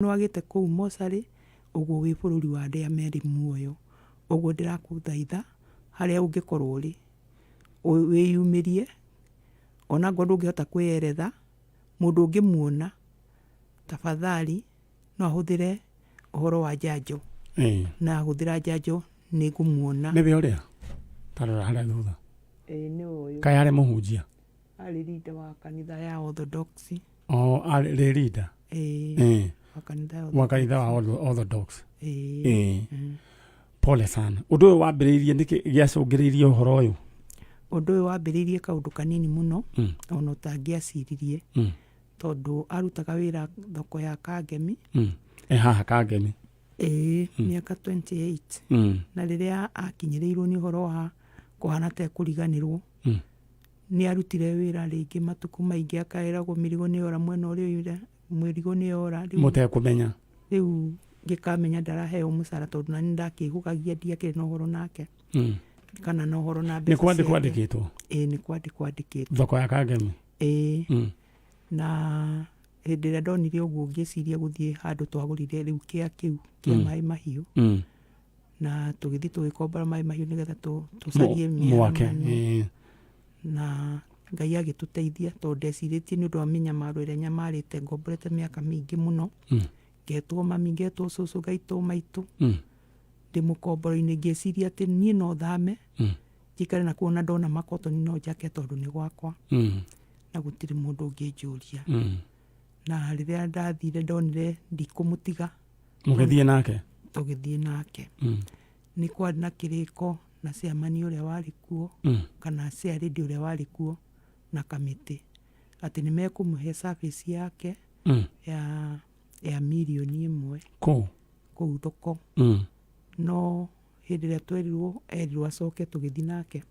Nĩwagĩte kũu mocarĩ, ũguo wĩ bũrũri wa arĩa merĩ muoyo. Ũguo ndĩrakũthaitha harĩa ũngĩkorwo ũrĩ, wĩyumĩrie, ona angorwo ndũngĩhota kwĩyeretha, mũndũ ũngĩmuona, tafadhali no ahũthĩre ũhoro wa njanjo. Na ahũthĩra njanjo nĩ ngũmuona. Nĩwe ũrĩa? Tarora harĩa thutha. Ĩĩ nĩwe ũyũ. Kaĩ arĩ mũhunjia? Arĩ leader wa kanitha ya Orthodox. O arĩ leader? Ĩĩ. Wa kanitha ya Wa kanitha wa Orthodox. Ĩĩ. Ĩĩ. Pole sana. Ũndũ ũyũ wambĩrĩirie nĩkĩ gĩacũngĩrĩirie ũhoro ũyũ? Ũndũ ũyũ wambĩrĩirie kaũndũ kanini mũno ona ũtangĩaciririe tondũ arutaga wĩra thoko ya Kangemi. E haha Kangemi. Ĩĩ, mĩaka 28. Na rĩrĩa akinyĩrĩirwo nĩ ũhoro wa kũhana ta ekũriganĩrwo, Nĩ arutire wĩra rĩngĩ matukũ maingĩ akaĩragwo mĩrigo nĩ yora mwena ũrĩa oire, mĩrigo nĩ yora. Rĩu Mũtekũmenya. Rĩu ngĩkamenya ndaraheo mũcara tondũ nani ndakĩhũgagia ndiakĩrĩ na ũhoro nake. Kana na ũhoro na Nĩ mbeca kwandĩkwo ciake. andĩkĩtwo? Ĩĩ nĩ kwandĩkwo andĩkĩtwo. Thoko ya Kangemi? Ĩĩ. Na hĩndĩ ĩrĩa ndonire ũguo ngĩciria gũthiĩ handũ twagũrire rĩu kĩa kĩu kĩa maĩ mahiũ. Na tũgĩthiĩ tũgĩkombora maĩ mahiũ nĩgetha tũcarie Mwake. mĩaramano. Na Ngai agĩtũteithia tondũ ndecirĩtie nĩ ũndũ wa mĩnyamaro ĩrĩa nyamarĩte ngomborete mĩaka mĩingĩ mũno. Ngetwo mami, ngetwo cũcũ, ngaitwo maitũ. Ndĩ mũkomboro-inĩ ngĩciria atĩ niĩ no thame njikare na kuo na ndona makotoni no njake tondũ nĩ gwakwa na gũtirĩ mũndũ ũngĩnjũria. Na rĩrĩa ndathire ndonire ndikũmũtiga. Mũgĩthiĩ nake? Tũgĩthiĩ nake. Nĩ kwarĩ na kĩrĩko na chairman ũrĩa warĩ kuo kana chairlady ũrĩa warĩ kuo na kamĩtĩ atĩ nĩ mekũmũhe service yake ya mirioni 1. Kũu? Kũu thoko. No hĩndĩ ĩrĩa twerirwo erirwo acoke tũgĩthiĩ nake,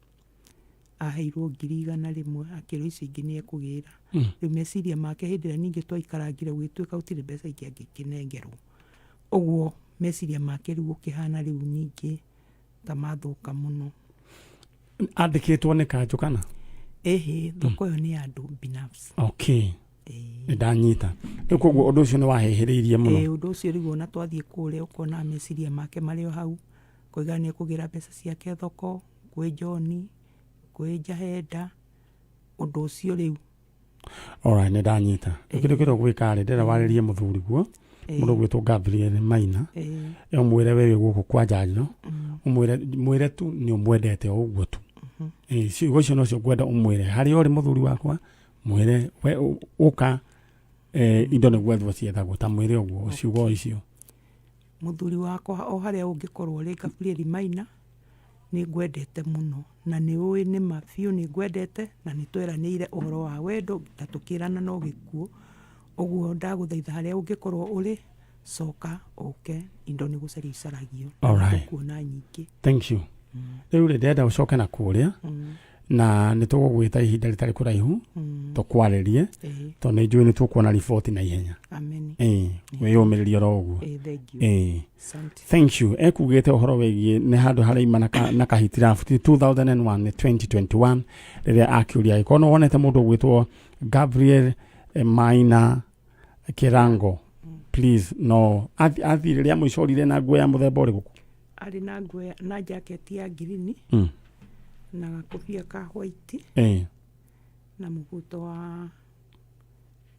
aheirwo 100,000 akĩrwo icio ingĩ nĩ ekũgĩra. Rĩu meciria make hĩndĩ ĩrĩa ningĩ twaikarangire gũgĩtuĩka gũtirĩ mbeca ingĩ angĩkĩnengerwo. Ũguo meciria make rĩu gũkĩhana rĩu ningĩ ta mathũka mũno. Andĩkĩtwo nĩ kanjũ kana? Ĩhĩ, thoko ĩyo nĩ ya andũ binafsi. Okay. Nĩ ndanyita. Rĩu koguo ũndũ ũcio nĩ wahĩhĩrĩirie mũno. Ĩĩ, ũndũ ũcio rĩu ona twathiĩ kũrĩa ũkona meciria make marĩ o hau, koiga nĩ ekũgĩra mbeca ciake thoko, kwĩ John, kwĩ Njahenda, ũndũ ũcio rĩu. Alright, nĩ ndanyita. Rĩu kĩndũ kĩrĩa ũgwĩka rĩ, ndĩrenda warĩrie mũthuri guo, mũndũ ũgwĩtwo Gabriel Maina, ũmwĩre we wĩ gũkũ kwa Njanjo, ũmwĩre mwĩre tu nĩ ũmwendete o ũguo tu. Ciugo icio nocio ngwenda ũmwĩre. Harĩa ũrĩ mũthuri wakwa, mwĩre we ũka indo nĩ gwethwo ciethagwo, ta mwĩre ũguo ciugo icio. Mũthuri wakwa o harĩa ũngĩkorwo ũrĩ Gabriel Maina, nĩ ngwendete mũno na nĩ ũĩ nĩ ma biũ nĩ ngwendete na nĩ tweranĩire ũhoro wa wendo na tũkĩrana no gĩkuũ. Ũguo ndagũthaitha harĩa ũngĩkorwo ũrĩ, coka ũke indo nĩ gũcario icaragio na tũkuona nyingĩ. Thank you. Rĩu rĩ ndĩrenda ũcoke na kũrĩa na nĩ tũgũgwĩta ihinda rĩtarĩ kũraihu tũkwarĩrie tondũ nĩ njũĩ nĩ tũkuona riboti na ihenya. Amen. Wĩyũmĩrĩrie oro ũguo. Thank you. Asante. Thank you. Ekugĩte ũhoro wĩgiĩ nĩ handũ haraima na kahitirabu ti 2001 nĩ 2021 rĩrĩa akĩũria angĩkorwo nĩ wonete mũndũ ũgwĩtwo Gabriel Maina Kĩrango please no athi rĩrĩa mũico orire na nguo ya mũthemba ũrĩkũ? Arĩ na nguo na jacket ya ngirini na gakobia ka white na mũbuto wa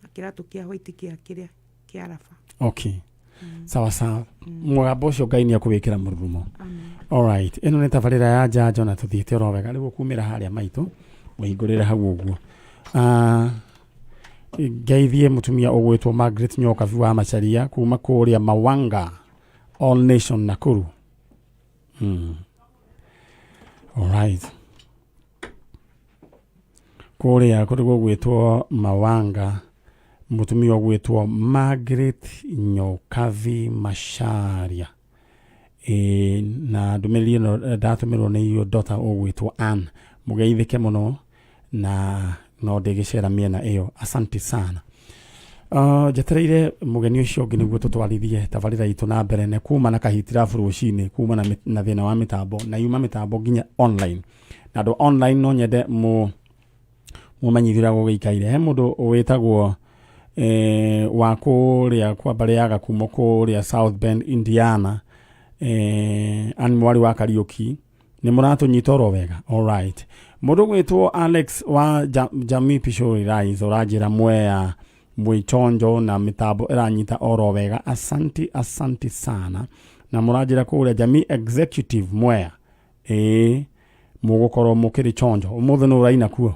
na kĩratũ kĩa white kĩa kĩrĩa kĩa raba. Okay. Sawa sawa. Mũgambo ũcio Ngai nĩ ekũwĩkĩra mũrurumo. Alright. Ĩno nĩ tabarĩra ya njanjo na tũthiĩte oro wega. Rĩu ũkumĩra harĩa maitũ mũhingũrĩre hau ũguo. Ngeithie mũtumia ũgwĩtwo Margaret Nyokabi wa Macharia kuma kũrĩa Mawanga All Nation Nakuru. Alright. Kũrĩa kũrĩ gũgwĩtwo Mawanga mũtumia ũgwĩtwo Margaret Nyokabi Macharia. Na ndũmĩrĩri ĩno ndatũmĩrwo nĩ your daughter ũgwĩtwo Ann. Mũgeithĩke mũno na no ndĩgĩcera mĩena ĩyo. Asante sana. Njetereire mũgeni ũcio ũngĩ nĩguo tũtwarithie tabarĩra itũ na mbere na kuma na kahitirabu rũcinĩ kuma na thĩna wa mĩtambo na yuma mĩtambo nginya online. Na andũ online no nyende mũmenyithie ũrĩa gũgĩikaire. He mũndũ wĩtagwo Wa kũrĩa kwa mbarĩ ya Gakumo kũrĩa South Bend, Indiana, Ann mwarĩ wa Kariũki, nĩ mũratũnyita oro wega. Alright, mũndũ gwĩtwo Alex wa Jamii Pishori Rise ũranjĩra Mwea mwĩchonjo na mĩtambo ĩranyita oro wega, asanti, asanti sana. Na mũranjĩra kũrĩa Jamii Executive Mwea, ĩĩ, mũgũkorwo mũkĩrĩ chonjo ũmũthĩ nĩ ũraina kuo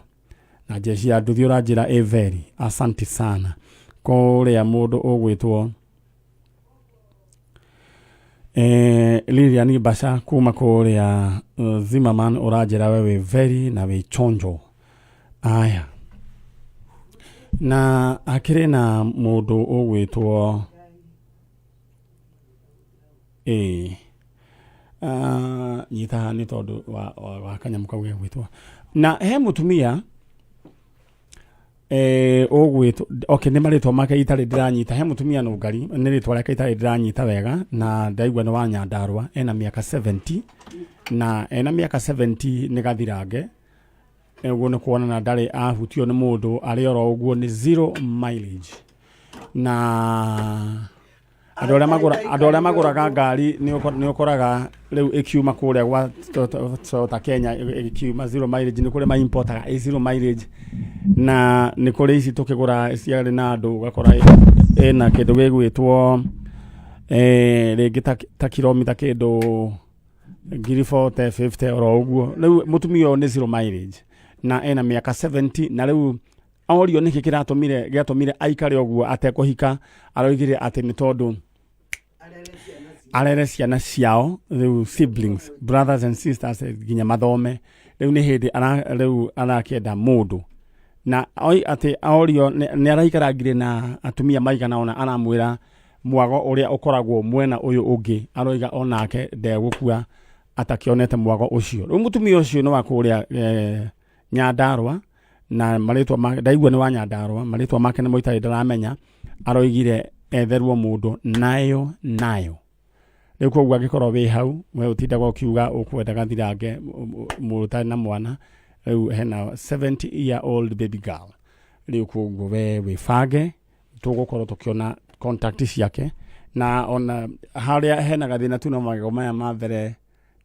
na jeshi ya nduthi ũranjĩra ĩ very asanti sana. Kũrĩa mũndũ ũgwĩtwo Lilian Basha kuma kũrĩa Zimmerman ũranjĩra we wĩ very na wĩ chonjo. Aya, na akĩrĩ na mũndũ ũgwĩtwo ĩĩ nyita haha nĩ tondũ wa kanyamũ kau gegwĩtwo na he mũtumia ũgwĩtwo, okay, nĩ marĩtwa make itarĩ ndĩranyita. He mũtumia nũngari, nĩ rĩtwa rĩake itarĩ ndĩranyita wega, na ndaigua nĩ wa Nyandarũa, ena mĩaka 70, na ena mĩaka 70 nĩ gathirange ũguo, nĩ kuonana ndarĩ ahutio nĩ mũndũ, arĩ oro ũguo, nĩ zero mileage. Na andũ arĩa magũraga ngari nĩ ũkoraga rĩu ĩkiuma kũrĩa gwa Toyota Kenya ĩkiuma zero mileage, nĩ kũrĩ ma importaga ĩ zero mileage, na nĩ kũrĩ ici tũkĩgũra ciarĩ na andũ, ũgakora ĩna kĩndũ gĩgwĩtwo rĩngĩ ta kilomita kĩndũ 40,000, 50 oro ũguo. Rĩu mũtumia ũyũ nĩ zero mileage na ena mĩaka 70, na rĩu orio nĩkĩ kĩratũmire gĩatũmire aikare ũguo atekũhika, aroigire atĩ nĩ tondũ arere ciana ciao, rĩu siblings, brothers and sisters, nginya mathome. Rĩu nĩ hĩndĩ rĩu arakĩenda mũndũ, na oi atĩ orio nĩ araikarangire na atumia maigana ona, aramwĩra mwago ũrĩa ũkoragwo mwena ũyũ ũngĩ, aroiga onake ndegũkua atakĩonete mwago ũcio. Rĩu mũtumia ũcio nĩ wa kũrĩa Nyandarũa, na marĩtwa make ndaigua nĩ wa Nyandarũa, marĩtwa make nĩmo itarĩ ndaramenya. Aroigire etherwo mũndũ nayo nayo. Rĩu koguo angĩkorwo wĩ hau we ũtindaga ũkiuga ũkwenda gathirange mũndũ ũtarĩ na mwana, rĩu hena 70 year old baby girl. Rĩu koguo we wĩbange, tũgũkorwo tũkĩona contact ciake, na ona harĩa hena gathĩna tu no magego maya ma mbere,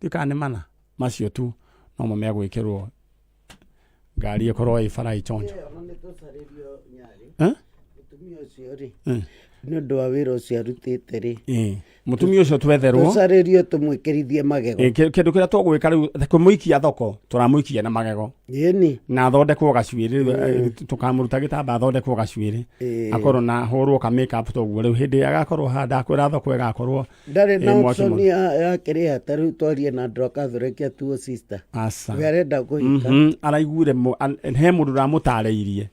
ndiũĩ kana nĩ mana macio tu nomo megwĩkĩrwo ngari ĩkorwo ĩ bara ĩ chonjo. Ona nĩ tũcarĩrio nyarĩ. Eh? Mũtumia ũcio rĩ, Eh. nĩ ũndũ wa wĩra ũcio arutĩte rĩ, Ĩĩ. Mũtumia ũcio twetherwo tũcarĩrio tũmwĩkĩrithie magego. Ĩĩ, kĩndũ kĩrĩa tũgwĩka rĩu kũmũikia thoko, tũramũikia na magego Ĩni. Na athondekwo gacuĩrĩ. Rĩu tũkamũruta gĩtamba athondekwo gacuĩrĩ, akorwo na hũrwo ka make up toguo. Rĩu hĩndĩ ĩrĩa agakorwo haha, ndakwĩra thoko ĩgakorwo Ndarĩ na ĩ mwaki option mũno. ya kĩrĩa ta rĩu twarie na andũ a Catholic atuo sister. Aca. We arenda kũhika. Araiguire he mũndũ ũramũtarĩirie,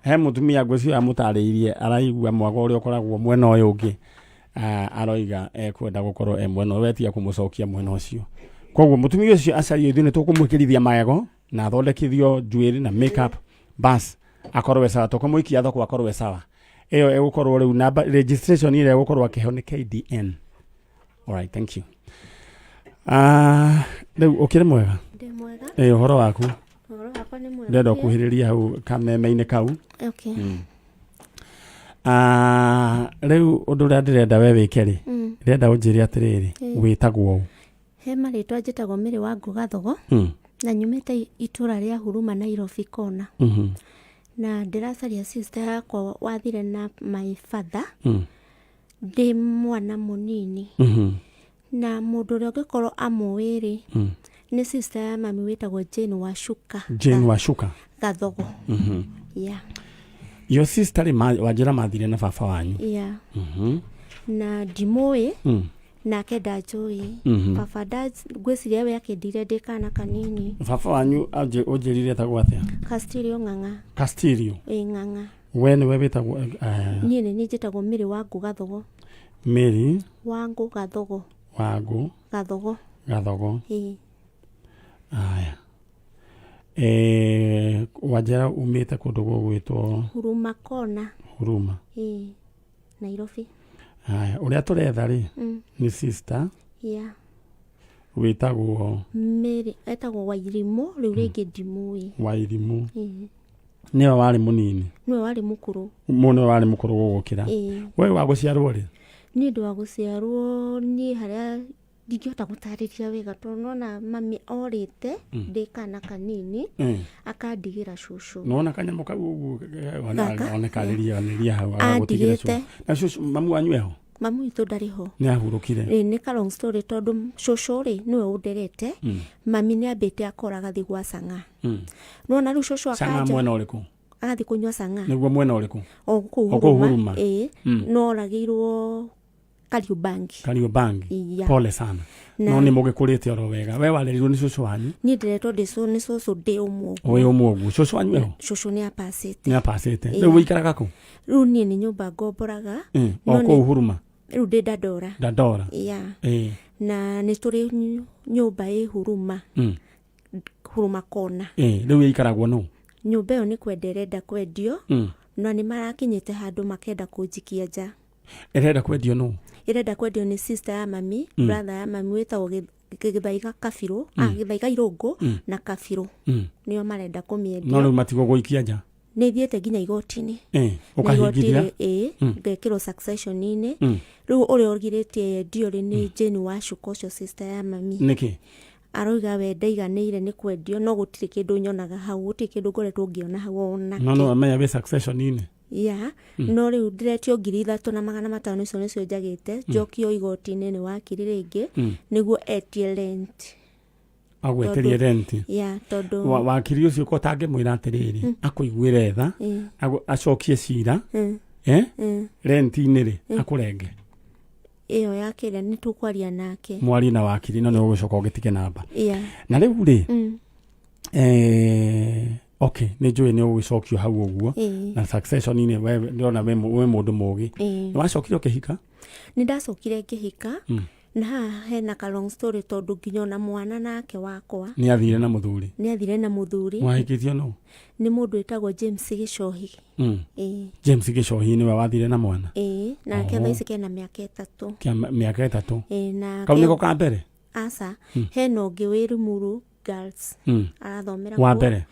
he mũtumia ngwĩciria amũtarĩirie, araigua mwago ũrĩa ũkoragwo mwena ũyũ ũngĩ. Ah, aroiga ekwenda gũkorwo e mwena ũyũ, wetia kũmũcokia mwena ũcio. Koguo mũtumia ũcio acario, ithuĩ nĩ tũkũmwĩkĩrithia magego na athondekithio njuĩrĩ na makeup, bas akorwo e sawa. Tũkũmũikia thoko akorwo e sawa. Ĩyo ĩgũkorwo rĩu namba registration ĩrĩa ĩgũkorwo akĩheo nĩ KDN. Alright, thank you. Ah, rĩu ũkĩrĩ mwega? Ndĩ mwega. Ĩ, ũhoro waku? Ũhoro wakwa nĩ mwega. Ndĩrenda biũ. ũkuhĩrĩria hau kameme-inĩ kau. Okay. Ah, rĩu ũndũ ũrĩa ndĩrenda we wĩke rĩ, ndĩrenda ũnjĩre atĩrĩrĩ, wĩtagwo ũ? He marĩtwa, njĩtagwo Mĩrĩ wa Ngũgathogo na nyumĩte itũra rĩa Huruma, Nairobi kona. Na ndĩracaria sister yakwa wathire na my father ndĩ mwana mũnini. Na mũndũ ũrĩa ũngĩkorwo amũĩ rĩ, nĩ sister ya mami wĩtagwo Jane Wacuka. Jane Wacuka. Gathogo. Yeah. Your sister rĩ, wanjĩra mathire na baba wanyu. Yeah. Na ndimũĩ, nake ndanjũĩ. Baba ngwĩciria we akĩndire ndĩ kana kanini. Baba wanyu ũnjĩrire etagwo atĩa? Castilio Ng'ang'a. Castilio. Ĩ, Ng'ang'a. We nĩwe wĩtagwo Niĩ nĩ niĩ njĩtagwo Mĩrĩ wa Ngũ Gathogo. Mary Wa Ngũ Gathogo. Wangũ Gathogo. Gathogo. Ĩ. Aya, wanjĩra umĩte kũndũ gũgwĩtwo Huruma kona. Huruma. Ĩ, Nairobi. Aya, ũrĩa tũretha rĩ nĩ sister wĩtagwo Mary, etagwo Wairimũ, rĩu rĩngĩ ndimũĩ. Wairimũ. Ĩ. Nĩwe warĩ mũnini? Nĩwe warĩ mũkũrũ. Nĩwe warĩ mũkũrũ gũgũkĩra. Ĩĩ. We wa gũciarwo rĩ? Niĩ ndĩ wa gũciarwo, niĩ harĩa ndingĩhota gũtarĩria wega tondũ nona mami orĩte ndĩ kana kanini, akandigĩra cũcũ. Nona kanyamũ kau ũguo? Gaka? Onekarĩria onĩria hau agagũtigĩra. Andigĩte. Cũcũ na cũcũ, mamu wanyu eho? Mamu witũ ndarĩ ho. Nĩ ahurũkire? Ĩ, nĩ ka long story, tondũ cũcũ rĩ nĩwe ũnderete. Mami nĩ ambĩte akora agathiĩ gwa cang'a. Nona rĩu cũcũ Cang'a? akanja. Mwena ũrĩkũ? Agathiĩ kũnyua cang'a. Nĩguo, mwena ũrĩkũ? O kũu. O kũu Huruma. Ĩ, no oragĩirwo Kariobangi. Kariobangi. Iya. Pole sana. No nĩ mũgĩkũrĩte oro wega, we warerirwo nĩ cũcũ wanyu? Niĩ ndĩretwo ndĩ nĩ cũcũ ndĩ ũmwe ũguo. Wĩ ũmwe ũguo, cũcũ wanyu eho? Cũcũ nĩ apacĩte. Nĩ apacĩte. Rĩu wĩikaraga kũ? Rĩu niĩ nĩ nyũmba ngomboraga. O No kũu Huruma? Rĩu ndĩ Dandora. Dandora. Ya. Na nĩ tũrĩ nyũmba ĩ Huruma. Huruma kona. Rĩu ĩikaragwo nũ? Nyũmba ĩyo nĩ kwenda ĩrenda kwendio. Na nĩ marakinyĩte handũ makenda kũnjikia nja. Ĩrenda kwendio nũ? Ĩrenda kwendio nĩ sister ya mami, brother ya mami wĩtagwo Gĩthaiga Kabirũ, ah, Gĩthaiga Irũngũ na Kabirũ. Nĩo marenda No kũmĩendia. Rĩu matigũgũikia nja? Nĩ ithiĩte nginya igoti-inĩ. Na Ũkahingithia? igoti-rĩ, ĩĩ, ngekĩrwo succession-inĩ. Rĩu ũrĩa ũgirĩtie yendio rĩ nĩ Jane Wacuka, ũcio sister ya mami. Nĩkĩ? Aroiga we ndaiganĩire nĩ kwendio, no gũtirĩ kĩndũ nyonaga hau, gũtirĩ kĩndũ ngoretwo ngĩona hau ona. No no amenya wĩ succession-inĩ. Ya, no rĩu ndĩretio 3500, icio nĩcio njagĩte njokio igoti-inĩ nĩ wakiri rĩngĩ nĩguo etie rent. Agwĩtĩrie renti? Ya, tondũ Wakiri ũcio ko tangĩmwĩra atĩrĩrĩ, akũiguĩre tha, acokie cira, renti-inĩ rĩ akũrenge. Ĩyo ya kĩrĩa nĩ tũkwaria nake. Mwarie na wakiri, no nĩ ũgũcoka ũgĩtige namba. Ya. Na rĩu rĩ, okay, nĩ njũĩ nĩ ũgũcokio hau ũguo. Na succession-inĩ we ndĩrona wĩ mũndũ mũgĩ. Nĩ wacokire ũkĩhika? Nĩ ndacokire ngĩhika, na haha hena ka long story tondũ nginya ona mwana nake wakwa Nĩ athire na mũthuri? Nĩ athire na mũthuri. Mwahikĩtio nũ? Nĩ mũndũ wĩtagwo James Gĩcohi. Ĩĩ. James Gĩcohi nĩwe wathire na mwana? Ĩĩ, nake thaa ici kena mĩaka 3. Kĩa mĩaka 3. Ĩĩ, na Kau nĩko ka mbere? Aca, hena ũngĩ wĩ Limuru Girls arathomera Wa kuo. mbere?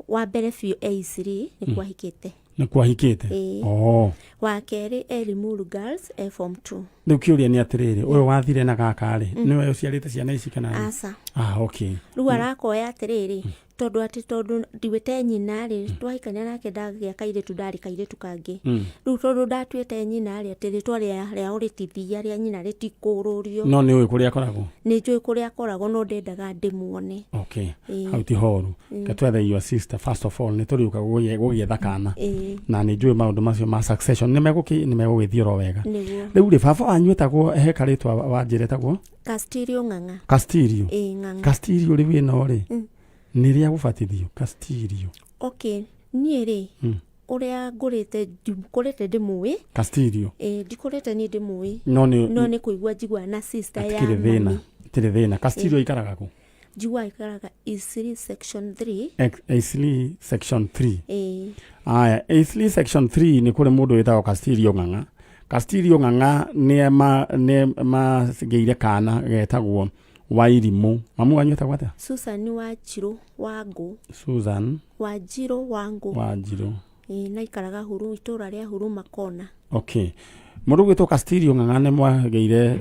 Wa mbere biũ e Isiri, nĩ kwahikĩte. Nĩ kwahikĩte? Ĩĩ. Oh. Wa kerĩ e Limuru Girls, e form 2. Rĩu kĩũria nĩ atĩrĩrĩ, ũyũ wathire na gaka rĩ, nĩwe ũciarĩte ciana ici kana nĩ? Aca. Ah, okay. Rĩu arakoya atĩrĩrĩ, tondũ atĩ tondũ ndiwĩte nyina rĩ, twahikania nake ndagĩa kairĩtu, ndarĩ kairĩtu kangĩ. Rĩu tondũ ndatuĩte nyina rĩ, atĩ rĩtwa rĩao rĩtithia rĩa nyina rĩtikũrũrio. No nĩ ũĩ kũrĩa akoragwo? Nĩ njũĩ kũrĩa akoragwo, no ndendaga ndĩmuone. Okay, hau ti horu. Ke twethe your sister first of all, nĩ tũrĩũka gũgĩetha kana. Na nĩ njũĩ maũndũ macio ma succession nĩ megũgĩthiĩ oro wega. Nĩguo. Rĩu rĩ, baba wanyu etagwo, he karĩtwa wanjĩra etagwo? Castilio Ng'ang'a. Castilio? Ĩĩ, Ng'ang'a. Castilio, rĩu ĩno rĩ nĩ rĩa gũbatithio Castilio? Okay, niĩ rĩ, ũrĩa ngũrĩte, ndikũrĩte ndĩmũĩ. Castilio? Ĩĩ, ndikũrĩte niĩ ndĩmũĩ. No nĩ No nĩ kũigua njiguaga na sister ya Atikĩrĩ thĩna. mami. Atirĩ thĩna. Castilio aikaraga kũ? Njiguaga aikaraga Eastleigh section 3. Eastleigh section 3? Ĩĩ. Aya, Eastleigh section 3 nĩ kũrĩ mũndũ wĩtagwo Castilio Ng'ang'a. Castilio Ng'ang'a nĩ magĩire kana getagwo Wairimũ. Mamu wanyu etagwo atĩa? Susan Wanjirũ Wangũ. Susan Wanjirũ Wangũ. Wanjirũ. Ĩĩ, na aikaraga huru itũra rĩa Huruma kona. Okay, mũndũ gwĩtwo Castilio Ng'ang'a nĩ mwagĩire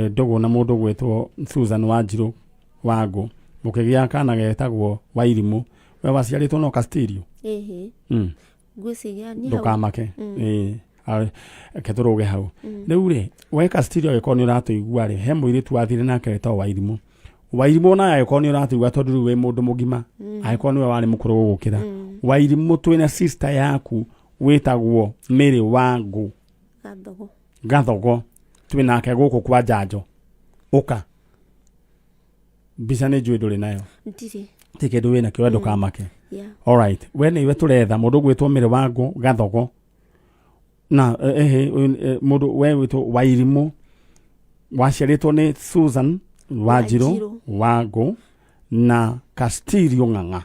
ndũgũ na mũndũ gwĩtwo Susan Wanjirũ Wangũ, mũkĩgĩa kana getagwo Wairimũ. We waciarĩtwo no Castilio? Ĩhĩ. Ngwĩciria niĩ hau. Ndũkamake. Ĩĩ, reke tũrũge hau. Rĩu rĩ, we Castilio, angĩkorwo nĩ ũratũigua rĩ, he mũirĩtu wathire nake wĩtagwo Wairimũ. Wairimũ naye, angĩkorwo nĩ ũratũigua, tondũ rĩu wĩ mũndũ mũgima, angĩkorwo nĩwe warĩ mũkũrũ gũgũkĩra, Wairimũ, twĩna sister yaku wĩtagwo Mary Wangũ Gathogo. Gathogo, twĩ nake gũkũ kwa njanjo. Ũka mbica nĩ njũĩ ndũrĩ nayo. Ndirĩ. Ti kĩndũ wĩ nakĩo, we ndũkamake. Alright, we nĩwe tũretha, mũndũ ũgwĩtwo Mary Wangũ Gathogo na mũndũ we wĩtwo Wairimũ, waciarĩtwo nĩ Susan Wanjirũ Wanjirũ. Wangũ na Castilio Ng'ang'a.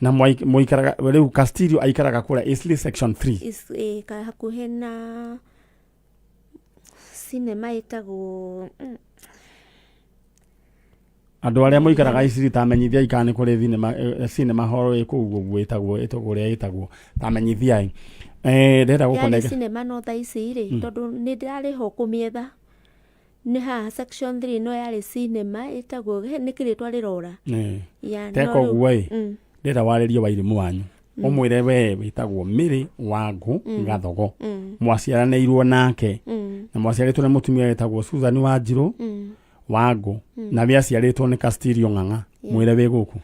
Na mũikaraga rĩu, Castilio aikaraga kũrĩa Eastleigh section 3. Hakuhĩ na cinema ĩtagwo Andũ arĩa mũikaraga Isiri tamenyithiai kana nĩ kũrĩ thinema cinema hall ĩ kũu ũguo ĩtagwo ĩtagwo ũrĩa ĩtagwo tamenyithiai. Ndĩrenda Yarĩ gũkũnengera cinema no thaa ici rĩ, tondũ nĩ ndĩrarĩhwo kũmĩetha. Nĩ haha section 3 no yarĩ cinema ĩtagwo nĩ kĩrĩtwa rĩrora. Ya, Teka no rĩu- ũguo ĩ ndĩrenda warĩrie Wairimũ wanyu ũmwĩre we wĩtagwo Mary Wangũ Gathogo mwaciaranĩirwo nake na mwaciarĩtwo nĩ mũtumia wĩtagwo Susan Wanjirũ Wangũ na we aciarĩtwo nĩ Castilio Ng'ang'a mwĩre wĩ gũkũ.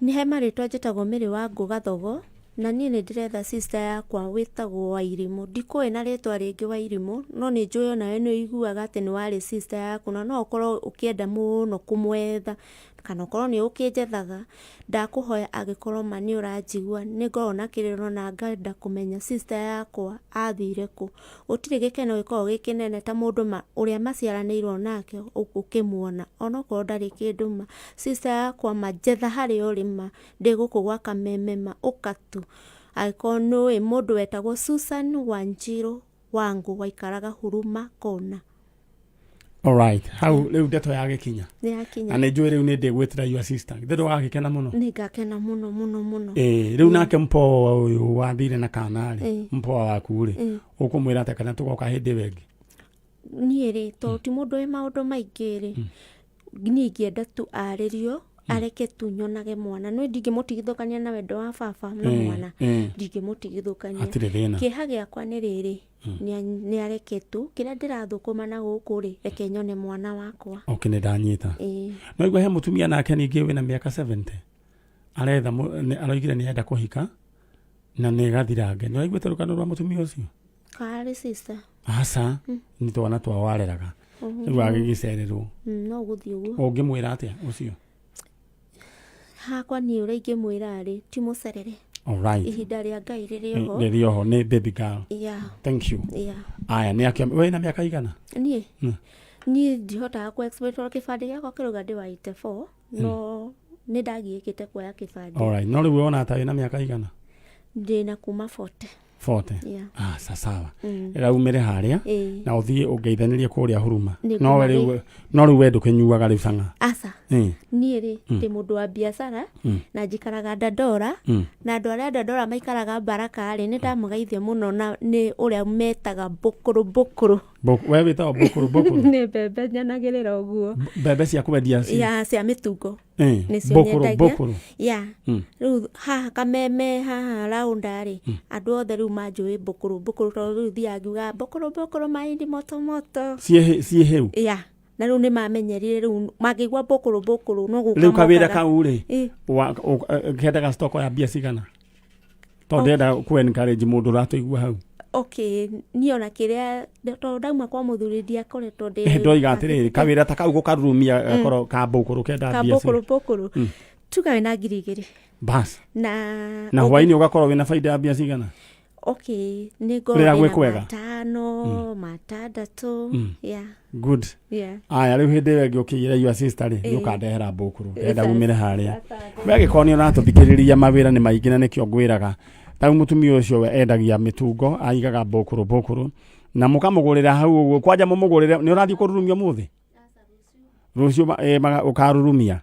Nĩ he marĩtwa njĩtagwo Mary Wangũ Gathogo na niĩ nĩ ndĩretha sister yakwa wĩtagwo Wairimũ. Ndikũĩ na rĩtwa rĩngĩ Wairimũ no nĩ njũĩ onawe nĩ ũiguaga atĩ nĩ warĩ sister yaku na no ũkorwo ũkĩenda mũno kũmwetha kana ũkorwo nĩ ũkĩnjethaga. Ndakũhoya angĩkorwo ma nĩ ũranjigua nĩ ngoragwo na kĩrĩro na ngenda kũmenya sister yakwa athire kũ. Gũtirĩ gĩkeno gĩkoragwo gĩ kĩnene ta mũndũ ũrĩa maciaranĩirwo nake ũkĩmuona onokorwo ndarĩ kĩndũ ma. Sister yakwa ma njetha harĩa ũrĩ ma, ndĩ gũkũ gwa Kameme ma ũka tu. Angĩkorwo nĩ ũĩ mũndũ wetagwo Susan Wanjiru Wangũ waikaraga Huruma Corner. Alright, hau rĩu ndeto yagĩkinya. Nĩ yakinya. Na nĩ njũĩ rĩu nĩ ndĩgwĩtĩra your sister. Githĩ ndũgagĩkena mũno? Nĩ ngakena mũno mũno mũno. Ĩĩ, rĩu nake mpoa ũyũ wathire na kana rĩ, Ĩĩ. mpoa waku rĩ, Ĩĩ. ũkũmwĩra atĩa kana tũgoka hĩndĩ ĩyo ĩngĩ? Niĩ rĩ, tondũ ti mũndũ wĩ maũndũ maingĩ rĩ, niĩ ingĩenda tu arĩrio, areke tu nyonage mwana. Nĩ ndingĩmũtigithũkania na wendo wa baba na mwana. Ndingĩmũtigithũkania. Hatirĩ thĩna. Kĩeha gĩakwa nĩ rĩrĩ, nĩ areke tu, kĩrĩa ndĩrathũkũma na gũkũ rĩ, reke nyone mwana wakwa. Okay, nĩ ndanyita. Ĩĩ. No igua he mũtumia nake ningĩ wĩna mĩaka 70 aretha aroigire nĩ enda kũhika na nĩ gathirange. Nĩ waiguĩte rũgano rwa mũtumia ũcio? Karĩ sister. Aca, nĩ twana twao areraga. Rĩu agĩgĩcererwo. No gũthiĩ ũguo. Ũngĩmwĩra atĩa ũcio? Hakwa niĩ ũrĩa ingĩmwĩra rĩ, ti mũcerere. Alright. Ihinda rĩa Ngai rĩrĩ oho. Rĩrĩ oho nĩ baby girl. Yeah. Thank you. Yeah. Aya nĩ akĩo we na mĩaka igana? Niĩ? Niĩ ndihotaga kũ explain tondũ kĩbandĩ gĩakwa kĩrauga ndĩ wa 84 no nĩ ndagiĩkĩte kuoya kĩbandĩ. Alright. No rĩu wona ta wĩna mĩaka igana? Ndĩna kuma 40. 40. Yeah. Ah, sawa. Raumĩre harĩa Ĩĩ. na ũthiĩ ũngeithanĩrie kũrĩa Huruma. Nĩ No we ngũma rĩu no rĩu we ndũkĩnyuaga rĩu cang'a. Aca. Niĩ rĩ ndĩ mũndũ wa biacara na njikaraga Dandora na andũ arĩa Dandora maikaraga Baraka rĩ nĩ ndamũgeithia mũno na nĩ ũrĩa metaga mbũkũrũ mbũkũrũ. We wĩtagwo mbũkũrũ mbũkũrũ. Nĩ mbembe nyanagĩrĩra ũguo. Mbembe cia kwendia ci. Ya cia mĩtungo. Nĩcio Mbũkũrũ nyendagia. mbũkũrũ. Ya. Rĩu haha Kameme haha raunda rĩ andũ othe rĩu manjũĩ mbũkũrũ mbũkũrũ tondũ rĩu thiaga ngiugaga mbũkũrũ mbũkũrũ mahindi moto moto. Ciĩ hĩu. Ya. Na rĩu nĩ mamenyerire rĩu mangĩigua mbũkũrũ mbũkũrũ no gũka Rĩu kawĩra mokaga. kau rĩ Ĩ. kendaga stock ya mbia cigana? Tondũ ndĩrenda kũ encourage mũndũ ũratũigua hau. Okay, niĩ ona kĩrĩa tondũ ndauma kwa mũthuri ndiakoretwo ndĩ Ndoiga atĩrĩrĩ kawĩra ta kau gũkarurumia gakorwo ka mbũkũrũ kenda ka mbia mbũkũrũ mbũkũrũ tuga wĩna 2,000 Bas. na Na hwainĩ ũgakorwo wĩna baida ya mbia cigana? Okay, nĩ Rĩrĩa ngorwo gwĩ ndĩna kwega. 500, 600. Yeah. Good. Yeah. Aya rĩu hĩndĩ ĩyo ĩngĩ ũkĩiyĩra your sister rĩ nĩ ũkandehera mbũkũrũ ndĩrenda umĩre harĩa. We angĩkorwo nĩ ũratũthikĩrĩria mawĩra nĩ maingĩ na nĩkĩo ngwĩraga. Ta rĩu mũtumia ũcio we endagia mĩtungo aigaga mbũkũrũ mbũkũrũ na mũkamũgũrĩra hau ũguo kwanja mũmũgũrĩre nĩ ũrathiĩ kũrurumia ũmũthĩ? Rũciũ ũkarurumia.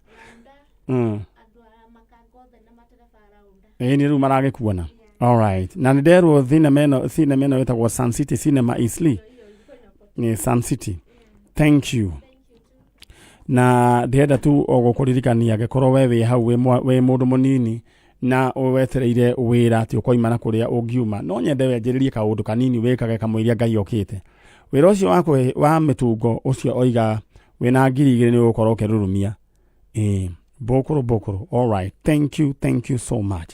Ĩĩ nĩ rĩu maragĩkuona. Alright. Na nĩ nderwo thinema ĩno cinema ĩno ĩtagwo Sun City Cinema Eastleigh. Nĩ Sun City. Thank you. Na ndĩrenda tu o gũkũririkania angĩkorwo we wĩ hau wĩ mũndũ mũnini na wetereire wĩra atĩ ũkoima na kũrĩa ũngiuma no nyende wenjĩrĩrie kaũndũ kanini wĩkage kamũiria Ngai okĩte. Wĩra ũcio wa mĩtungo ũcio oiga wĩna 2,000 nĩ ũgũkorwo ũkĩrurumia. Ĩĩ, mbũkũrũ mbũkũrũ. All right. Thank you, thank you so much.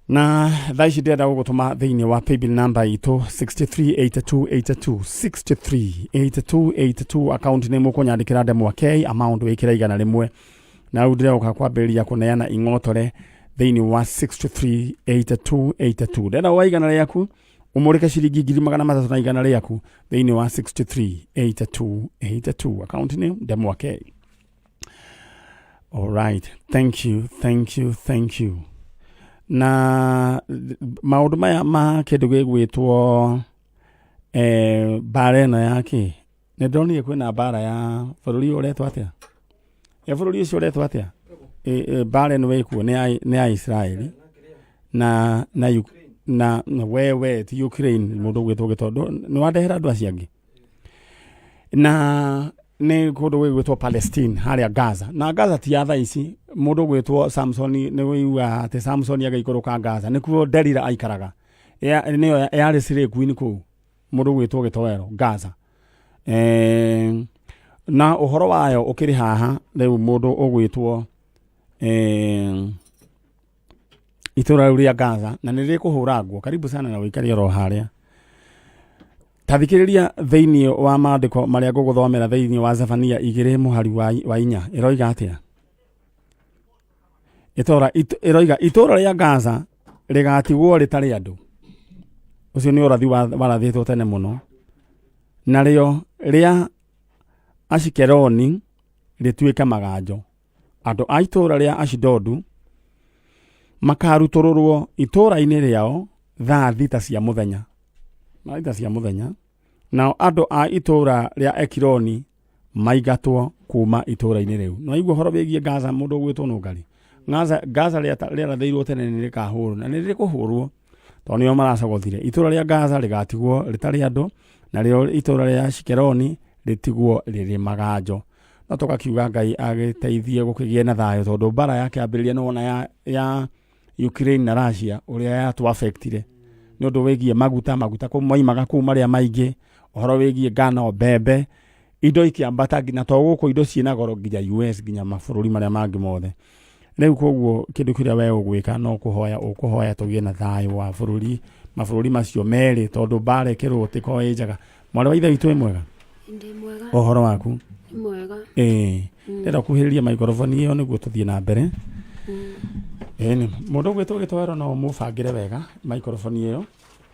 Na thaa ici ndĩrenda gũgũtũma thĩinĩ wa paybill number itũ 638282 638282 account nĩ mũkũnyandĩkĩra ndemwa K amount wĩkĩre 100 na rĩu ndĩroka kwambĩrĩria kũneana ing'otore thĩinĩ wa 638282 ndĩrenda wa 100 rĩaku ũmũrĩke ciringi 300,100 rĩaku thĩinĩ wa 638282 account nĩ ndemwa K. All right. Thank you, thank you, thank you. Na maũndũ maya ma kĩndũ gĩgwĩtwo mbara ĩno ya kĩ nĩ ndonire kwĩna mbara ya bũrũri ũyũ ũretwo atĩa? E bũrũri ũcio ũretwo atĩa? Mbara ĩno ĩkuo nĩ ya Israeli na na Uk- na na wewe ti Ukraine mũndũ ũgwĩtwo gĩtondo nĩ wandehera andũ acio angĩ na nĩ kũndũ gwĩgwĩtwo Palestine harĩa Gaza na Gaza ti ya thaa ici mũndũ ũgwĩtwo Samson nĩ wĩiguaga atĩ Samson agĩikũrũka Gaza nĩkuo Delila aikaraga nĩyo yarĩ slay queen kũu mũndũ ũgwĩtwo gĩtoero Gaza eh, na ũhoro wayo ũkĩrĩ haha rĩu mũndũ ũgwĩtwo eh, itũra rĩu rĩa Gaza na nĩ rĩkũhũrangwo karibu sana na ũikare oro harĩa ta thikĩrĩria thĩinĩ wa maandĩko marĩa ngũgũthomera thĩinĩ wa Zefania igĩrĩ mũhari wa inya ĩroiga atĩa Ĩtũra ĩroiga itũra rĩa Gaza rĩgatigwo rĩtarĩ andũ ũcio nĩ ũrathi warathĩtwo tene mũno narĩo rĩa Ashikeloni rĩtuĩke maganjo andũ a itũra rĩa Ashidodu makarutũrũrwo itũra-inĩ rĩao thaa thita cia mũthenya thaa thita cia mũthenya nao andũ a itũra rĩa Ekironi maingatwo kuma itũra-inĩ rĩu no igua ũhoro wĩgiĩ Gaza mũndũ ũgwĩtwo nũngari Gaza Gaza rĩarathĩirwo tene nĩ rĩkahũrwo na nĩ rĩkũhũrwo tondũ nĩo maracogothire itũra rĩa Gaza rĩgatigwo rĩtarĩ andũ narĩo itũra rĩa Shikeroni rĩtigwo rĩrĩ maganjo no tũgakiuga Ngai agĩteithie gũkĩgĩe na thayũ tondũ mbara yakĩambĩrĩria nĩ wona ya Ukraine na Russia ũrĩa yatũ affectire nĩ ũndũ wĩgiĩ maguta maguta kũu moimaga kũu marĩa maingĩ ũhoro wĩgiĩ ngano mbembe indo ikĩambata nginya to gũkũ indo ciĩna goro nginya US nginya mabũrũri marĩa mangĩ mothe rĩu koguo kĩndũ kĩrĩa we ũgwĩka no kũhoya ũkũhoya tũgĩe na thayũ wa bũrũri mabũrũri macio merĩ tondũ mbara ĩkĩrũo tĩkoragwo ĩ njega mwarĩ wa ithe witũ wĩ mwega Ndĩ mwega. ũhoro waku Nĩ mwega. ĩĩ ndĩrenda kuhĩrĩria maikoroboni ĩyo nĩguo tũthiĩ na mbere ĩni mũndũ ũgwĩtwo gĩtoero no ũmũbangĩre wega maikoroboni ĩyo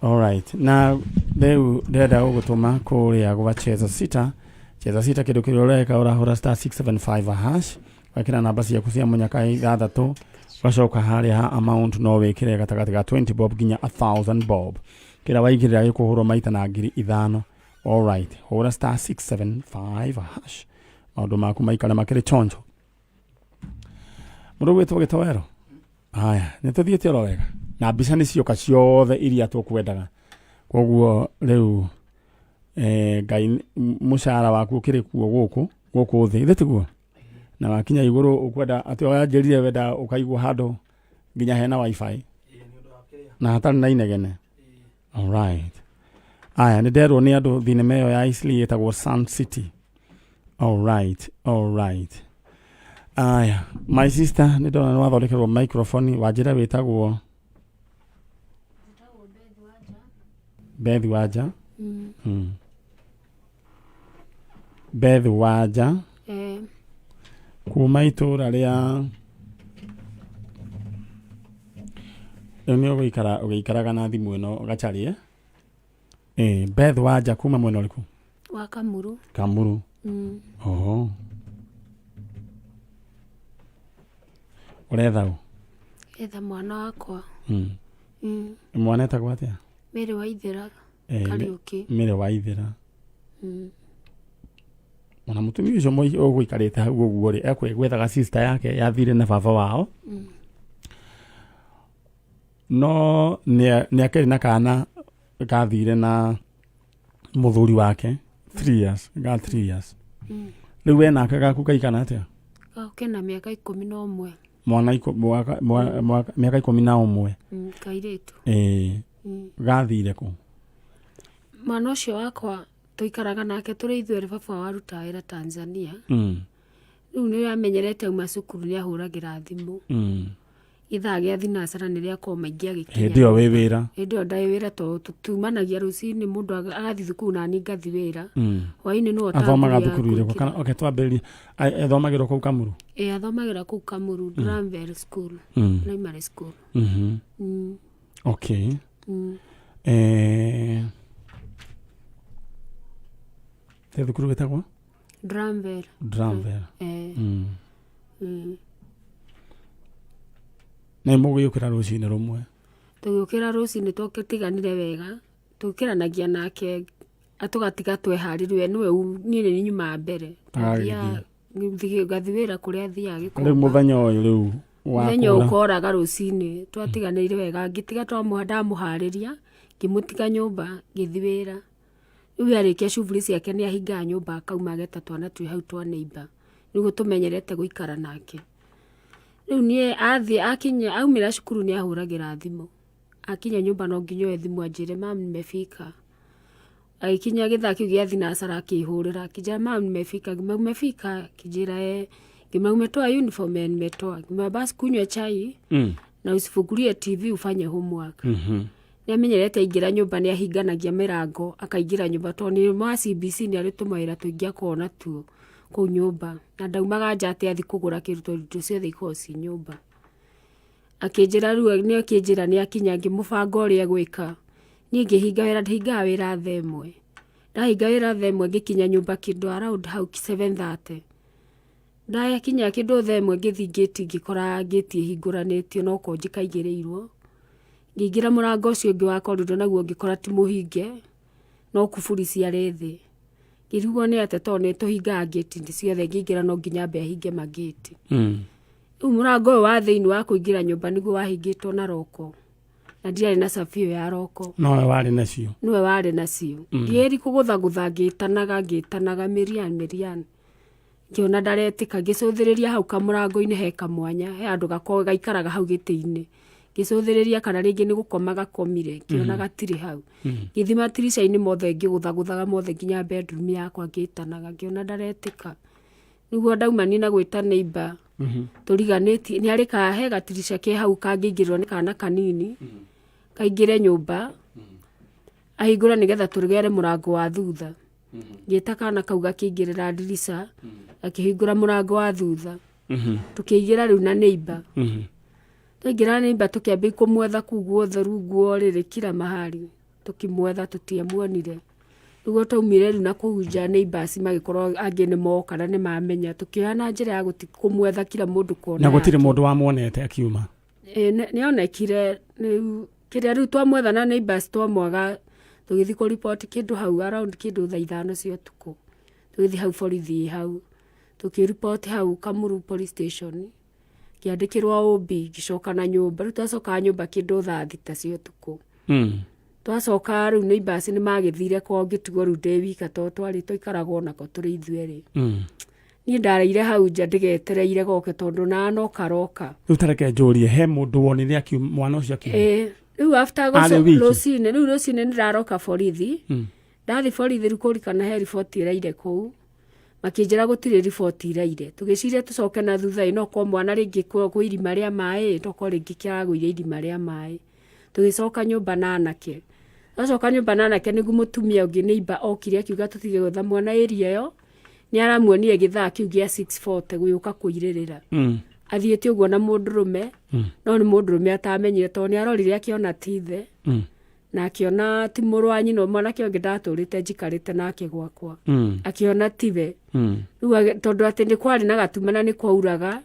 alright na rĩu ndĩrenda gũgũtũma kũrĩa gwa cheza sita cheza sita kĩndũ kĩrĩa ũreka ũrahũra star 675 hash wekĩra namba ciaku cia mũnyaka ithathatũ ũgacoka harĩa ha amount no wĩkĩre gatagatĩ ga 20 bob nginya 1000 bob kĩrĩa waigĩrĩra gĩkũhũrwo maita na 5000 alright hũra star 675 hash maũndũ maku maikare makĩrĩ chonjo mũndũ gwĩtwo gĩtoero haya nĩ tũthiĩte oro wega na mbica nĩ cioka ciothe iria tũkwendaga koguo rĩu eh, ngai mũcara waku ũkĩrĩ kuo gũkũ gũkũ thĩ ithe tiguo na wakinya igũrũ ũkwenda atĩ wanjĩrire wenda ũkaigwo handũ nginya hena wifi na hatarĩ na inegene alright aya nĩ nderwo nĩ andũ thinema ĩyo ya Eastleigh ĩtagwo Sun City alright alright aya my sister nĩ ndona nĩ wathondekerwo microphone wanjĩra wĩtagwo Beth Wanja mm. Beth Wanja Eh, kuma itũra rĩa rĩu nĩ ũgũikara ũgĩikaraga na thimũ ĩno gacarie ĩ Beth Wanja kuma mwena ũrĩkũ wa Kamuru. Kamuru oho ũretha ũ Etha mwana wakwa. Mwana etagwo atĩa Mary Waithera Eh, Kariũki. Mary Waithera ona mũtumia ũcio ũgũikarĩte hau ũguo rĩ ekwĩgwethaga sister yake yathire na baba wao no nĩ akĩrĩ na kana gathire na mũthuri wake 3 years ga 3 years rĩu we nake gaku kaigana atĩa Gako kena mĩaka 11. Mwana mĩaka 11. Kairĩtu. Ĩĩ gathire kũ Mwana ũcio wakwa tũikaraga nake tũrĩ ithuerĩ baba wao arutaga wĩra Tanzania. Rĩu nĩ amenyerete auma cukuru nĩ ahũragĩra thimũ. Ithaa gĩa thinacara nĩ rĩakorwo maingĩ agĩkinya. Hĩndĩ ĩyo wĩ wĩra? Hĩndĩ ĩyo ndarĩ wĩra tondũ tumanagia rũcinĩ mũndũ agathiĩ thukuru na niĩ ngathiĩ wĩra. Hwainĩ nĩwe Athomaga thukuru ĩrĩkũ? Kana okay twambĩrĩrie athomagĩra kũu Kamuru? Ĩĩ athomagĩra kũu Kamuru Granville School, Primary School. Okay. Eh, Te thukuru wĩtagwo? Granville. Granville. Eh. Nĩ mũgũgĩũkĩra rũcinĩ rũmwe? Tũgĩũkĩra rũcinĩ twatiganire wega, tũkĩranagia nake tũgatiga tweharĩria we nĩwe niĩ nĩ niĩ nyumaga mbere. Agagĩthiĩ. Ngathiĩ wĩra kũrĩa athiaga Rĩu Gĩkomba. Mũthenya ũyũ rĩu wa Mũthenya kũra. Ũkoraga rũcinĩ twatiganĩire wega, ngĩtiga ndamũharĩria, ngĩmũtiga nyũmba, ngĩthiĩ wĩra. Rĩu arĩkia shughuli ciake nĩ ahingaga nyũmba akauma ageta twana twĩ hau twa neighbor, nĩguo tũmenyerete gũikara nake. Rĩu niĩ athiĩ akinya aumĩra cukuru nĩ ahũragĩra thimũ. Akinya nyũmba no nginya oe thimũ anjĩre, "Mum, nimefika." Agĩkinya gĩthaa kĩu gĩa thinacara akĩhũrĩra akĩnjĩra, "Mum, nimefika." Ngĩmwĩra, "Umefika?" Akĩnjĩra, "Eh." Ngĩmwĩra, "Umetoa uniform?" "Eh, nimetoa." Ngĩmwĩra, "Basi kunywa chai na usifungulie TV ufanye homework." Nĩ amenyerete aingĩra nyũmba nĩ ahinganagia mĩrango akaingĩra nyũmba tondũ nĩ wa CBC, nĩ arĩ tũmawĩra tũingĩ akoragwo natuo kũu nyũmba, na ndaumaga nja atĩ athiĩ kũgũra kĩndũ tondũ indo ciothe ikoragwo ci nyũmba. Akĩnjĩra rĩu nĩ akĩnjĩra nĩ akinya, ngĩmũbanga ũrĩa egwĩka. Niĩ ngĩhinga wĩra, ndĩhingaga wĩra thaa 1. Ndahinga wĩra thaa 1 ngĩkinya nyũmba kĩndũ around hau 7:30. Ndakinya kĩndũ thaa 1 ngĩthiĩ ngĩti ngĩkora ngĩti ĩhingũranĩtio no konji kaigĩrĩirwo. Ngĩingĩra mũrango ũcio ũngĩ wa corridor naguo ngĩkora ti mũhinge, no kuburi ciarĩ thĩ. Ngĩrigwo nĩ atĩa tondũ nĩ tũhingaga ngĩti ciothe, ngĩingĩra no nginya ambe ahinge mangĩti. Rĩu mũrango ũyũ wa thĩinĩ wa kũingĩra nyũmba nĩguo wahingĩtwo na roko, na ndiarĩ na cabi ĩyo ya roko. Nowe warĩ nacio? Nĩwe warĩ nacio. Ngĩĩri kũgũthagũtha ngĩtanaga ngĩtanaga, "Mĩrian, Mĩrian." Ngĩona ndaretĩka, ngĩcũthĩrĩria hau kamũrango-inĩ he kamwanya, he handũ gakoragwo gaikaraga hau gĩtĩ-inĩ. Ngĩcũthĩrĩria kana rĩngĩ nĩ gũkoma gakomire, ngĩona gatirĩ hau. Ngĩthiĩ matirica-inĩ mothe ngĩgũthagũthaga mothe nginya bedroom yakwa ngĩtanaga, ngĩona ndaretĩka. Nĩguo ndaumania na gwĩta neighbor tũriganĩtie nĩ arĩ ka he gatirica ke hau kangĩingĩrwo nĩ kana kanini kaingĩre nyũmba ahingũre nĩgetha tũgere mũrango wa thutha. Ngĩta kana kau gakĩingĩrĩra ndirica gakĩhingũra mũrango wa thutha, tũkĩingĩra rĩu na neighbor. Twaingĩra na neighbor tũkĩambia kũmwetha kũu guothe rungu wa ũrĩrĩ kila mahali, tũkĩmwetha tũtiamuonire. Nĩguo twaumire rĩu na kũu nja, neighbors magĩkorwo angĩ nĩ moka na nĩ mamenya, tũkĩoya na njĩra ya kũmwetha kila mũndũ kona Na gũtirĩ yake. Mũndũ wamuonete akiuma? Ĩ, nĩ onekire rĩu kĩrĩa rĩu twamwetha na neighbors twamwaga, tũgĩthiĩ kũriboti kĩndũ hau around kĩndũ thaa 5 cia ũtukũ. Tũgĩthiĩ hau borithi hau tũkĩriboti hau Kamuru police station, ngĩandĩkĩrwo OB, ngĩcoka na nyũmba. Rĩu twacoka nyũmba kĩndũ thaa 6 cia ũtukũ. Twacoka rĩu neighbors nĩ magĩthire kwao, ngĩtigwo rĩu ndĩ wika tondũ twarĩ tũikaragwo nako tũrĩ ithuerĩ. Niĩ ndareire hau nja ndĩgetereire goke tondũ na no karoka. Rĩu tareke njũrie, he mũndũ wonire mwana ũcio akiuma? Ĩĩ, rĩu after Arĩ wiki? Rũcinĩ rĩu rũcinĩ nĩ ndaroka borithi. Ndathi borithi rĩu kũrikana he riboti ĩraire kũu, makĩnjĩra gũtirĩ riboti iraire. Tũgĩciria tũcoke na thutha ĩ no korwo mwana rĩngĩ kwĩ irima rĩa maĩ, no korwo rĩngĩ kĩragũire irima rĩa maĩ. Tũgĩcoka nyũmba na anake. Twacoka nyũmba na anake nĩguo mũtumia ũngĩ neighbor okire akiuga tũtige gwetha mwana area ĩyo, nĩ aramuonire gĩthaa kĩu gĩa 6:40 gũgĩũka kũirĩrĩra. Athiĩte ũguo na mũndũrũme, no nĩ mũndũrũme atamenyire tondũ nĩ arorire akĩona ti ithe na akĩona ti mũrũ wa nyina mwanake ũngĩ ndatũrĩte njikarĩte nake gwakwa. Akĩona tiwe. Rĩu tondũ atĩ nĩ kwarĩ na gatuma na nĩ kwauraga,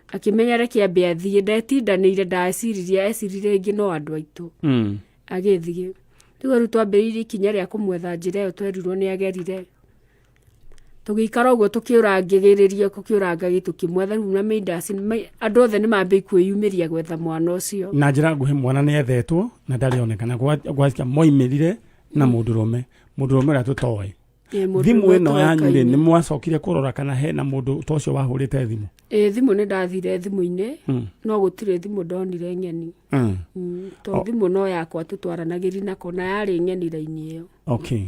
akĩmenya reke ambe athiĩ, ndetindanĩire, ndeciririe, eciririe rĩngĩ no andũ aitũ. Agĩthiĩ. Rĩu rĩu twambĩrĩirie ikinya rĩa kũmwetha njĩra ĩyo twerirwo nĩ agerire. Tũgĩikara ũguo tũkĩũrangĩrĩria tũkĩũrangagĩ tũkĩmwetha rĩu na Midas andũ othe nĩ mambĩrĩirie kwĩyumĩria gwetha mwana ũcio. Na njĩra nguhĩ, mwana nĩ ethetwo na ndarĩ onekana. Gwacia moimĩrire na mũndũrũme, mũndũrũme ũrĩa tũtoĩ. Ĩ, mũndũ Thimũ ũmwe ĩno yanyu rĩ, ũtoĩkaine. nĩ mwacokire kũrora kana hena mũndũ ta ũcio wahũrĩte thimũ? Ĩ, thimũ nĩ ndathire thimũ-inĩ no gũtirĩ thimũ ndonire ng'eni. Tondũ thimũ no yakwa tũtwaranagĩria nako na yarĩ ng'eni raini ĩyo. Okay.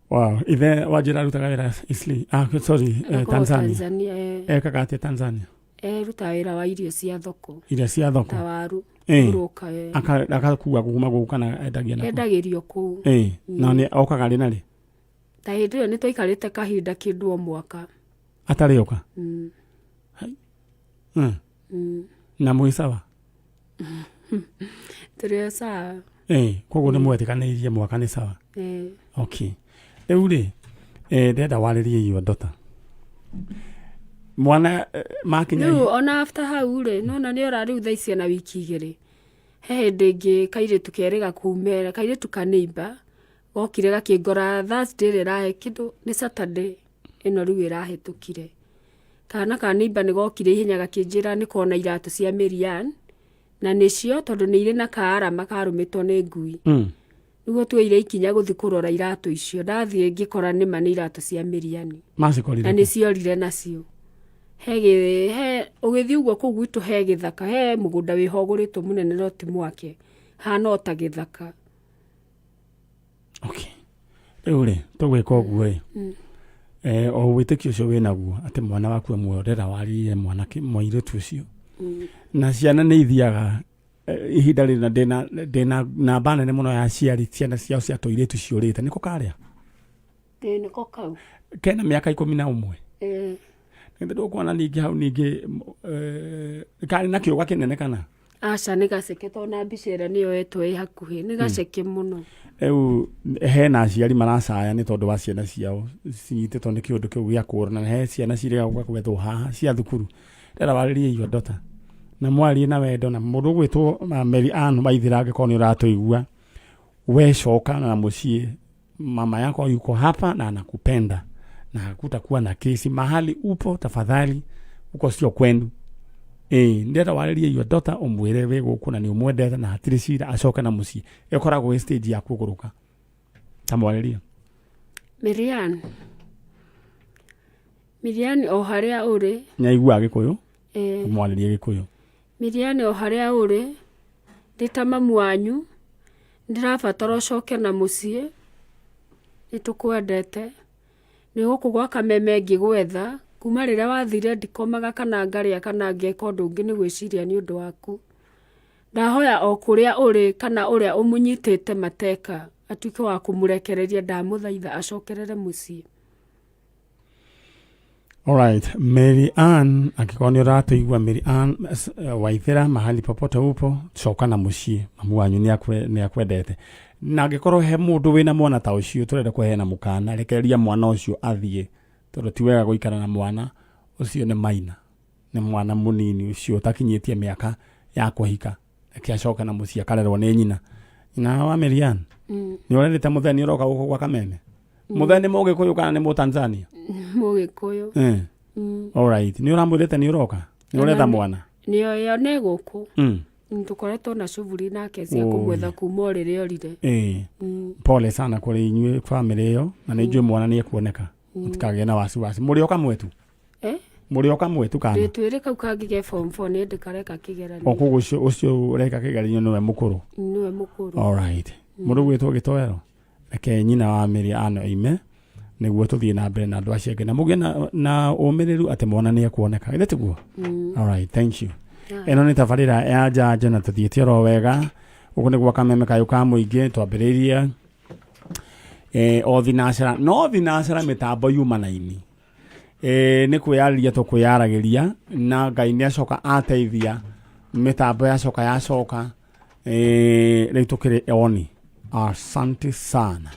Wow. Ithe wanjĩra arutaga wĩra Eastleigh, ah, sorry, Akoragwo Tanzania. Tanzania, eh. Ekaga atĩa Tanzania? Erutaga wĩra wa irio cia thoko. Irio cia thoko. Ta waru. Broker, eh. Agakua kuma gũkũ kana endagia nakũ? Endagĩrio kũu. Na nĩ okaga rĩ na rĩ? Ta hĩndĩ ĩyo nĩ twaikarĩte kahinda kĩndũ o mwaka. Atarĩ oka? Mm. Na mwĩ sawa? Tũrĩ o sawa. Koguo nĩ mwetĩkanĩirie mwaka nĩ sawa? Eh. Okay. Rĩu rĩ, ndĩrenda warĩrie your daughter. Mwana makinya Rĩu ona after hau rĩ, nona nĩ ora rĩu thaa ici ena wiki 2. He hĩndĩ ĩngĩ kairĩtu kerĩ gakumera, kairĩtu ka neighbor gokire gakĩngora Thursday ĩrĩa ĩrahe kĩndũ nĩ Saturday. Ĩno rĩu ĩrahĩtũkire. Kana ka neighbour nĩ gokire ihenya gakĩnjĩra nĩ kona iratũ cia Maryanne, na nĩcio tondũ nĩ irĩ na kaarama karũmĩtwo nĩ ngui. Nĩguo tuoire ikinya gũthiĩ kũrora iratũ icio. Ndathiĩ ngĩkora nĩma nĩ iratũ cia Maryanne. Macikorire Na nĩ ciorire nacio. He gĩ, he, ũgĩthiĩ ũguo kũu gwitũ he gĩthaka, he mũgũnda wĩho ũgũrĩtwo mũnene no ti mwake. Hana o ta gĩthaka. Okay. Rĩu rĩ, tũgwĩka ũguo ĩ. Eh, o wĩtĩkio ũcio wĩ naguo atĩ mwana waku e muoyo ndĩrenda warĩrie mwanake mũirĩtu ũcio. Na ciana nĩ ithiaga eh, ihinda rĩna ndĩna ndĩna namba nene mũno ya aciari ciana ciao cia tũirĩtu ciũrĩte nĩko karĩa Ĩĩ nĩko kau. Kena mĩaka 11. Ĩĩ. Nĩ ndũkuona ningĩ hau ningĩ eh, karĩ na kĩũga kĩnene kana? Aca nĩ gaceke tondũ na mbica ĩrĩa nĩyo yoetwo ĩ hakuhĩ nĩ gaceke mũno. Rĩu hena aciari maracaya nĩ tondũ wa ciana ciao cinyitĩtwo nĩ kĩũndũ kĩu gĩa kũũra na he ciana cirĩga gũka gwethwo haha cia thukuru. Ndĩrenda warĩrie your daughter na mwarie na wendo na mũndũ ũgwĩtwo Mary Ann Waithĩra angĩkorwo nĩ ũratũigua we coka na mũciĩ mama yako yuko hapa na anakupenda na hakutakuwa na kesi mahali upo tafadhali uko sio kwenu ĩĩ ndĩrenda warĩrie your daughter ũmwĩre wĩ gũkũ na nĩ ũmwendete na hatirĩ cira acoke na mũciĩ ĩkoragwo ĩ stage ya kũgũrũka tamwarĩrie. Miriam Miriam o harĩa ũrĩ. Nĩaiguaga gĩkũyũ. Ĩĩ. Ũmwarĩrie gĩkũyũ. Miriam o harĩa ũrĩ ndĩ ta mamu wanyu Nĩndĩrabatara ũcoke na mũciĩ, nĩtũkwendete. Nĩ gũkũ gwa kameme ngĩgwetha, kuma rĩrĩa wathire ndikomaga kana ngarĩa kana ngeka ũndũ ũngĩ nĩ gwĩciria nĩ ũndũ waku. Ndahoya o kũrĩa ũrĩ kana ũrĩa ũmũnyitĩte mateka atuĩke wa kũmũrekereria ndamũthaitha acokerere mũciĩ. Alright, Mary Ann, angĩkorwo nĩ ũratũigua Mary Ann Waithera mahali popote upo, coka na mũciĩ, mamu wanyu nĩ akwendete. Na angĩkorwo he mũndũ wĩna mwana ta ũcio tũrenda kũheana mũkana, rekereria mwana ũcio athiĩ, tondũ ti wega gũikara na mwana ũcio nĩ maina, nĩ mwana mũnini ũcio ũtakinyĩtie mĩaka ya kũhika. Reke acoke na mũciĩ akarerwo nĩ nyina. Nyina wa Mary Ann, nĩ ũrerĩte mũthee nĩ ũroka gũkũ gwa Kameme? Mũthee nĩ Mũgĩkũyũ kana nĩ Mũtanzania? Mũgĩkũyũ. Alright. Nĩ ũramwĩrĩte nĩ ũroka? Nĩ ũretha mwana? Nĩoĩ one gũkũ. Tũkoretwo na cuburi nake cia kũmwetha kuma o rĩrĩa orire. Pole sana kũrĩ inyuĩ bamĩrĩ ĩyo na nĩ njũĩ mwana nĩ ekuoneka. Mũtikagĩe na wasiwasi. Mũrĩ o kamwe tu? Eh? Mũrĩ o kamwe tu kana? Ndĩ twĩrĩ kau kangĩ ke form 4 nĩ ndĩ kareka kĩgeranio. O koguo ũcio ũcio ũreka kĩgeranio nĩwe mũkũrũ? Nĩwe mũkũrũ. Alright. Mũndũ ũgwĩtwo Gĩtoero? Reke nyina wa Mary Ann oime nĩguo tũthiĩ na mbere na andũ acio angĩ na mũgĩe na, na ũmĩrĩru atĩ mwana nĩ ekuoneka githĩ tiguo? Alright, thank you. Ĩno nĩ tabarĩra ya njanjo na tũthiĩte oro wega gũkũ nĩ gwa Kameme kayũ ka mũingĩ twambĩrĩirie o thinacara no thinacara mĩtambo yuma naini nĩ kwĩyarĩria tũkwĩyaragĩria na Ngai nĩ acoka ateithia mĩtambo yacoka yacoka rĩu tũkĩrĩ oni asante sana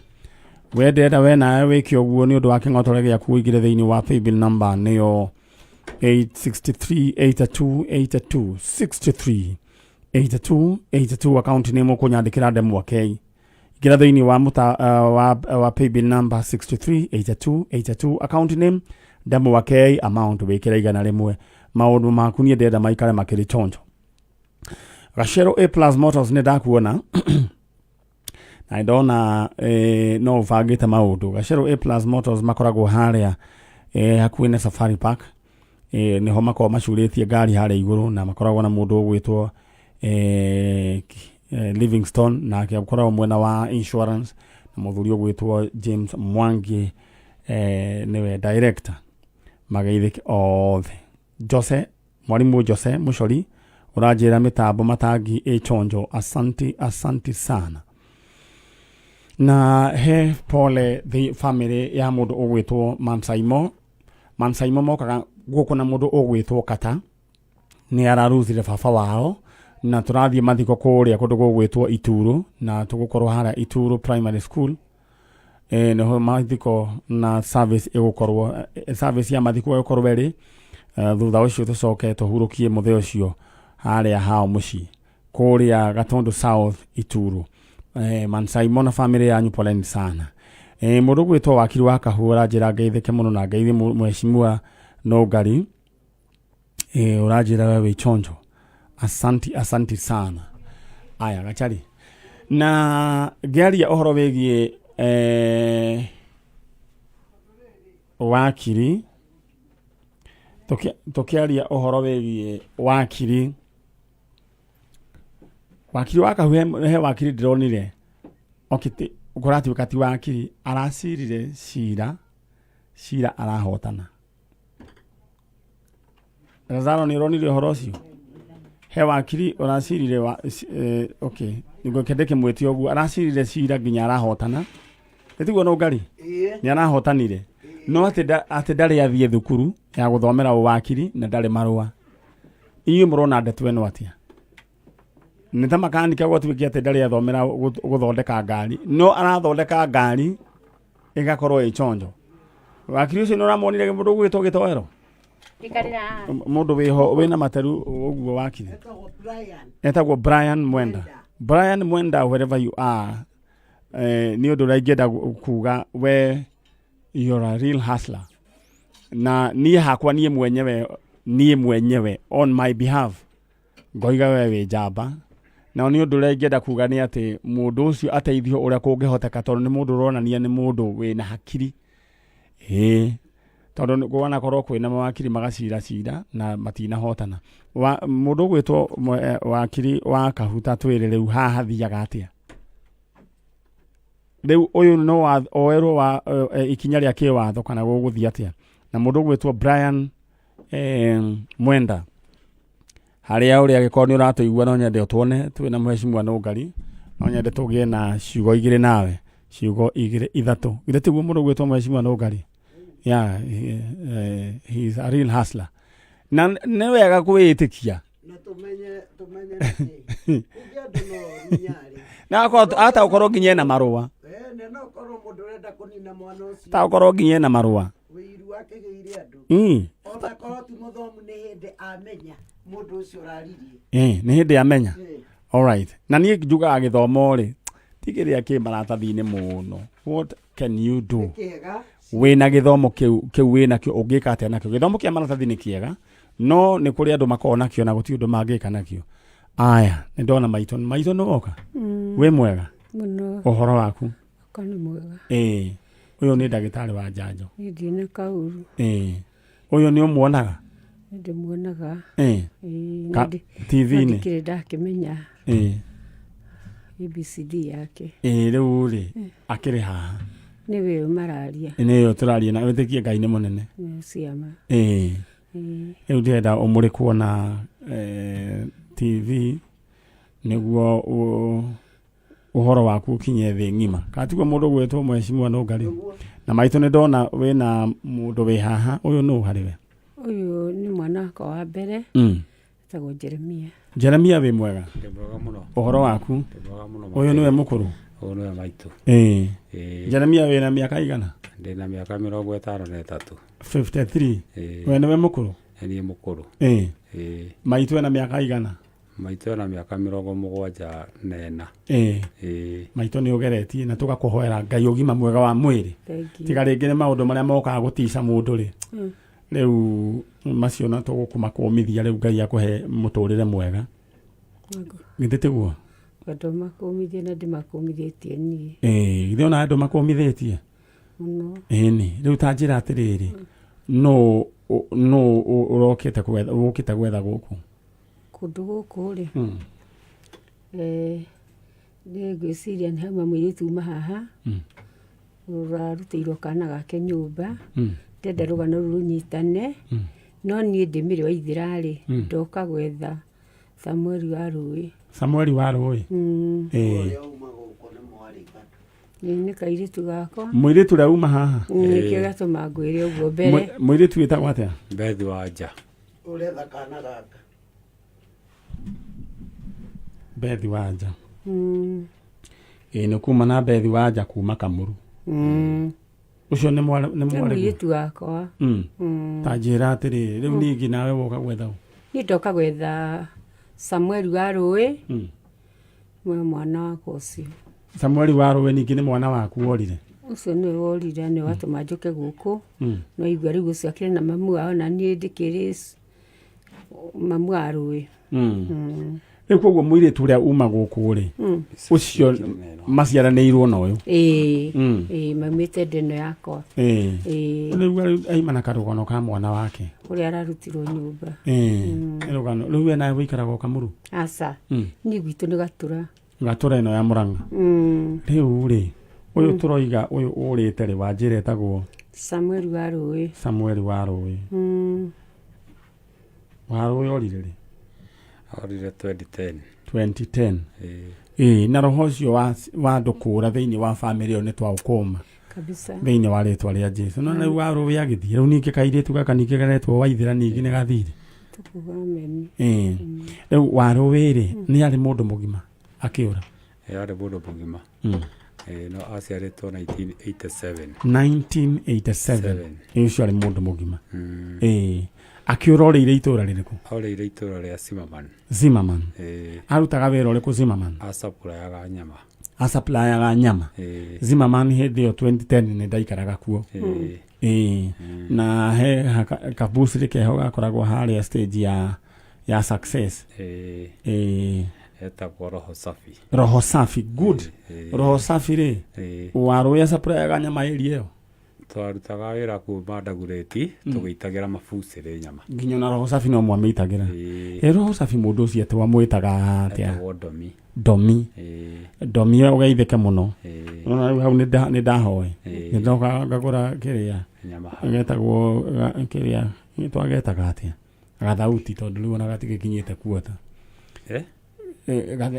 we ndĩrenda we nawe wĩke ũguo nĩ ũndũ wa kĩng'otore gĩaku ũingĩre thĩinĩ wa paybill number nĩyo 863 82 82 63 82 82 account nĩ mũkũnyandĩkĩra ndemwa K ingĩra thĩinĩ wa, mũta, wa paybill number 63 82 82 account name ndemwa K amount wĩkĩre 100 maũndũ maku niĩ ndĩrenda maikare makĩrĩ chonjo Gacero A Plus Motors nĩ ndakuona na ndona no ũbangĩte maũndũ. Gacero A Plus Motors makoragwo harĩa hakuhĩ na Safari Park nĩho makoragwo macurĩtie ngari harĩa igũrũ na makoragwo na mũndũ ũgwĩtwo Livingstone nake akoragwo mwena wa insurance na mũthuri ũgwĩtwo James Mwangi nĩwe director. Mageithĩke othe. Jose Mwalimu Jose Mucori ũranjĩra mĩtambo matangi ĩ chonjo asanti asanti sana na he pole the family ya mũndũ ũgwĩtwo Mansaimo Mansaimo mokaga gũkũ na mũndũ ũgwĩtwo Kata nĩ araruthire baba wao na tũrathiĩ mathiko kũrĩa kũndũ gũgwĩtwo Ituru na tũgũkorwo harĩa Ituru Primary School nĩho mathiko na service ĩgũkorwo service ya mathiko ĩgũkorwo ĩrĩ thutha ũcio tũcoke tũhurũkie mũthee ũcio harĩa hao mũciĩ kũrĩa Gatundu South Ituru. Mansaimo na family yanyu poleni sana. E, mũndũ gwĩtwo wakiri wa kahũra njĩra ngeithĩke mũno na ngeithi mheshimiwa Nũngari. E, ũranjĩra we wĩ chonjo. Asanti, asanti sana. Aya gachari na ngĩaria ũhoro wĩgiĩ wakiri, tũkĩaria ũhoro wĩgiĩ wakiri, wakiri wa Kahuhe, he wakiri ndĩronire okĩte kũratuĩka ti wakiri, aracirire cira, cira arahotana. Lazaro nĩ ũronire ũhoro ũcio? He wakiri ũracirire wa, okay, nĩguo kĩndĩ kĩmwĩte ũguo, aracirire cira nginya arahotana. Nĩ tiguo Nũngari? Nĩ arahotanire. No atĩ atĩ ndarĩ athiĩ thukuru ya gũthomera ũwakiri na ndarĩ marũa. Inyuĩ mũrona ndeto ĩno atĩa? Nĩ ta makanika gwatuĩke atĩ ndarĩ athomera gũthondeka ngari, no arathondeka ngari ĩgakorwo ĩ chonjo. Wakiri ũcio nĩ ũramuonire mũndũ ũgwĩtwo gĩtoero? Mũndũ wĩho wĩna materu ũguo wakiri. Etagwo Brian Mwenda. Brian Mwenda, wherever you are, nĩ ũndũ ũrĩa ingĩenda kuga, we you're a real hustler. Na niĩ hakwa, niĩ mwenyewe on my behalf ngoiga we wĩ njamba. Na nĩ ũndũ ũrĩa ingĩenda kuga nĩ atĩ mũndũ ũcio ateithio ũrĩa kũngĩhoteka, tondũ nĩ mũndũ ũronania nĩ mũndũ wĩna hakiri. Ĩĩ, tondũ wanakorwo kwĩna mawakiri magacira cira na matinahotana. Mũndũ ũgwĩtwo wakiri wa Kahuta, twĩre rĩu haha hathiaga atĩa? Rĩu ũyũ no oerwo wa ikinya rĩa kĩwatho kana gũgũthiĩ atĩa? Na mũndũ ũgwĩtwo Brian Mwenda, harĩa ũrĩa angĩkorwo nĩ ũratũigua, no nyende ũtuone twĩ na mheshimiwa Nũngari, no nyende tũgĩe na ciugo igĩrĩ nawe, ciugo igĩrĩ ithatũ. Githĩ tiguo mũndũ ũgwĩtwo mheshimiwa Nũngari? Yeah, he is a real hustler na nĩ wega kwĩĩtĩkia. Na tũmenye nĩkĩ kũngĩ andũ no runyarĩ. Na akorwo ata ũkorwo nginya ena marũa. Na no korwo mũndũ ũrenda kũnina mwana ũcio. Ta ũkorwo nginya ena marũa. Wĩiru akĩgĩire andũ, ona korwo ti mũthomu, nĩ hĩndĩ amenya mũndũ ũcio ũraririe. Nĩ hĩndĩ amenya. Alright, na niĩ njugaga gĩthomo rĩ ti kĩrĩa kĩ maratathi-inĩ mũno. What can you do? Kĩega. Wĩna gĩthomo kĩu wĩnakĩo, ũngĩka atĩa nakĩo? Gĩthomo kĩa maratathi nĩ kĩega, no nĩ kũrĩ andũ makoragwo nakĩo na gũtirĩ ũndũ mangĩka nakĩo. Aya, nĩ ndona maitũ. Maitũ, nĩ woka? Wĩ mwega? Mũno. Ũhoro waku? Wakwa nĩ mwega. Ĩĩ, ũyũ nĩ ndagĩtarĩ wa njanjo. Niĩ ndina kaũru. Ĩĩ, ũyũ nĩ ũmuonaga? Nĩ ndĩmuonaga. Ĩĩ. TV-inĩ. Ndikĩrĩ ndakĩmenya ABCD yake. Ĩĩ, rĩu rĩ akĩrĩ haha. Nĩwe ũyũ mararia. Nĩ ũyũ tũraria na wĩtĩkie Ngai nĩ mũnene. Nĩ ciama. Ĩĩ. Rĩu ndĩrenda ũmũrĩkwo na TV nĩguo ũhoro waku ũkinye thĩ ng'ima, kana tiguo mũndũ ũgwĩtwo mheshimiwa Nũngari? Na maitũ, nĩ ndona wĩna mũndũ wĩ haha. Ũyũ nũ harĩ we? Ũyũ nĩ mwana wakwa wa mbere. Etagwo Jeremia. Jeremia, wĩ mwega? Ndĩ mwega mũno. Ũhoro waku? Ndĩ mwega mũno. Ũyũ nĩwe mũkũrũ? Ũyũ nĩwe maitũ. Ĩĩ. Ĩĩ. Jeremia, wĩna mĩaka igana? Ndĩ na mĩaka 53. 53? Ĩĩ. We nĩwe mũkũrũ? Nĩ niĩ mũkũrũ. Ĩĩ. Ĩĩ. Maitũ ena mĩaka igana? Maitũ ena mĩaka 74. Ĩĩ. Ĩĩ. Maitũ, nĩ ũgeretie na tũgakũhoera Ngai ũgima mwega wa mwĩrĩ. Thank you. Tiga rĩngĩ nĩ maũndũ marĩa mokaga gũtica mũndũ rĩ, rĩu macio na tũgũkũmakũmithia. Rĩu Ngai akũhe mũtũrĩre mwega, githĩ tiguo? Andũ makũmithie na ndĩmakũmithĩtie niĩ. Ĩĩ, githĩ ona andũ makũmithĩtie? Mũno. Ĩni rĩu ta njĩra atĩrĩrĩ, nũ ũrokĩte gwetha, ũkĩte gwetha gũkũ? Kũndũ gũkũ rĩ, nĩ ngwĩciria nĩ hauma mũirĩtu uma haha ũrarutĩirwo kana gake nyũmba. Ndenda rũgano rũu rũnyitane, no niĩ ndĩ Mĩrĩ wa Ithĩra rĩ, ndoka gwetha Samueli wa Rũĩ. Samueli wa Rũĩ? Ĩĩ. Ũrĩa uma gũkũ nĩ mwarĩ bado. Nĩ kairĩtu gakwa. Mũirĩtu ũrĩa uma haha? Nĩkĩo gatũma ngwĩre ũguo mbere. Mũirĩtu wĩtagwo atĩa? Bethi wa nja. Ũretha kana gaka. Bethi wa nja. Ĩĩ, nĩ kuma na Bethi wa nja kuma Kamuru. Ũcio nĩ mwarĩ, nĩ Nĩ mwarĩ? Mũirĩtu wakwa. Ta njĩra atĩrĩrĩ, rĩu ningĩ nawe woka gwetha ũ? Niĩ ndoka gwetha Samueli wa Rũĩ. Mwe mwana wakwa ũcio. Samueli wa Rũĩ ningĩ nĩ mwana waku worire? Ũcio nĩwe worire nĩwe watũma njũke gũkũ. No igua rĩu ũcio akĩrĩ na mamu wao na niĩ ndĩkĩrĩ mamu wa rũĩ. Rĩu koguo mũirĩtu ũrĩa uma gũkũ rĩ, ũcio maciaranĩirwo na ũyũ? Ĩĩ. Ĩĩ, maumĩte ndĩ ĩno yakwa. Ĩĩ. Rĩu aima na karũgano ka mwana wake ũrĩa ararutirwo nyũmba. Ĩĩ, rũgano rĩu we nawe ũikaraga o Kamuru? Aca, niĩ gwitũ nĩ Gatura. Gatura ĩno ya Mũrang'a? Rĩu rĩ, ũyũ tũroiga ũyũ ũrĩte rĩ, wanjĩra etagwo? Samuel wa Rũĩ. Samuel wa Rũĩ. Wa Rũĩ orire rĩ? Orire 2010. 2010? Ĩĩ. Ĩĩ, na roho ũcio wa andũ kũũra thĩinĩ wa bamĩrĩ ĩyo nĩ twaũkũma kabisa thĩinĩ wa rĩtwa rĩa Jesu. No rĩu wa Rũĩ agĩthiĩ, rĩu ningĩ kairĩtu gaka ningĩ karetwo Waithĩra ningĩ nĩ gathire. Tukuga ameni. Ĩĩ. Rĩu wa Rũĩ rĩ, nĩ arĩ mũndũ mũgima akĩũra? Ĩĩ, arĩ mũndũ mũgima. Ĩĩ, no aciarĩtwo 1987. 1987? Seven. Ĩĩ, ũcio arĩ mũndũ mũgima. Ĩĩ, akĩũra orĩire itũra rĩrĩkũ? Orĩire itũra rĩa Zimmerman. Zimmerman? Ĩĩ. Arutaga wĩra ũrĩkũ Zimmerman? Acapurayaga nyama. Acaplayaga nyama? Ĩĩ. Zimmerman hĩndĩ ĩyo 2010 nĩ ndaikaraga kuo. Ĩĩ. Ĩĩ, na he kabucirĩ keho gakoragwo harĩa stage ya success. Ĩĩ. Ĩĩ. Etagwo Roho Safi. Roho Safi, good. Ĩĩ. Roho Safi rĩ, Ĩĩ. Warũĩ acaplayaga nyama area ĩyo? Twarutaga wĩra kuma Ndagureti tũgĩitagĩra mabucĩrĩ nyama. Nginya ona Roho Safi no mwamĩitagĩra? Ĩĩ. Ĩ, Roho Safi mũndũ ũcio atĩ wamwĩtaga atĩa? Etagwo Domi. Domi? Ĩĩ. Domi ũgeithĩke mũno. Ĩĩ. Nona rĩu hau nĩ ndahoe. Ĩĩ. Nĩ ndoka ngagũra kĩrĩa nyama hau. Getagwo kĩrĩa twagetaga atĩa, gathauti, tondũ rĩu ona gatigĩkinyĩte kuota. Eh?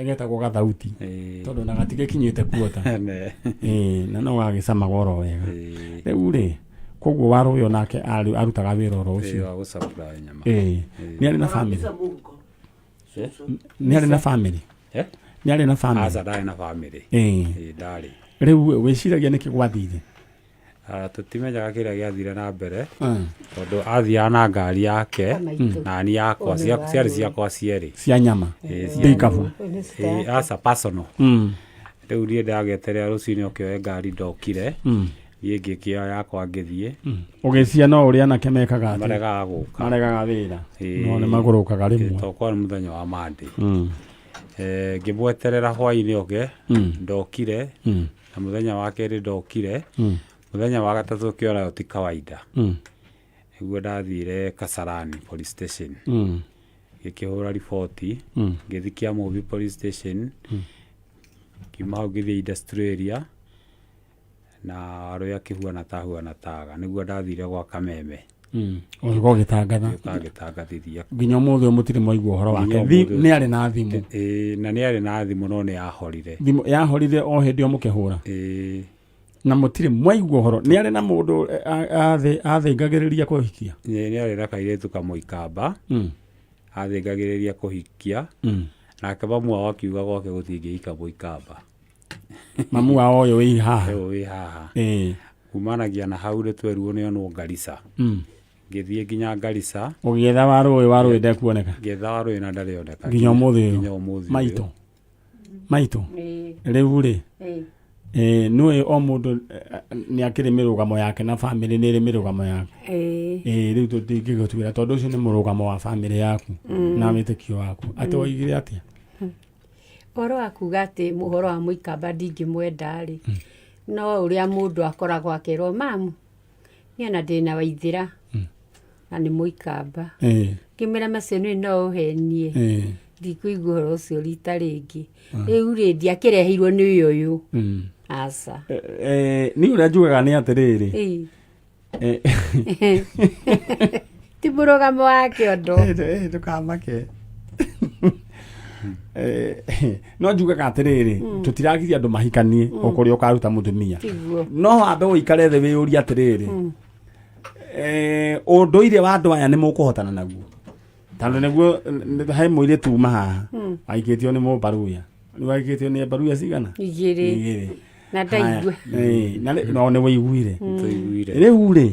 Getagwo gathauti. Ĩĩ. Tondũ ona gatigĩkinyĩte kuota. Ne. Ĩĩ, na no gagĩcamaga oro wega. Ĩĩ. Rĩu rĩ, koguo Warũĩ onake arutaga wĩra oro Ĩĩ, ũcio? wa gũcapura nyama. Ĩĩ. Nĩ arĩ na family? Misa Mungo. Eh? Nĩ arĩ na family? Eh? Nĩ arĩ na family? Aca, ndarĩ na family. Ĩĩ. Ĩĩ, ndarĩ. Rĩu wĩciragia nĩkĩ gwathire? Ah, tũtimenyaga kĩrĩa gĩathire na mbere tondũ athiaga na ngari yake Maitũ. na ni yakwa. Ũyũ nĩ ciarĩ Warũĩ. ciakwa cierĩ. Cia nyama? Ĩĩ, Mbikabu? Ũyũ nĩ sister Ĩĩ, yake. aca, personal. Rĩu niĩ ndageterera rũcinĩ ũkĩoe ngari ndokire. Niĩ ngĩkĩoya yakwa ngĩthiĩ. Ũgĩcia no ũrĩa anake mekaga atĩ Maregaga gũka. Maregaga wĩra. Ĩĩ. No nĩ magũrũkaga rĩmwe. Tondũ kwarĩ mũthenya wa Monday. Ngĩmweterera hwainĩ oke, ndokire. Na mũthenya wa kerĩ ndokire. Mũthenya wa gatatũ kĩorayo ti kawaida. Nĩguo ndathire Kasarani police station. Ngĩkĩhũra riboti. Ngĩthiĩ Kiamũmbi police station. Ngiuma hau ngĩthiĩ industrial area na Warũĩ akĩhuana ta huana taga. Nĩguo ndathire gwa Kameme. Ũgĩũka ũgĩtangatha? Ngĩũka ngĩtangathithia. Nginya ũmũthĩ ũyũ mũtirĩ mwaigua ũhoro wake? Nginya ũmũthĩ. Nĩ arĩ na thimũ? Ĩĩ, na nĩ arĩ na thimũ no nĩ yahorire. Thimũ yahorire o hĩndĩ ĩyo mũkĩhũra? Ĩĩ. Na mũtirĩ mwaigua ũhoro? Nĩ arĩ na mũndũ athĩngagĩrĩria kũhikia? Ĩĩ, nĩ arĩ na kairĩtu kamũikamba. Athĩngagĩrĩria kũhikia. Nake mamu wao akiuga gwake gũtingĩhika mũikamba. Mamu wao ũyũ wĩ haha? Ũyũ wĩ haha. Ĩĩ. Kumanagia na hau nĩ twerirwo nĩ onwo Garissa. Ngĩthiĩ nginya Garissa. Ũgĩetha Warũĩ, Warũĩ ndekuoneka? Ngĩetha Warũĩ na ndarĩoneka. Nginya ũmũthĩ ũyũ? Nginya ũmũthĩ ũyũ. Maitũ, maitũ. Ĩĩ. Rĩu rĩ, Ĩĩ. Nĩũĩ o mũndũ nĩ akĩrĩ mĩrũgamo yake na bamĩrĩ nĩ ĩrĩ mĩrũgamo yake. Ĩĩ. Ĩĩ, rĩu tũtingĩgũtuĩra tondũ ũcio nĩ mũrũgamo wa bamĩrĩ yaku na wĩtĩkio waku. Atĩ woigire atĩa? Ũhoro wa kuga atĩ ũhoro wa mũikamba ndingĩmwenda rĩ, no ũrĩa mũndũ akoragwo akĩrwo mamu, niĩ ona ndĩna Waithĩra na nĩ mũikamba. Ngĩmwĩra macio nĩ no ũhenie. Ndikũigua ũhoro ũcio rita rĩngĩ. Rĩu rĩ, ndiakĩreheirwo nĩ ũyũ ũyũ. Aca. Niĩ ũrĩa njugaga nĩ atĩrĩrĩ. Ĩĩ. Ti mũrũgamo wa kĩondo. Ndũkamake. No njugaga atĩrĩrĩ, tũtiragiria andũ mahikanie o kũrĩa ũkaruta mũtumia. Tiguo. No wambe ũikare thĩ wĩyũrie atĩrĩrĩ, ũndũire wa andũ aya nĩ mũkũhotana naguo? Tondũ nĩguo he mũirĩtu uma haha waikĩtio nĩ mũmbaruya. Nĩ waikĩtio nĩ mbaruya cigana? Igĩrĩ. Igĩrĩ. Na ndaigua. Haya, na no nĩ wĩiguire. Tũiguire. Rĩu rĩ,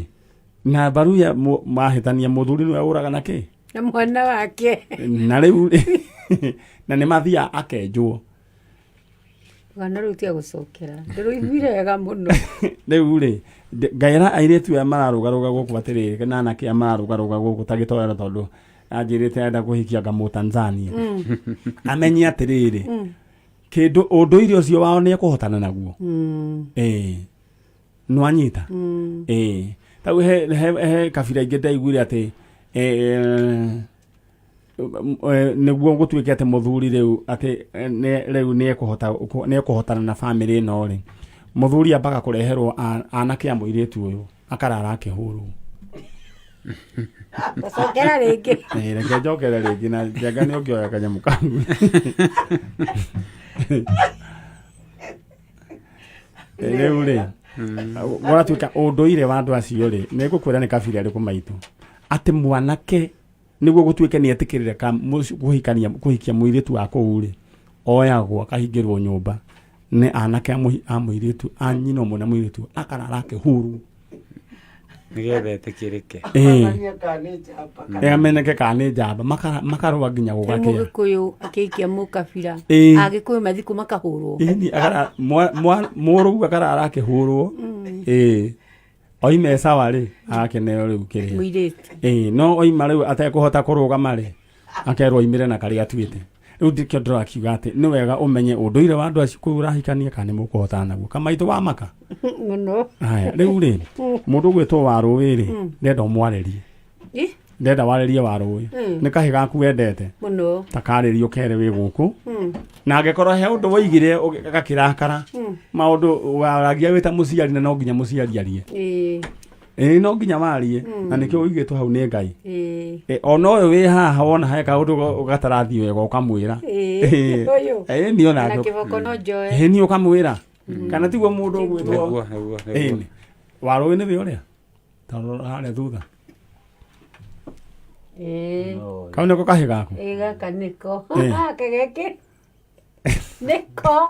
na mbaruya mahĩtania mũthuri nĩwe ũraga na kĩ? Na mwana wake. Na rĩu rĩ, na nĩ mathiaga akenjwo. Rũgano rũu tiga gũcokera. Ndĩrũiguire wega mũno. Rĩu rĩ, ngaĩra airĩtu aya mararũgarũga gũkũ atĩrĩrĩ, na anake aya mararũgarũga gũkũ ta gĩtoero tondũ anjĩrĩte arenda kũhikia nga Mũtanzania. Amenye atĩrĩrĩ, kĩndũ ũndũire ũcio wao nĩ ekũhotana naguo. Ĩĩ. Nĩwanyita? Ĩĩ. Tau he, he, he kabira ingĩ ndaiguire atĩ eh, nĩguo gũtuĩke atĩ mũthuri rĩu atĩ eh, rĩu nĩ ekũhotana na bamĩrĩ ĩno rĩ, mũthuri ambaga kũreherwo anake a mũirĩtu ũyũ akarara akĩhũrwo. Cokera rĩngĩ. Eh, reke njokere rĩngĩ na njenga nĩ ũngĩoya kanyamũ kangu. Eh, rĩu rĩ gũratuĩka ũndũire wa andũ acio rĩ, nĩ ngũkwĩra nĩ kabira ĩrĩkũ maitũ, atĩ mwanake nĩguo gũtuĩke nĩ etĩkĩrĩre ka kũhikania kũhikia mũirĩtu wa kũu rĩ, oyagwo akahingĩrwo nyũmba nĩ anake a mũirĩtu, a nyina ũmwe na mũirĩtu, akarara akĩhurwo. Nĩgetha etĩkĩrĩke. Ĩĩ. Onanie kana nĩ njamba kana Ameneke kana nĩ njamba. Makarũa nginya gũgakĩa. Mũgĩkũyũ akĩhikia mũkabira. Ĩĩ. Agĩkũyũ mathikũ makahũrwo. Ĩni mũrũgu akarara akĩhũrwo. Ĩĩ, oime sawa rĩ, agakeneo rĩu kĩrĩa mũirĩtu. Ĩĩ, no oima rĩu atekũhota kũrũgama rĩ, akerwo oimĩre na karĩa atuĩte. Rĩu ndĩkĩo ndĩrakiuga atĩ nĩ wega ũmenye ũndũire wa andũ acio kũu ũrahikania kana nĩ mũkũhotana naguo. Kamaitũ wa maka mũno. Haya, rĩu rĩ, mũndũ ũgwĩtwo warũĩ rĩ, ndenda ũmwarĩrie. Ĩ, Ndenda warĩrie warũĩ. Nĩ kahĩ gaku wendete. Mũno. Ta karĩrie ũkere wĩ gũkũ, na angĩkorwo he ũndũ woigire gakĩrakara, maũndũ waragia wĩ ta mũciari, na no nginya mũciari arie. Ĩĩ, no nginya warie, na nĩkĩo ũigĩtwo hau nĩ Ngai. Ĩ, ona ũyũ wĩ haha, wona he kaũndũ gatarathiĩ wega, ũkamwĩra. Ĩ, ũyũ. Ĩ, niĩ na onake kĩboko no njoe. Ĩ, niĩ ũkamwĩra, kana tiguo mũndũ ũgwĩtwo? Nĩguo, nĩguo. Ĩni warũĩ nĩ wĩ ũrĩa tarora harĩa thutha. Kau nĩko kahĩ gaku? Ĩ, gaka nĩko. Ĩ. Kageke nĩko,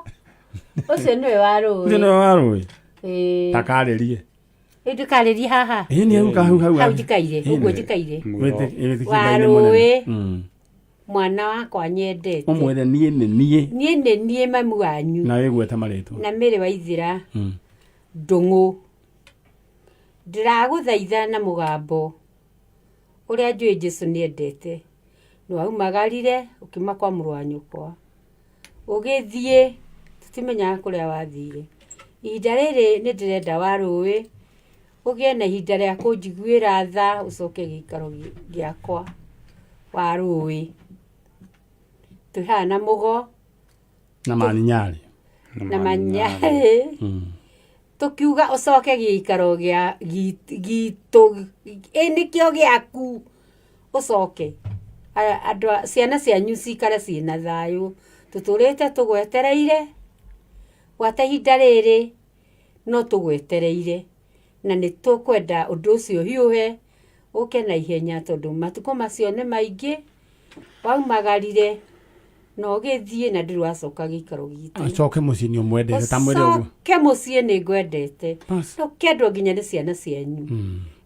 ũcio nĩwe wa ũcio rũĩ. nĩwe warũĩ. Ĩ. Takarĩrie. Ĩ, ndĩkarĩrie haha? Ĩ, nĩ hau hau hau. Hau njikaire ũguo njikaire. Wĩtĩkie Ngai nĩ Warũĩ. mũnene. Mwana wakwa nyendete. Ũmwĩre niĩ nĩ niĩ. Niĩ nĩ niĩ mamu wanyu. Na wĩgwete marĩtwa. Na Mĩrĩ Waithĩra Ndũng'ũ, ndĩragũthaitha na mũgambo ũrĩa njũĩ Jesũ nĩendete. Nĩwaumagarire ũkiuma kwa mũrũ wa nyũkwa, ũgĩthiĩ tũtimenyaga kũrĩa wathire. Ihinda rĩrĩ nĩ ndĩrenda warũĩ ũgĩe na ihinda rĩa kũnjiguĩra tha, ũcoke gĩikaro gĩakwa. Warũĩ, twĩ haha na mũgo na maninyarĩ. Na manyarĩ, tũkiuga ũcoke gĩikaro gĩa gitũ, ĩ nĩkĩo gĩaku, ũcoke. Andũ ciana cianyu cikare ciĩna thayũ. Tũtũrĩte tũgwetereire gwata ihinda rĩrĩ, no tũgwetereire, na nĩ tũkwenda ũndũ ũcio ũhiũhe ũke na ihenya, tondũ matukũ macio nĩ maingĩ waumagarire na ũgĩthiĩ na ndũrĩ wacoka gĩikaro gitũ. Acoke mũciĩ, nĩ ũmwendete, ta mwĩre ũguo. Ũcoke mũciĩ, nĩ ngwendete. Bas. Ũkendwo nginya nĩ ciana cianyu.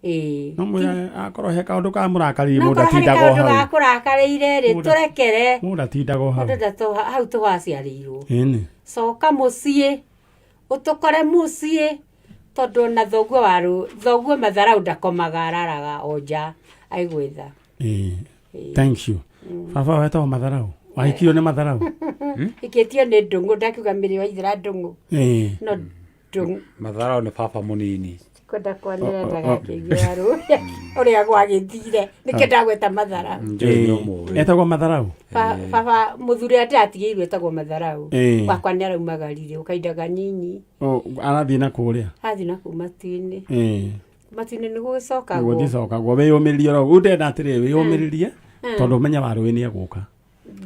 Ĩĩ. No mwĩre akorwo he kaũndũ kamũrakaririe, No mũndũ korwo harĩ atindaga o kaũndũ hau. gakũrakarĩire rĩ, tũrekere. Mũndũ atindaga o hau. Mũndũ hau tũgaciarĩirwo. Ĩni. Coka mũciĩ, ũtũkore mũciĩ, tondũ ona thoguo warũ thoguo matharau ndakomaga, araraga o nja aigwetha. Ĩĩ, thank you. Baba wetagwo matharau, wahikirio nĩ matharau? Ikĩtio nĩ Ndũng'ũ, ndakiuga Mĩrĩ Waithĩra Ndũng'ũ. No Ndũng'ũ. Matharau nĩ baba mũnini. Kwenda kwanĩrĩra ndagakĩigue warũ ũrĩa gwagĩthire, nĩkĩo ndagweta matharau. Njũĩ nĩ ũmũĩ. Etagwo matharau. Baba mũthuri ũrĩa ndĩratigĩirwo etagwo matharau. Wakwa nĩ araumagarire kahinda kanini. O, arathiĩ na kũrĩa. Athiĩ na kũu matu-inĩ. Matu-inĩ nĩ gũgĩcokagwo. Gũticokagwo, wĩyũmĩrĩrie oro ũguo. Ndĩrenda atĩrĩrĩ, wĩyũmĩrĩrie, tondũ ũmenye warũĩ nĩ egũka.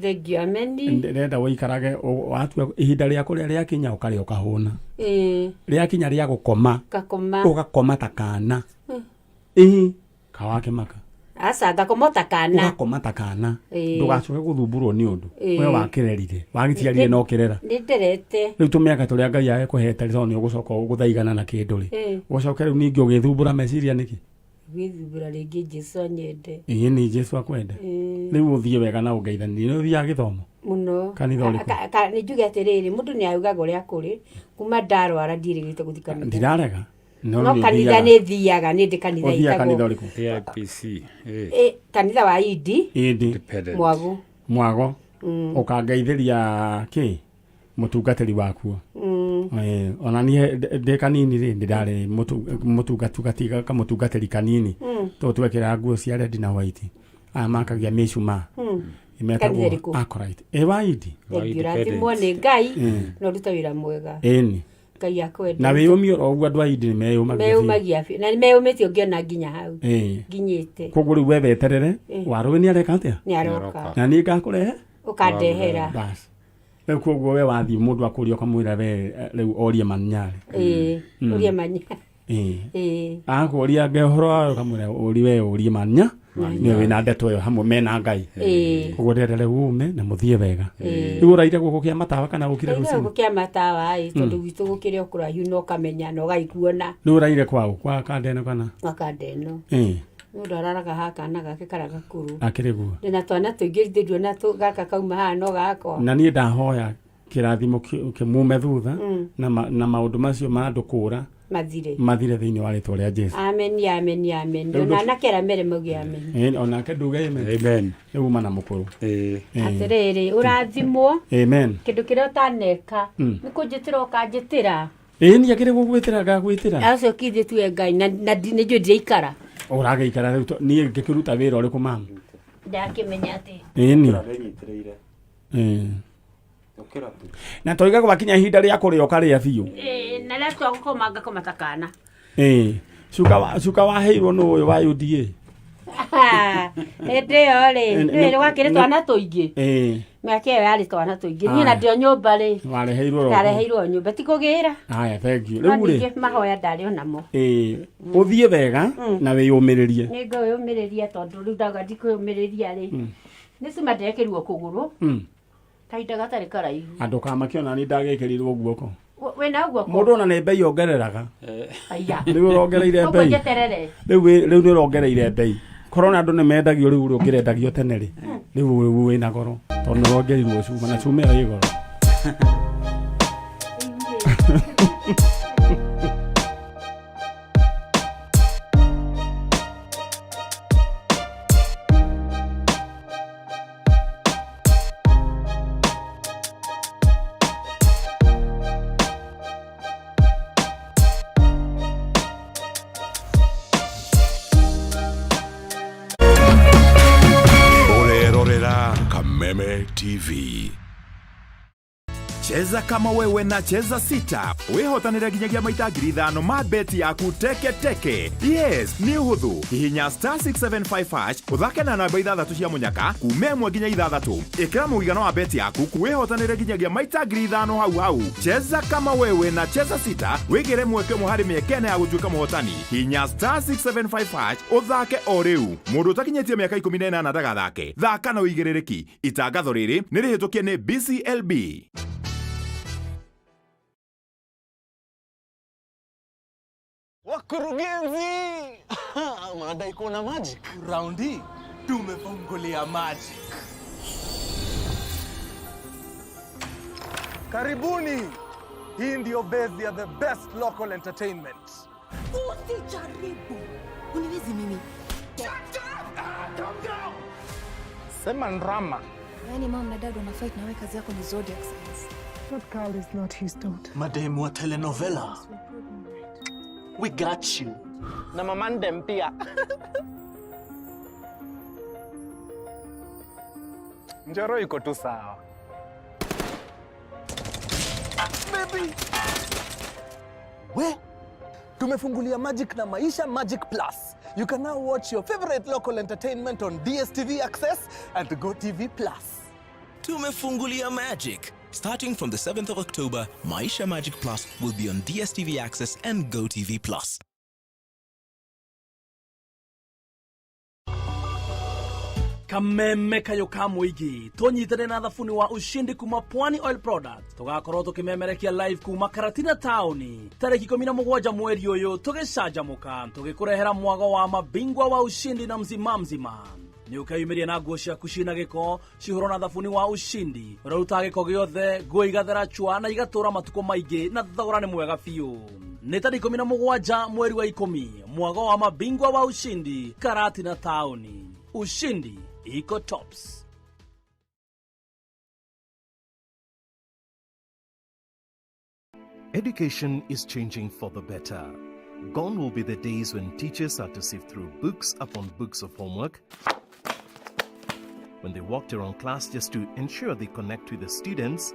Thengiũ, ameni. Ndĩrenda ũikarage watua ihinda rĩa kũrĩa rĩakinya, ũkarĩa ũkahũna. Rĩakinya rĩa gũkoma, ngakoma. Ũgakoma ta kana ĩĩ kawakĩmaka. Aca, ngakoma o ta kana. Ũgakoma ta kana. Ĩĩ. Ndũgacoke gũthumbũrwo nĩ ũndũ. Ĩĩ. We wakĩrerire, wagĩciarire na ũkĩrera. Nĩ nderete. Rĩu tũmĩaka tũrĩa Ngai agĩkũhete rĩ, tondũ nĩ ũgũcoka gũthaigana na kĩndũ rĩ, Ĩĩ. ũcoke rĩu ningĩ ũgĩthumbũra meciria nĩkĩ? Gwĩthumbũra rĩngĩ Jesu anyende. Ĩĩ ni Jesu akwende. Rĩu ũthiĩ wega na ũngeithanie. Nĩ ũthiaga gĩthomo? Mũno. Kanitha ũrĩkũ? Nĩ njuge atĩrĩrĩ, mũndũ nĩ augaga ũrĩa kũrĩ. Kuma ndarwara ndiĩrĩgĩte gũthiĩ kanitha. Ndirarega. No kanitha nĩ thiaga, nĩ ndĩ kanitha Ũthiaga kanitha ũrĩkũ? AIPC. Kanitha wa Idi. Idi. Mwago. Mwago. Ũkangeithĩria kĩ? Mũtungatĩri wakuo. Ona niĩ ndĩ kanini rĩ, ndĩrarĩ kamũtungatĩri kanini. Tondũ twekĩraga nguo cia red na white. Aya makagia mĩcumaa. Metagwo Kanitha ũrĩkũ? Acolyte. Ĩ wa Idi. Thengiũ, ũrathimwo nĩ Ngai na ũrute wĩra mwega. Ĩni. Ngai akwende. Na wĩyũmie oro ũguo andũ a Idi nĩ meyũmagia biũ. Meyũmagia biũ. Na nĩ meyũmĩtie ũngĩona nginya hau. Nginyĩte. Koguo rĩu we weterere, Warũĩ nĩ areka atĩa? Nĩ aroka. Na niĩ ngakũrehe? Ũkandehera. Bas. Rĩu koguo we wathiĩ mũndũ akũria ũkamwĩra we rĩu orie manyarĩ. Ũrie manya. Akũria nge ũhoro wayo ũkamwĩra ũri we ũrie manya. Nĩwe wĩna ndeto ĩyo hamwe mena Ngai. Koguo ndĩrenda rĩu ume na mũthiĩ wega. Rĩu ũraire gũkũ kĩa matawa kana ũkire Ndaire rũcinĩ? gũkũ kĩa matawa ĩ, tondũ gwitũ gũkĩrĩ o kũraihu na ũkamenya na ũgaikuona. Rĩu ũraire kwaũ? Kwa Kandeno kana? Gwa Kandeno. Mũndũ araraga haha kana gake karĩa gakũrũ. Akĩrĩ guo. Ndĩna twana tũingĩ ndĩruona gaka kauma haha no gakwa. Na niĩ ndahoya kĩrathimo kĩmume thutha na maũndũ macio ma andũ kũra mathire mathire thĩinĩ wa rĩtwa rĩa Jesu. Amen, amen, amen. Ona anake arĩa mere mauge amen. Onake nduge amen. Amen. Rĩu uma na mũkũrũ. Atĩrĩrĩ, ũrathimwo. Amen. Kĩndũ kĩrĩa ũtaneka nĩ kũnjĩtĩra ũkanjĩtĩra. Ĩĩ niĩ akĩrĩ gũgwĩtĩra ngagwĩtĩra. Acio kithĩ tuwe Ngai na nĩ njũĩ ndiraikara. Ũragĩikara rĩu niĩ ngĩkĩruta wĩra ũrĩkũ mamu? Ndakĩmenya atĩ. Ĩĩ ni. Na toiga gwakinya ihinda rĩa kũrĩa ũkarĩa biũ. Na rĩa tua gũkoma ngakoma ta kana. Cuka waheirwo nũ ũyũ wa UDA? Hĩndĩ ĩyo rĩ, nĩ gwakĩrĩ twana tũingĩ. Mĩaka ĩyo yarĩ twana tũingĩ. Niĩ na ndĩ o nyũmba rĩ. Wareheirwo ro. Ndareheirwo nyũmba ti kũgĩra. Haya, thank you. Rĩu rĩ. Mahoya ndarĩ o namo. Ũthiĩ wega na wĩyũmĩrĩrie. Nĩ ngwĩyũmĩrĩria tondũ rĩu ndauga ndikwĩyũmĩrĩria rĩ. Nĩ cuma ndekĩrirwo kũgũrũ. Kahinda gatarĩ karaihu. Andũ kamakĩona nĩ ndagĩkĩrirwo guoko. Wĩna guoko? Mũndũ ona nĩ mbei ongereraga. Aya. Rĩu ũrongereire mbei. Njeterere. Rĩu nĩ ũrongereire mbei. Korona andũ nĩ mendagio rĩu ũrĩa ũngĩrendagio tene rĩ. Rĩu wĩna goro. Tondũ nĩ ũrongereirwo cuma na cuma ĩyo ĩ goro. Kameme TV. Cheza kama wewe na Cheza Sita. Wĩhotanĩre nginyagia maita 5,000 ma beti yaku teke teke. Yes, nĩ ũhũthũ. Hihinya star 675 hash ũthake na namba 6 cia mũnyaka kuma 1 nginya 6. Ĩkĩra mũigana wa beti yaku wĩhotanĩre nginyagia maita 5,000 hau hau. Cheza kama wewe na Cheza Sita wĩgĩre mweke ũmwe harĩ mĩeke ĩna ya gũtuĩka mũhotani. Hihinya star 675 hash ũthake o rĩu. Mũndũ ũtakinyĩtie mĩaka 18 ndagathake. Thaka na ũigĩrĩrĩki. Itangatho rĩrĩ nĩ rĩhĩtũkie nĩ BCLB. Wakurugenzi! Madai kuna magic. Round hii tumefungulia magic. Karibuni. Hii ndio base ya the best local entertainment. Usijaribu. Uniwezi mimi. Calm down. Sema ndrama. Yaani mom na dad wana fight na wewe kazi yako ni zodiac signs. That girl is not his daughter. Mademu wa telenovela. We got you. Na mamandem pia. Njoro iko tu sawa. Baby. We, tumefungulia Magic na Maisha Magic Plus. You can now watch your favorite local entertainment on DSTV Access and GoTV Plus. Tumefungulia Magic. Starting from the 7th of October, Maisha Magic Plus will be on DSTV Access and GoTV Plus. Kameme kayũ ka mũingĩ tũnyitane na thabuni wa Ushindi kuma Pwani Oil Products tũgakorwo tũkĩmemerekia live kuma Karatina taũni tarĩki 17 mweri ũyũ, tũgĩcanjamũka tũgĩkũrehera mwago wa mabingwa wa Ushindi na mzima mzima. Nĩ ũkeyumĩria na nguo ciaku ciĩna gĩko cihũrwo na thabuni wa Ushindi ũrĩa ũrutaga gĩko gĩothe, nguo igathera chwa na igatũra matukũ maingĩ, na thogora nĩ mwega biũ. Nĩ tarĩki 17 mweri wa 10, mwago wa mabingwa wa Ushindi, Karatina taũni. Ushindi iko tops. Education is changing for the better. Gone will be the days when teachers had to sift through books upon books of homework, when they walked around class just to ensure they connect with the students,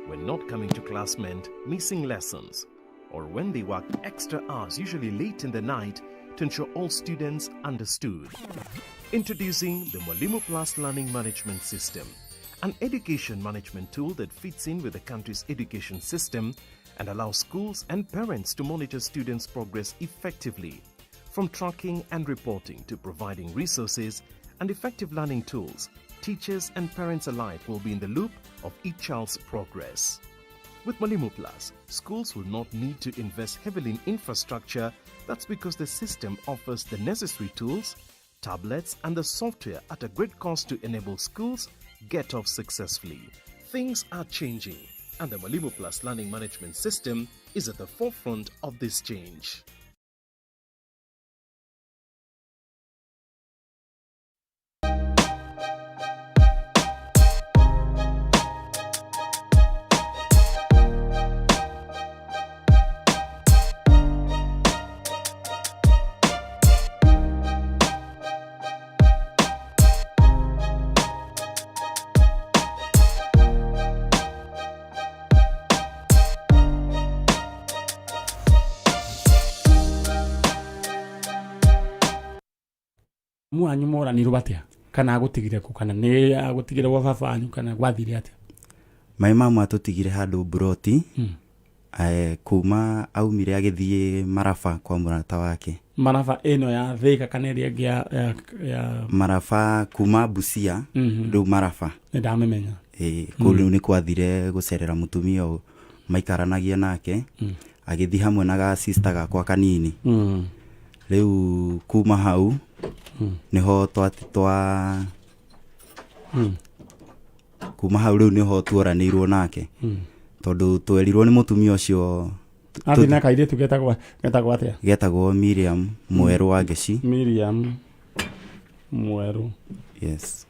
when not coming to class meant missing lessons, or when they worked extra hours, usually late in the night, to ensure all students understood. Introducing the Mwalimu Plus Learning Management System, an education management tool that fits in with the country's education system and allows schools and parents to monitor students' progress effectively. From tracking and reporting to providing resources and effective learning tools, teachers and parents alike will be in the loop of each child's progress. With Mwalimu Plus, schools will not need to invest heavily in infrastructure. That's because the system offers the necessary tools, tablets, and the software at a great cost to enable schools get off successfully. Things are changing, and the Mwalimu Plus Learning Management System is at the forefront of this change. Mu wanyu moranirwo atia, kana agũtigire kũ, kana nĩ agũtigire gwa baba wanyu, kana gwathire atia? My mama atũtigire handũ mburoti. Kuma aumire agĩthiĩ Maraba kwa mũrata wake. Maraba ĩno ya Thĩka kana ĩrĩa ĩngĩ ya Maraba kuma Busia. Rĩu Maraba. Nĩ ndamĩmenya. Ĩĩ, kũu rĩu nĩ kwathire gũcerera mũtumia ũyũ maikaranagia nake. Agĩthiĩ hamwe na ga sister gakwa kanini. Rĩu kuma hau nĩho twa kuma hau rĩu nĩho tuoranĩirwo nake. Tondũ twerirwo nĩ mũtumia ũcio. Athiĩ na kairĩtu getagwo atĩa? Getagwo Miriam Mwerũ wa Ngeci. Miriam Mwerũ. Yes.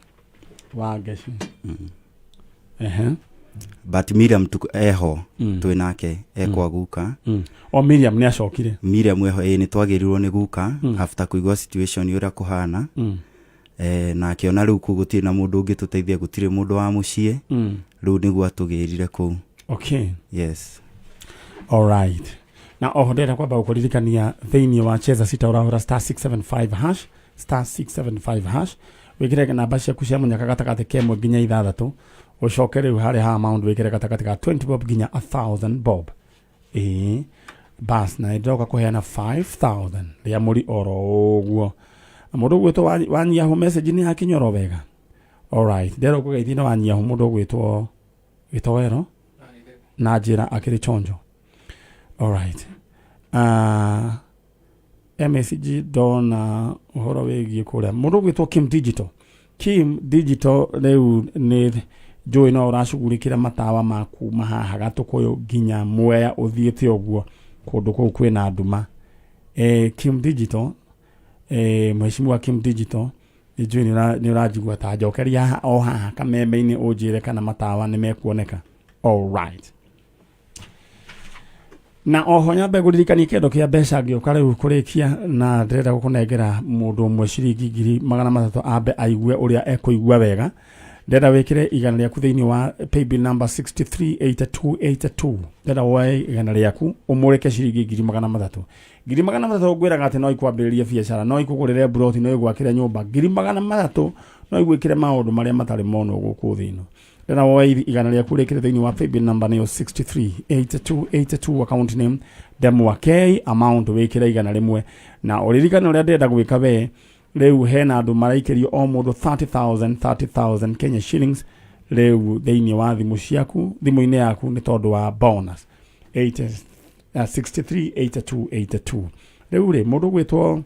Wa Ngeci. Ehe. But Miriam eho. Twĩ nake ekwa guka. O Miriam nĩ acokire? Miriam eho, ĩĩ, nĩ twagĩrirwo nĩ guka. After kũigua situation ũrĩa kũhana. Na akĩona rĩu kũu gũtirĩ na mũndũ ũngĩtũteithia, gũtirĩ mũndũ wa mũciĩ. Rĩu nĩguo atũgĩrire kũu. Yes. Alright. Na oho ndĩrenda kwamba gũkũririkania thĩinĩ wa Cheza Sita ũrahũra star 675 hash, star 675 hash, wĩkĩre namba ciaku cia mũnyaka gatagatĩ ka 1 nginya 6, ũcoke rĩu harĩa ha amount wĩkĩre gatagatĩ ka 20 bob nginya 1000 bob. Ĩĩ bas, na ndĩroka kũheana 5000 rĩa mũri oro ũguo. Mũndũ ũgwĩtwo Wanyiahu, message nĩ yakinya oro wega. Alright, ndĩrenda kũgeithia na Wanyiahu, mũndũ ũgwĩtwo gĩtoero na njĩra akĩrĩ chonjo. Alright. MSG ndona ũhoro wĩgiĩ kũrĩa mũndũ ũgwĩtwo Kim Digital. Kim Digital rĩu nĩ njũĩ no ũracugurĩkĩra matawa ma kuma haha Gatũkũyũ nginya Mwea ũthiĩte ũguo kũndũ kũu kwĩna nduma. Kim Digital, mheshimiwa Kim Digital, nĩ njũĩ nĩ ũranjigua, ta njokeria haha o haha kameme-inĩ ũnjĩre kana matawa nĩ mekuoneka. Alright. Na oho nyambe ngũririkanie kĩndũ kĩa mbeca ngĩũka rĩu kũrĩkia, na ndĩrenda gũkũnengera mũndũ ũmwe ciringi 300,000 ambe aigue ũrĩa ekũigua wega. Ndĩrenda wĩkĩre 100 rĩaku thĩinĩ wa paybill number 638282. Ndĩrenda woe 100 rĩaku ũmũrĩke ciringi 300,000. 300,000 ngwĩraga atĩ no ikwambĩrĩrie biacara, no ikũgũrĩre mburoti, no igwakĩre nyũmba. 300,000 no igwĩkĩre maũndũ marĩa matarĩ monwo gũkũ thĩ ĩno. Ndĩrenda woe 100 rĩaku rĩkĩre thĩinĩ wa paybill number nĩyo 638282, account name Ndemwa K, amount wĩkĩre 100. Na ũririkane ũrĩa ndĩrenda gwĩka we. Rĩu hena andũ maraikĩrio o mũndũ 30,000 30,000 Kenya shillings rĩu thĩinĩ wa thimũ ciaku, thimũ-inĩ yaku nĩ tondũ wa bonus 8, 63 82 82. Rĩu rĩ mũndũ gwĩtwo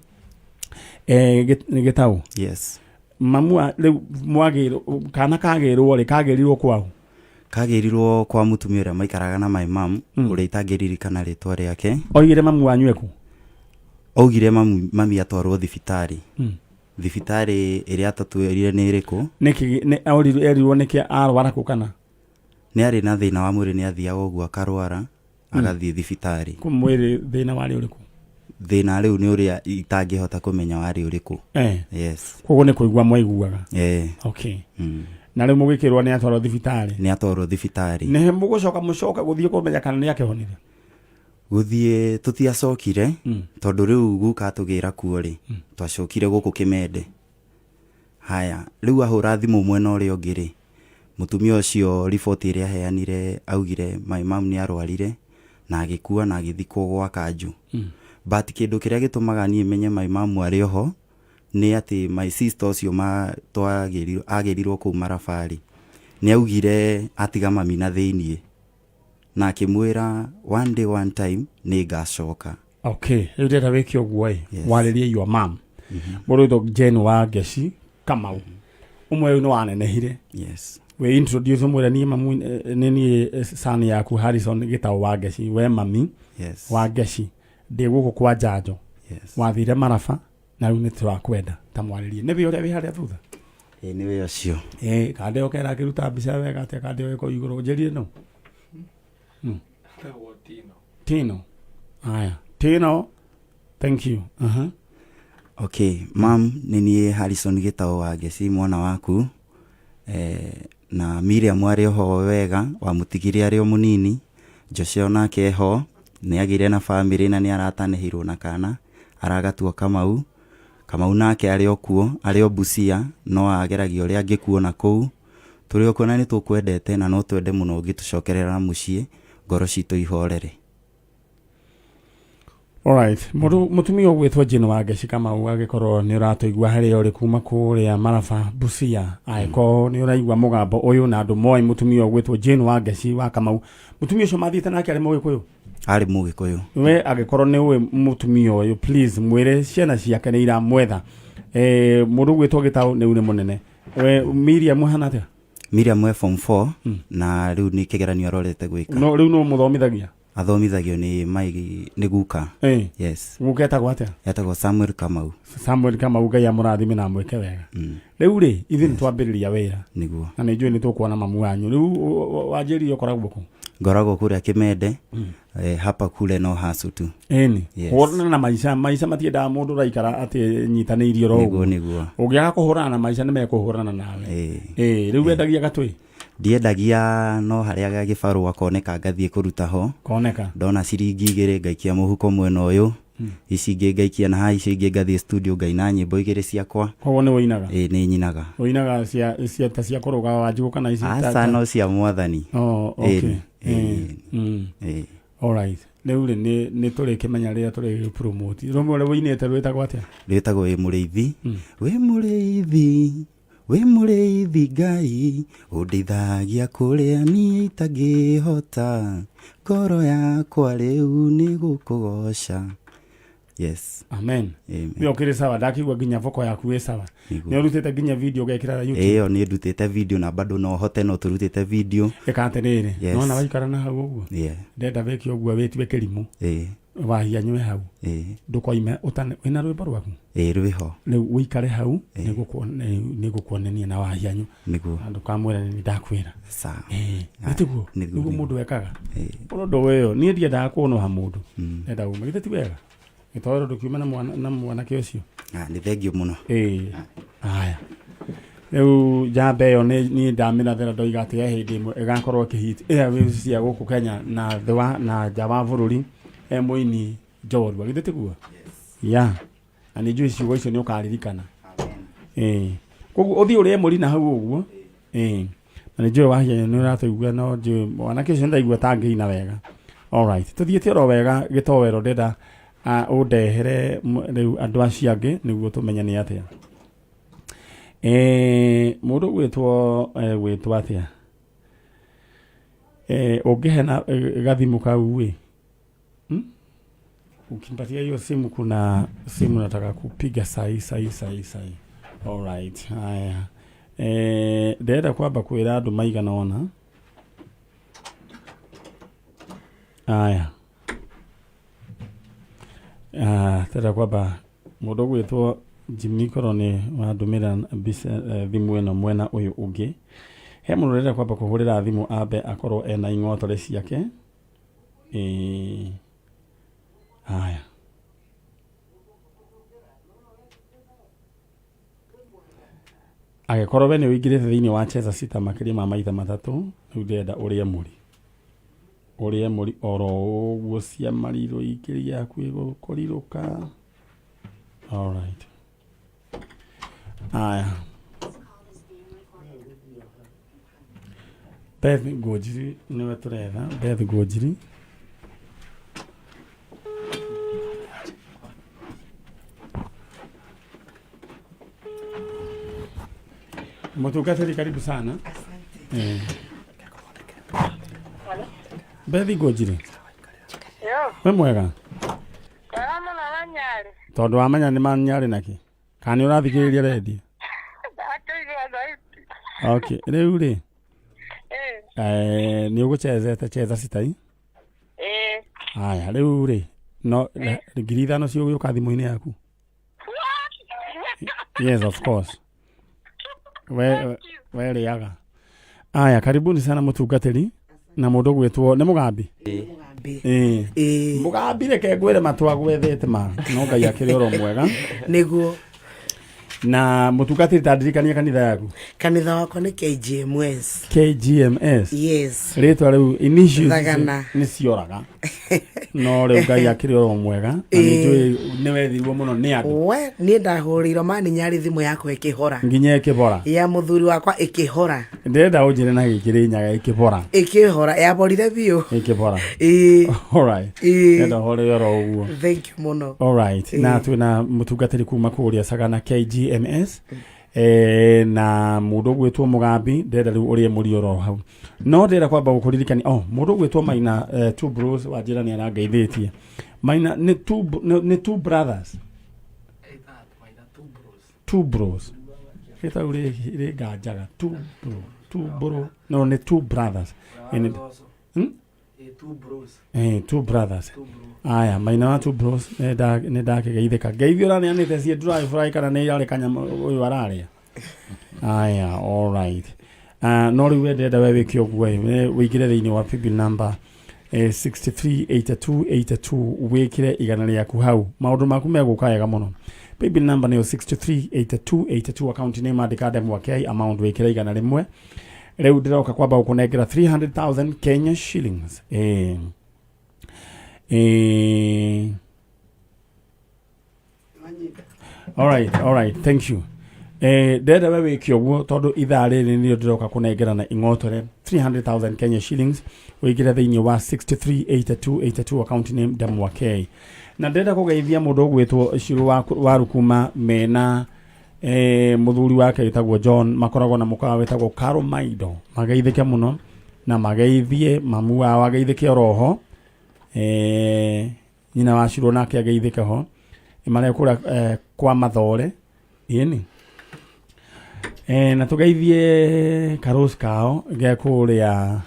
gĩtaũ Yes. Mamu rĩu mwagĩrwo kana kagĩrwo rĩ, kagĩrirwo kwao? Kagĩrirwo kwa mũtumia ũrĩa maikaraga na my mom, ũrĩa itangĩririkana rĩtwa rĩake. Oigire mamu wanyu eku? Augire mami atwarwo thibitarĩ. Thibitarĩ ĩrĩa atatwĩrire nĩ ĩrĩkũ. Nĩkĩ erirwo nĩkĩ arwara kũ kana? Nĩ arĩ na thĩna wa mwĩrĩ, nĩ athiaga ũguo akarwara, agathiĩ thibitarĩ. Kũ mwĩrĩ thĩna warĩ ũrĩkũ? Thĩna rĩu nĩ ũrĩa itangĩhota kũmenya warĩ ũrĩkũ. Yes. Koguo nĩ kũigua mwaiguaga? Eh. Okay. Na rĩu mũgĩkĩrwo nĩ atwarwo thibitarĩ? Nĩ atwarwo thibitarĩ. Nĩ mũgũcoka mũcoke gũthiĩ kũmenya kana nĩ akĩhonire? Gũthiĩ tũtiacokire, tondũ rĩu guka atũgĩra kuo rĩ, twacokire gũkũ Kĩmende. Haya, rĩu ahũra thimũ mwena ũrĩa ũngĩ rĩ, mũtumia ũcio riboti ĩrĩa aheanire augire my mom nĩ arwarire na agĩkua na agĩthikwo gwa Kanjũ. But kĩndũ kĩrĩa gĩtũmaga niĩ menye my mom arĩ oho nĩ atĩ my sister ũcio agĩrirwo kũu Marabarĩ nĩ augire atiga mami na thĩiniĩ na akĩmwĩra one day one time nĩ ngacoka. Okay, rĩu ndĩrenda wĩke ũguo ĩ, warĩrie your mom. Mũndũ wĩtwo Jane wa Ngeci Kamau. Ũmwe ũyũ nĩ wanenehire. Yes. Wĩ introduce ũmwĩre niĩ mamu, nĩ niĩ son yaku Harrison Gĩtaũ wa Ngeci, we mami Yes. wa Ngeci. Ndĩ gũkũ kwa Njanjo. Yes. Wathire Maraba na rĩu nĩ tũrakwenda ta mwarĩrie. Nĩ wĩ ũrĩa wĩ harĩa thutha? Ĩĩ nĩ wĩ ũcio. Ĩĩ, kandeo kera akĩruta mbica wega atĩa, kandeo gĩko igũrũ. Njĩrire no. Etagwo Tino. Tino. Haya. Tino. Thank you. Okay, mam, nĩ niĩ Harrison Gĩtaũ wa Ngeci, mwana waku. Na Miriam arĩ oho wega, wamũtigire arĩ o mũnini. Jose onake eho, nĩ agĩire na bamĩrĩ na nĩ aratanĩhĩirwo na kana, aragatua Kamau. Kamau nake arĩ o kuo, arĩ o Busia, no ageragia ũrĩa angĩkuona kũu. Tũrĩ o kuo na nĩ tũkwendete na no twende mũno ũngĩtũcokerera mũciĩ, ngoro citũ ihorere. Alright. Mũndũ mũtumia ũgwĩtwo Jane wa Ngeci Kamau, agĩkorwo nĩ ũratũigua harĩa ũrĩ kuma kũrĩa Maraba Busia, angĩkorwo nĩ ũraigua mũgambo ũyũ na andũ moĩ mũtumia ũgwĩtwo Jane wa Ngeci wa Kamau, mũtumia ũcio mathiĩte nake arĩ Mũgĩkũyũ? Arĩ Mũgĩkũyũ. We angĩkorwo nĩ ũĩ mũtumia ũyũ, please mwĩre ciana ciake nĩ iramwetha. Mũndũ ũgwĩtwo Gĩtaũ nĩ nĩ mũnene. We Miriam hana atĩa? Miriam e form 4 na rĩu nĩ kĩgeranio arorete gwĩka. No rĩu no mũthomithagia? Athomithagio nĩ mai nĩ guka. Yes. Guka etagwo atĩa? Etagwo Samuel Kamau. Samuel Kamau, Ngai amũrathime na amwĩke wega. Rĩu rĩ, ithuĩ nĩ twambĩrĩria wĩra. Nĩguo. Na nĩ njũĩ nĩ tũkuona mamu wanyu. Rĩu wanjĩrire ũkoragwo kũ? Ngoragwo kũrĩa Kĩmende, hapa kule no hacu tu. Ĩni. Yes. Hũrana na maica, maica matiendaga mũndũ ũraikara atĩ nyitanĩirie oro Nĩguo, ũguo. nĩguo. Ũngĩaga kũhũrana na maica nĩ mekũhũrana nawe. Rĩu wendagia gatwĩ? Ndiendagia, no harĩa gĩbarũa koneka ngathiĩ kũruta ho. Koneka. Ndona ciringi 2 ngaikia mũhuko mwena ũyũ, ici ingĩ ngaikia na haha, ici ingĩ ngathiĩ studio ngaina nyĩmbo 2 ciakwa. Koguo nĩ ũinaga? Ĩĩ nĩ nyinaga. Ũinaga cia ta cia kũrũga Wanjigũ kana ici? Aca, no cia mwathani. Oh, okay. Ĩĩ, ĩĩ, ĩĩ. All right. Rĩu rĩ, nĩ tũrĩkĩmenya rĩrĩa tũrĩ promote. Rũmwe ũrĩa ũinĩte rwĩtagwo atĩa? Rwĩtagwo Wĩ Mũrĩithi. Wĩ Mũrĩithi, wĩ mũrĩithi Ngai, ũndeithagia kũrĩa niĩ itangĩhota, ngoro yakwa rĩu nĩ gũkũgoca. Yes. Amen. Amen. Nĩ ũkĩrĩ sawa, ndakĩigua nginya vocal yaku ĩ sawa. Nĩguo. Nĩ ũrutĩte nginya video ũgekĩra YouTube? Ĩyo nĩ ndutĩte video na bado no hote, no tũrutĩte video. Ĩka atĩrĩrĩ, Yes. nona waikara na hau ũguo? Yeah. Ndenda wĩke ũguo wĩtue kĩrimũ. Ĩĩ. Wahianywe hau. Ĩĩ. Ndũkoime ũtane, wĩna rwĩmbo rwaku? Ĩĩ rwĩho. Rĩu ũikare hau, nĩngũkuonania na wahianyũ. Nĩguo. Na ndũkamwĩre nĩ ndakwĩra. Sawa. Ĩĩ. Nĩ tiguo? Nĩguo, Nĩguo nĩguo. mũndũ ekaga. Ĩĩ. Ũndũ ũyũ, niĩ ndiendaga kũũnũha mũndũ. Ndenda uma. Githĩ ti wega? Gĩtoero ndũkiuma na mwana, na mwanake ũcio. Ah, nĩ thengiũ mũno. Ĩĩ. Haya. Rĩu njamba ĩyo niĩ ndamĩrathĩra ndoiga atĩ he hĩndĩ ĩmwe ĩgakorwo ĩkĩhit airwaves cia gũkũ Kenya na thĩ wa na nja wa bũrũri, e mũini njorua. Githĩ tiguo? Ya. Na nĩ njũĩ ciugo icio nĩ ũkaririkana. Ĩĩ. Koguo ũthiĩ ũrĩe mũri na hau ũguo. Ĩĩ. Na nĩ njũĩ wahia nĩ ũratũigua, no njũĩ mwanake ũcio ndaigua ta angĩina wega. Alright. Tũthiĩte oro wega gĩtowero, ndĩrenda Ah, ũndehere m- rĩu andũ acio angĩ nĩguo tũmenye nĩ atĩa Eh, mũndũ gwĩtwo eh, gwĩtwo atĩa Eh, ũngĩhe na eh, gathimũ kau ĩ hmm? Ukimpatia hiyo simu kuna simu nataka kupiga sahi sahi sahi sahi alright haya eh, ndĩrenda kwamba kwĩra andũ maigana ũna haya Ah, tenda kwamba mũndũ ũgwĩtwo Jimmy korwo nĩ wandũmĩra mbica eh, thimũ ĩno mwena ũyũ ũngĩ he mũndũ ũrenda kwamba kũhũrĩra thimũ ambe akorwo ena ing'otore ciake Ĩĩ. haya Angĩkorwo we nĩ ũingĩrĩte thĩinĩ wa Cheza Sita makĩria ma maita matatũ, rĩu ndĩrenda ũrĩe mũri. Ũrĩe mũri oro ũguo ciamarirwo ingĩria hakuhĩ kũrirũka. Alright. Aya. Beth Ngũnjiri nĩwe tũretha. Beth Ngũnjiri. Mũtungatĩri karibu sana. Eh. Beth Ngũnjiri. Yo, Wĩ mwega? mwega mũno Manyarĩ. Tondũ wamenya nĩ manyarĩ nakĩ? Kana nĩ ũrathikĩrĩria redio? Ndakĩigua thauti. Okay, rĩu rĩ Eh, eh, nĩ ũgũchezete cheza citai? eh. Haya, rĩu rĩ no 5,000 cigũgĩũka thimũ-inĩ yaku? Yes, of course. We we rĩaga. Aya, karibuni sana mũtungatĩri na mũndũ gwĩtwo nĩ mũgambi. Ĩĩ. Mũgambi reke ngwĩre matwa gwethete ma no Ngai akĩrĩ oro mwega. Nĩguo. Na mũtungatĩri ta ndirikania kanitha yaku. Kanitha wakwa nĩ KGMS. KGMS. Yes. Rĩtwa rĩu initials Thagana. nĩ cioraga. No rĩu Ngai akĩrĩ oro mwega na nĩ njũĩ nĩ wethirwo mũno nĩ andũ. We niĩ ndahũrĩirwo mani nyarĩ thimũ yakwa ĩkĩhora. Nginya ĩkĩbora. Ya mũthuri wakwa ĩkĩhora. Ndĩrenda ũnjĩre na gĩkĩrĩ nyaga ĩkĩbora. Ĩkĩhora yaborire biũ. Ĩkĩbora. Ĩĩ. Alright. Ĩĩ. Ndĩrenda ũhore oro ũguo. Thank you mũno. Alright. Na Ĩĩ. twĩna mũtungatĩri kuma kũrĩa Sagana KGMS eh, na mũndũ ũgwĩtwo Mũgambi ndĩrenda rĩu ũrĩe mũri oro hau no ndĩrenda kwamba gũkũririkania oh, mũndũ ũgwĩtwo Maina eh, two bros wa njĩra nĩ arangeithĩtie Maina nĩ two, nĩ, nĩ two brothers two bros rĩtau rĩnganjaga two bro two bro no nĩ two brothers Ĩĩ Hmm? Eh, two brothers aya maina wa two bros nĩ ndakĩgeithĩka ngeithio ũraneanĩte ciĩ ndũraĩ fry kana nĩ irarĩ kanyamũ ũyũ ararĩa aya all right uh, no rĩu we ndĩrenda we wĩke ũguo ĩ, we wĩingĩre thĩinĩ wa paybill number eh, 638282 wĩkĩre igana rĩaku hau maũndũ maku megũka wega mũno paybill number nĩyo 638282 account name andĩka ndemwa K amount wĩkĩre igana rĩmwe rĩu ndĩroka kwamba gũkũnengera 300,000 Kenya shillings eh, eh, all right all right thank you eh ndĩrenda we wĩke ũguo tondũ ithaa rĩrĩ nĩrĩo ndĩroka kũnengera na ing'otore 300,000 Kenya shillings ũingĩre thĩinĩ wa 638282 account name Ndemwa K na ndĩrenda kũgeithia mũndũ ũgwĩtwo Cirũ wa, wa Rukuma mena eh, mũthuri wake wĩtagwo John makoragwo na mũkawa wĩtagwo Caro Maido mageithĩke mũno na mageithie mamu wao ageithĩke oroho eh, nyina wa Shiro nake ageithĩke ho marekũra eh, kwa mathore ĩni eh, na tũgeithie karũci kao ge kũrĩa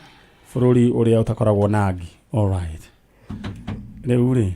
bũrũri ũrĩa ũtakoragwo na ngi alright rĩu rĩ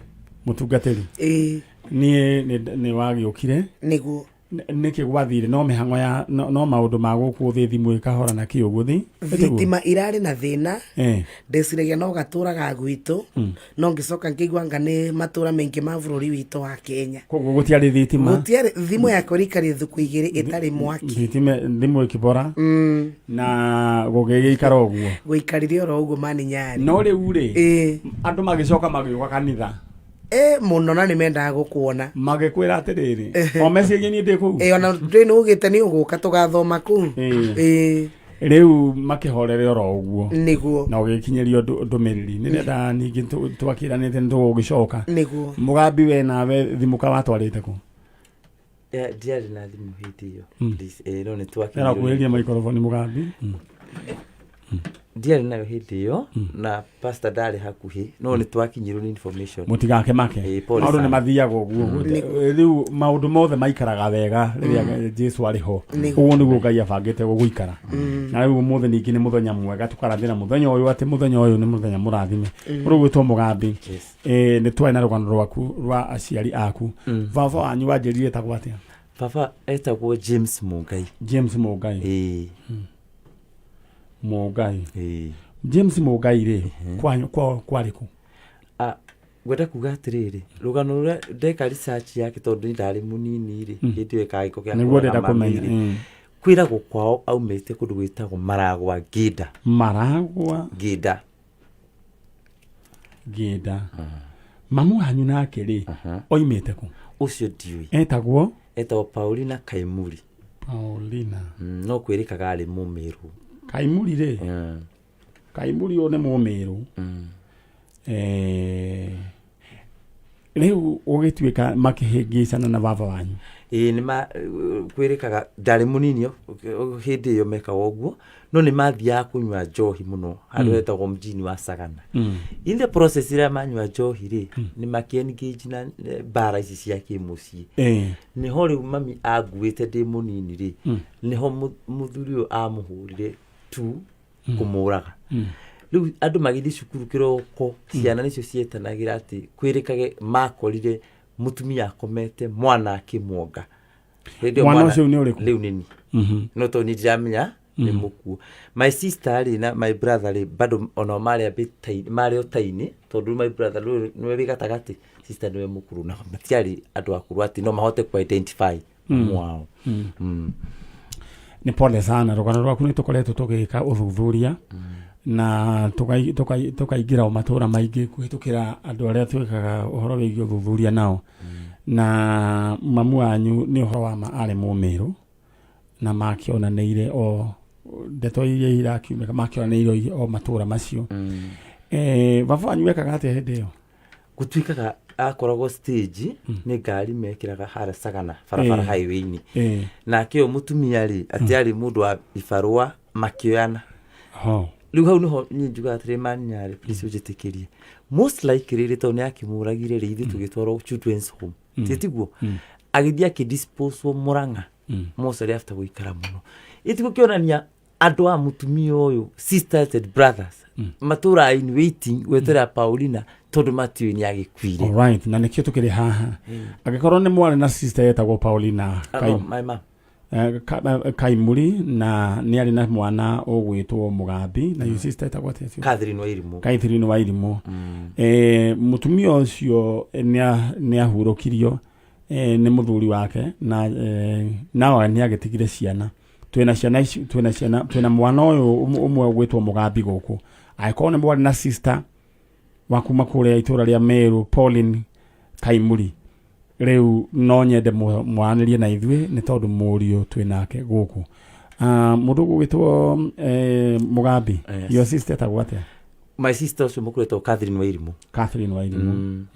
mũtungatĩri Ĩĩ. niĩ nĩ- nĩ wagĩũkire Nĩguo. Nĩkĩ gwathire no mĩhang'o ya no, no maũndũ ma gũkũ thĩ thimũ ĩkahora na kĩ ũguo thi Thitima irarĩ na thĩna eh. ndĩciragia no gatũraga gwitũ Mm. no ngĩcoka ngĩigua anga nĩ matũra maingĩ ma bũrũri witũ wa Kenya koguo gũtiarĩ thitima gũtiarĩ thimũ yakwa ĩraikarire thukũ igĩrĩ ĩtarĩ mwaki thitima thimũ ĩkĩbora mm. na gũgĩgĩikara ũguo gũikarire oro ũguo mani nyarĩ no rĩu rĩ andũ magĩcoka magĩũka kanitha ĩ mũno na nĩ mendaga gũkuona magĩkwĩra atĩrĩrĩ o meciria niĩ ndĩ kũu ĩ ona ndĩ nĩ ugĩte nĩ ũgũka tũgathoma kũu ĩ Rĩu makĩhorere oro ũguo. Nĩguo. Na ũgĩkinyĩrio ndũmĩrĩri. Nĩ ndenda ningĩ twakĩranĩte nĩ tũgũgĩcoka. Nĩguo. Mũgambi we nawe thimũ ka watwarĩte kũ? Ndiarĩ na thimũ hĩndĩ ĩyo. Please, no nĩ Era twakinyirwo kuhĩrĩria maikoroboni mũgambi. Ndiarĩ nayo hĩndĩ ĩyo na pastor ndarĩ hakuhĩ no nĩ twakinyirwo nĩ information. Mũtigakĩmake. Pole Maũndũ nĩ sana. mathiaga ũguo. Rĩu maũndũ mothe maikaraga wega rĩrĩa Jesu arĩ ho. Nĩguo. Ũguo nĩguo Ngai abangĩte gũgũikara. Na rĩu ũmũthĩ ningĩ nĩ mũthenya mwega tũkarathĩra mũthenya ũyũ atĩ mũthenya ũyũ nĩ mũthenya mũrathime. Ũrĩ gwĩtwo mũgambi. Nĩ twarĩ na rũgano rwaku rwa aciari aku. Baba wanyu wanjĩrire etagwo atĩa? Baba etagwo James Mungai. James Mungai. Ĩĩ. Mungai. Ĩĩ. James Mungai rĩ, kwanyu kwao kwarĩ kũ? Ngwenda kuga atĩrĩrĩ, rũgano rũrĩa ndeka research yake tondũ niĩ ndarĩ mũnini rĩ, hĩndĩ ĩyo ĩkaga gĩko kĩa Nĩguo kũraga ndĩrenda mami kũmenya. rĩ, Kwĩragwo kwao aumĩte kũndũ gwĩtagwo Maragwa Ngĩnda. Maragwa Ngĩnda. Ngĩnda. Mamu wanyu nake rĩ, oimĩte kũ? Ũcio ndiũĩ. Etagwo? Etagwo Paulina Kaimuri. Paulina. No kwĩrĩkaga arĩ Mũmĩrũ. Kaimuri rĩ? Kaimuri ũyũ nĩ Mũmĩrũ. Rĩu ũgĩtuĩka makĩhĩngĩcana na baba wanyu. Ĩĩ, nĩ ma, kwĩrĩkaga ndarĩ mũnini hĩndĩ ĩyo mekaga ũguo, no nĩ mathiaga kũnyua njohi mũno handũ hetagwo mjini wa Sagana. In the process ĩrĩa manyua njohi rĩ, nĩ makĩ engage na mbara ici cia kĩmũciĩ. Nĩho rĩu mami anguĩte ndĩ mũnini rĩ, nĩho mũthuri ũyũ amũhũrire tu kũmũraga. Rĩu andũ magĩthiĩ cukuru kĩroko, ciana nĩcio cietanagĩra atĩ kwĩrĩkage makorire mũtumia akomete mwana akĩmuonga. Hĩndĩ ĩyo Mwana mwana ũcio nĩ ũrĩkũ? Rĩu nĩ niĩ. No tondũ niĩ ndiramenya nĩ mũkuũ. My sister rĩ na my brother rĩ bado onao marĩ a bit marĩ o tainĩ tondũ my brother rĩu nĩwe wĩ gatagatĩ, sister nĩwe mũkũrũ na matiarĩ andũ akũrũ atĩ no mahote kũ identify ũmwe wao. Nĩ pole sana, rũgano rwaku nĩ tũkoretwo tũgĩka ũthuthuria na tũkaingĩra o matũra maingĩ kũhĩtũkĩra andũ arĩa twĩkaga ũhoro wĩgiĩ ũthuthuria nao. Na mamu wanyu nĩ ũhoro wa ma arĩ Mũmĩrũ na makĩonanĩire o ndeto iria irakiumĩka, makĩonanĩire o matũra macio. Baba wanyu ekaga atĩa hĩndĩ ĩyo? Gũtuĩkaga akoragwo stage nĩ ngari mekĩraga harĩa Sagana barabara highway-inĩ. Nake ũyũ mũtumia rĩ atĩ arĩ mũndũ wa ibarũa makĩoyana. Rĩu hau nĩho niĩ njugaga atĩrĩ Manyarĩ, please ũnjĩtĩkĩrie. Most likely rĩ tondũ nĩ akĩmũragire rĩ ithuĩ tũgĩtwarwo children's home. Ti tiguo? Agĩthiĩ akĩdisposwo Mũrang'a. Mostly after gũikara mũno. Ĩtiguo kĩonania andũ a mũtumia ũyũ sisters and brothers matũraga in waiting gweterera Paulina tondũ matiũĩ nĩ agĩkuire. All right, na nĩkĩo tũkĩrĩ haha. Angĩkorwo nĩ mwarĩ na sister yetagwo Paulina No, my mom. Kaimuri na nĩ arĩ na mwana ũgwĩtwo Mũgambi na your sister etagwo atĩa ũcio? Catherine Wairimu. Catherine Wairimu. Mũtumia ũcio nĩ ahurũkirio nĩ mũthuri wake na nao nĩ agĩtigire ciana. Twĩna ciana ici, twĩna ciana, twĩna mwana ũyũ ũmwe ũgwĩtwo Mũgambi gũkũ. Angĩkorwo nĩ mwarĩ na sister wa kuma kũrĩa itũra rĩa Meru, Pauline Kaimuri, rĩu no nyende mwaranĩrie na ithuĩ nĩ tondũ mũriũ twĩ nake gũkũ. Mũndũ ũgwĩtwo Mũgambi, Yes. Your sister etagwo atĩa? My sister ũcio mũkũrũ etagwo Catherine Wairimu. Catherine Wairimu.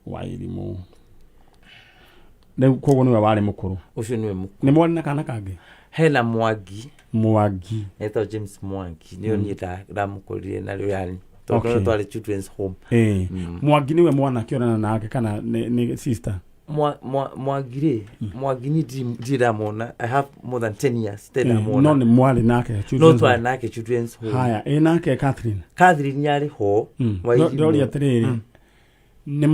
Wairimu. Rĩu koguo nĩwe warĩ mũkũrũ. Ũcio nĩwe mũkũrũ. Nĩ mwarĩ na kana kangĩ? Hena Mwangi. Mwangi. Etagwo James Mwangi. Nĩyo niĩ ndamũkorire na rĩo yani. Tondũ twarĩ children's home. Mwangi nĩwe mwanake onana nake kana nĩ sister? Mwangi rĩ, Mwangi niĩ ndirĩ ndamwona. I have more than 10 years, ndirĩ ndamwona. No nĩ mwarĩ nake No children's twarĩ home. nake children's home. Haya, ĩ nake Catherine? Catherine yarĩ ho. Wairimu. Ndoria atĩrĩrĩ, nĩ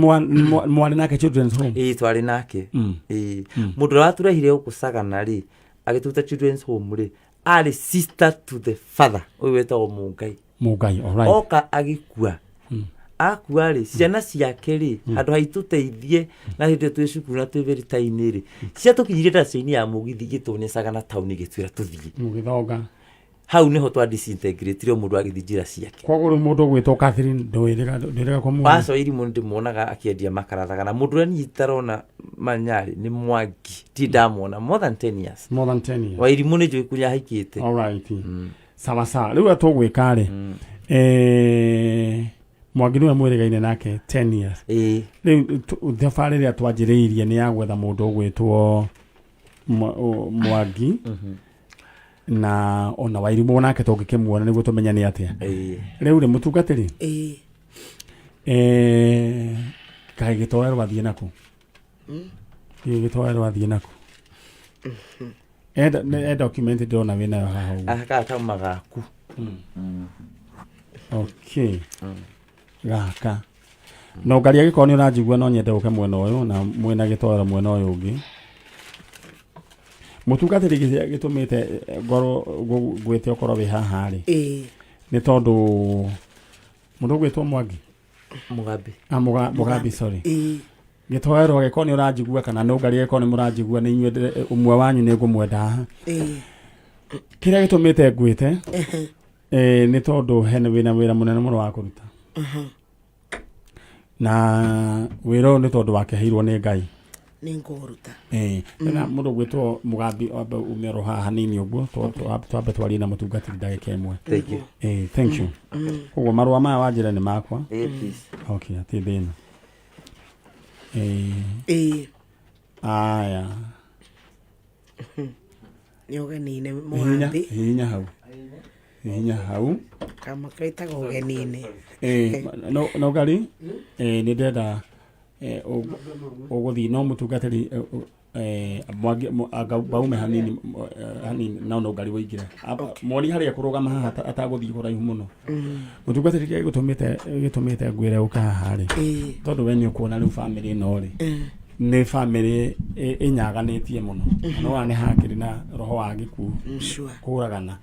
mwarĩ nake children's home? Ĩĩ, twarĩ nake. Ĩĩ. Mũndũ ũrĩa watũrehire gũkũ Sagana rĩ, agĩtũruta children's home rĩ, arĩ sister to the father, ũyũ wetagwo Mũngai. Mũngai, all right. Oka agĩkua. Akua rĩ, ciana ciake rĩ, handũ ha itũteithie na hĩndĩ ĩyo twĩ cukuru na twĩ very tiny rĩ, ciatũkinyirie ndaca-inĩ ya mũgithi igĩtwonia Sagana town igĩtwĩra tũthiĩ. Mũgĩthonga. Hau nĩho twa disintegrate o mũndũ agĩthiĩ njĩra ciake. Koguo rĩu mũndũ ũgwĩtwo Catherine ndwĩrĩga ndwĩrĩga kũmuona. Waco irimũ ndĩmuonaga akĩendia makarathaga na mũndũ ũrĩa niĩ itarona manyarĩ nĩ Mwangi ti ndamuona more than 10 years. More than 10 years. Wa irimũ nĩ njũĩ kũrĩa ahaikĩte. All right. Sawa sawa. Rĩu ũrĩa tũgwĩka rĩ eh, Mwangi nĩwe mwĩrĩgaine nake 10 years. Ĩĩ. Rĩu thabarĩ ĩrĩa twanjĩrĩirie nĩ ya gwetha mũndũ ũgwĩtwo Mwangi na ona Wairimũ nake tũngĩkĩmuona nĩguo tũmenye nĩ atĩa. Rĩu rĩ mũtungatĩri Ĩĩ. eh, kaĩ gĩtoero athiĩ nakũ? Gĩ gĩtoero athiĩ nakũ? Enda e document ndĩrona wĩnayo haha ũguo. Aka gaka kauma gaku. Okay. Gaka. No ngari angĩkorwo nĩ ũranjigua no nyende ũke mwena ũyũ na mwĩna gĩtoero mwena ũyũ ũngĩ. Mũtungatĩri kĩrĩa gĩtũmĩte eh, ngorwo ngwĩte ũkorwo wĩ haha rĩ Ĩĩ. nĩ tondũ mũndũ ũgwĩtwo Mwangi Mugabe. Ah, Mugabe sorry. Ĩĩ. Gĩtoero angĩkorwo nĩ ũranjigua kana no ngari angĩkorwo nĩ mũranjigua nĩ inyuĩ ũmwe wanyu nĩ ngũmwenda haha. Ĩĩ. Kĩrĩa gĩtũmĩte ngwĩte eh, nĩ tondũ hena wĩna wĩra mũnene mũno wa kũruta na wĩra ũyũ nĩ tondũ wakeheirwo nĩ Ngai. Nĩ ngũũruta. Eh, na mũndũ ũgwĩtwo Mũgambi wambe ume oro haha hanini ũguo twambe twarie na mũtungatĩri ndagĩka ĩmwe. Thank you. Eh, thank you. Koguo marũa maya wanjĩra nĩ makwa. Eh, please. Okay, hatirĩ thĩna. Eh, Ĩĩ. aya. Nĩ ũgeni-inĩ Hihinya, Mũgambi. hihinya hau. Hihinya hau. Kama ketagwo ũgeni-inĩ. Eh, no no ngari eh, nĩ ndĩrenda eh, ũgũthiĩ no mũtungatĩri eh, eh, Mwangi- anga baume hanini hanini no no ngari wĩingĩre mwoni harĩa kũrũgama haha atagũthiĩ kũraihu mũno mũtungatĩri kĩrĩa gĩtũmĩte gĩtũmĩte ngwĩre ũka haha rĩ tondũ we nĩ ũkuona rĩu bamĩrĩ ĩno rĩ nĩ bamĩrĩ ĩnyaganĩtie mũno na nĩwona nĩ hakĩrĩ na roho wa gĩkuũ Sure. kũragana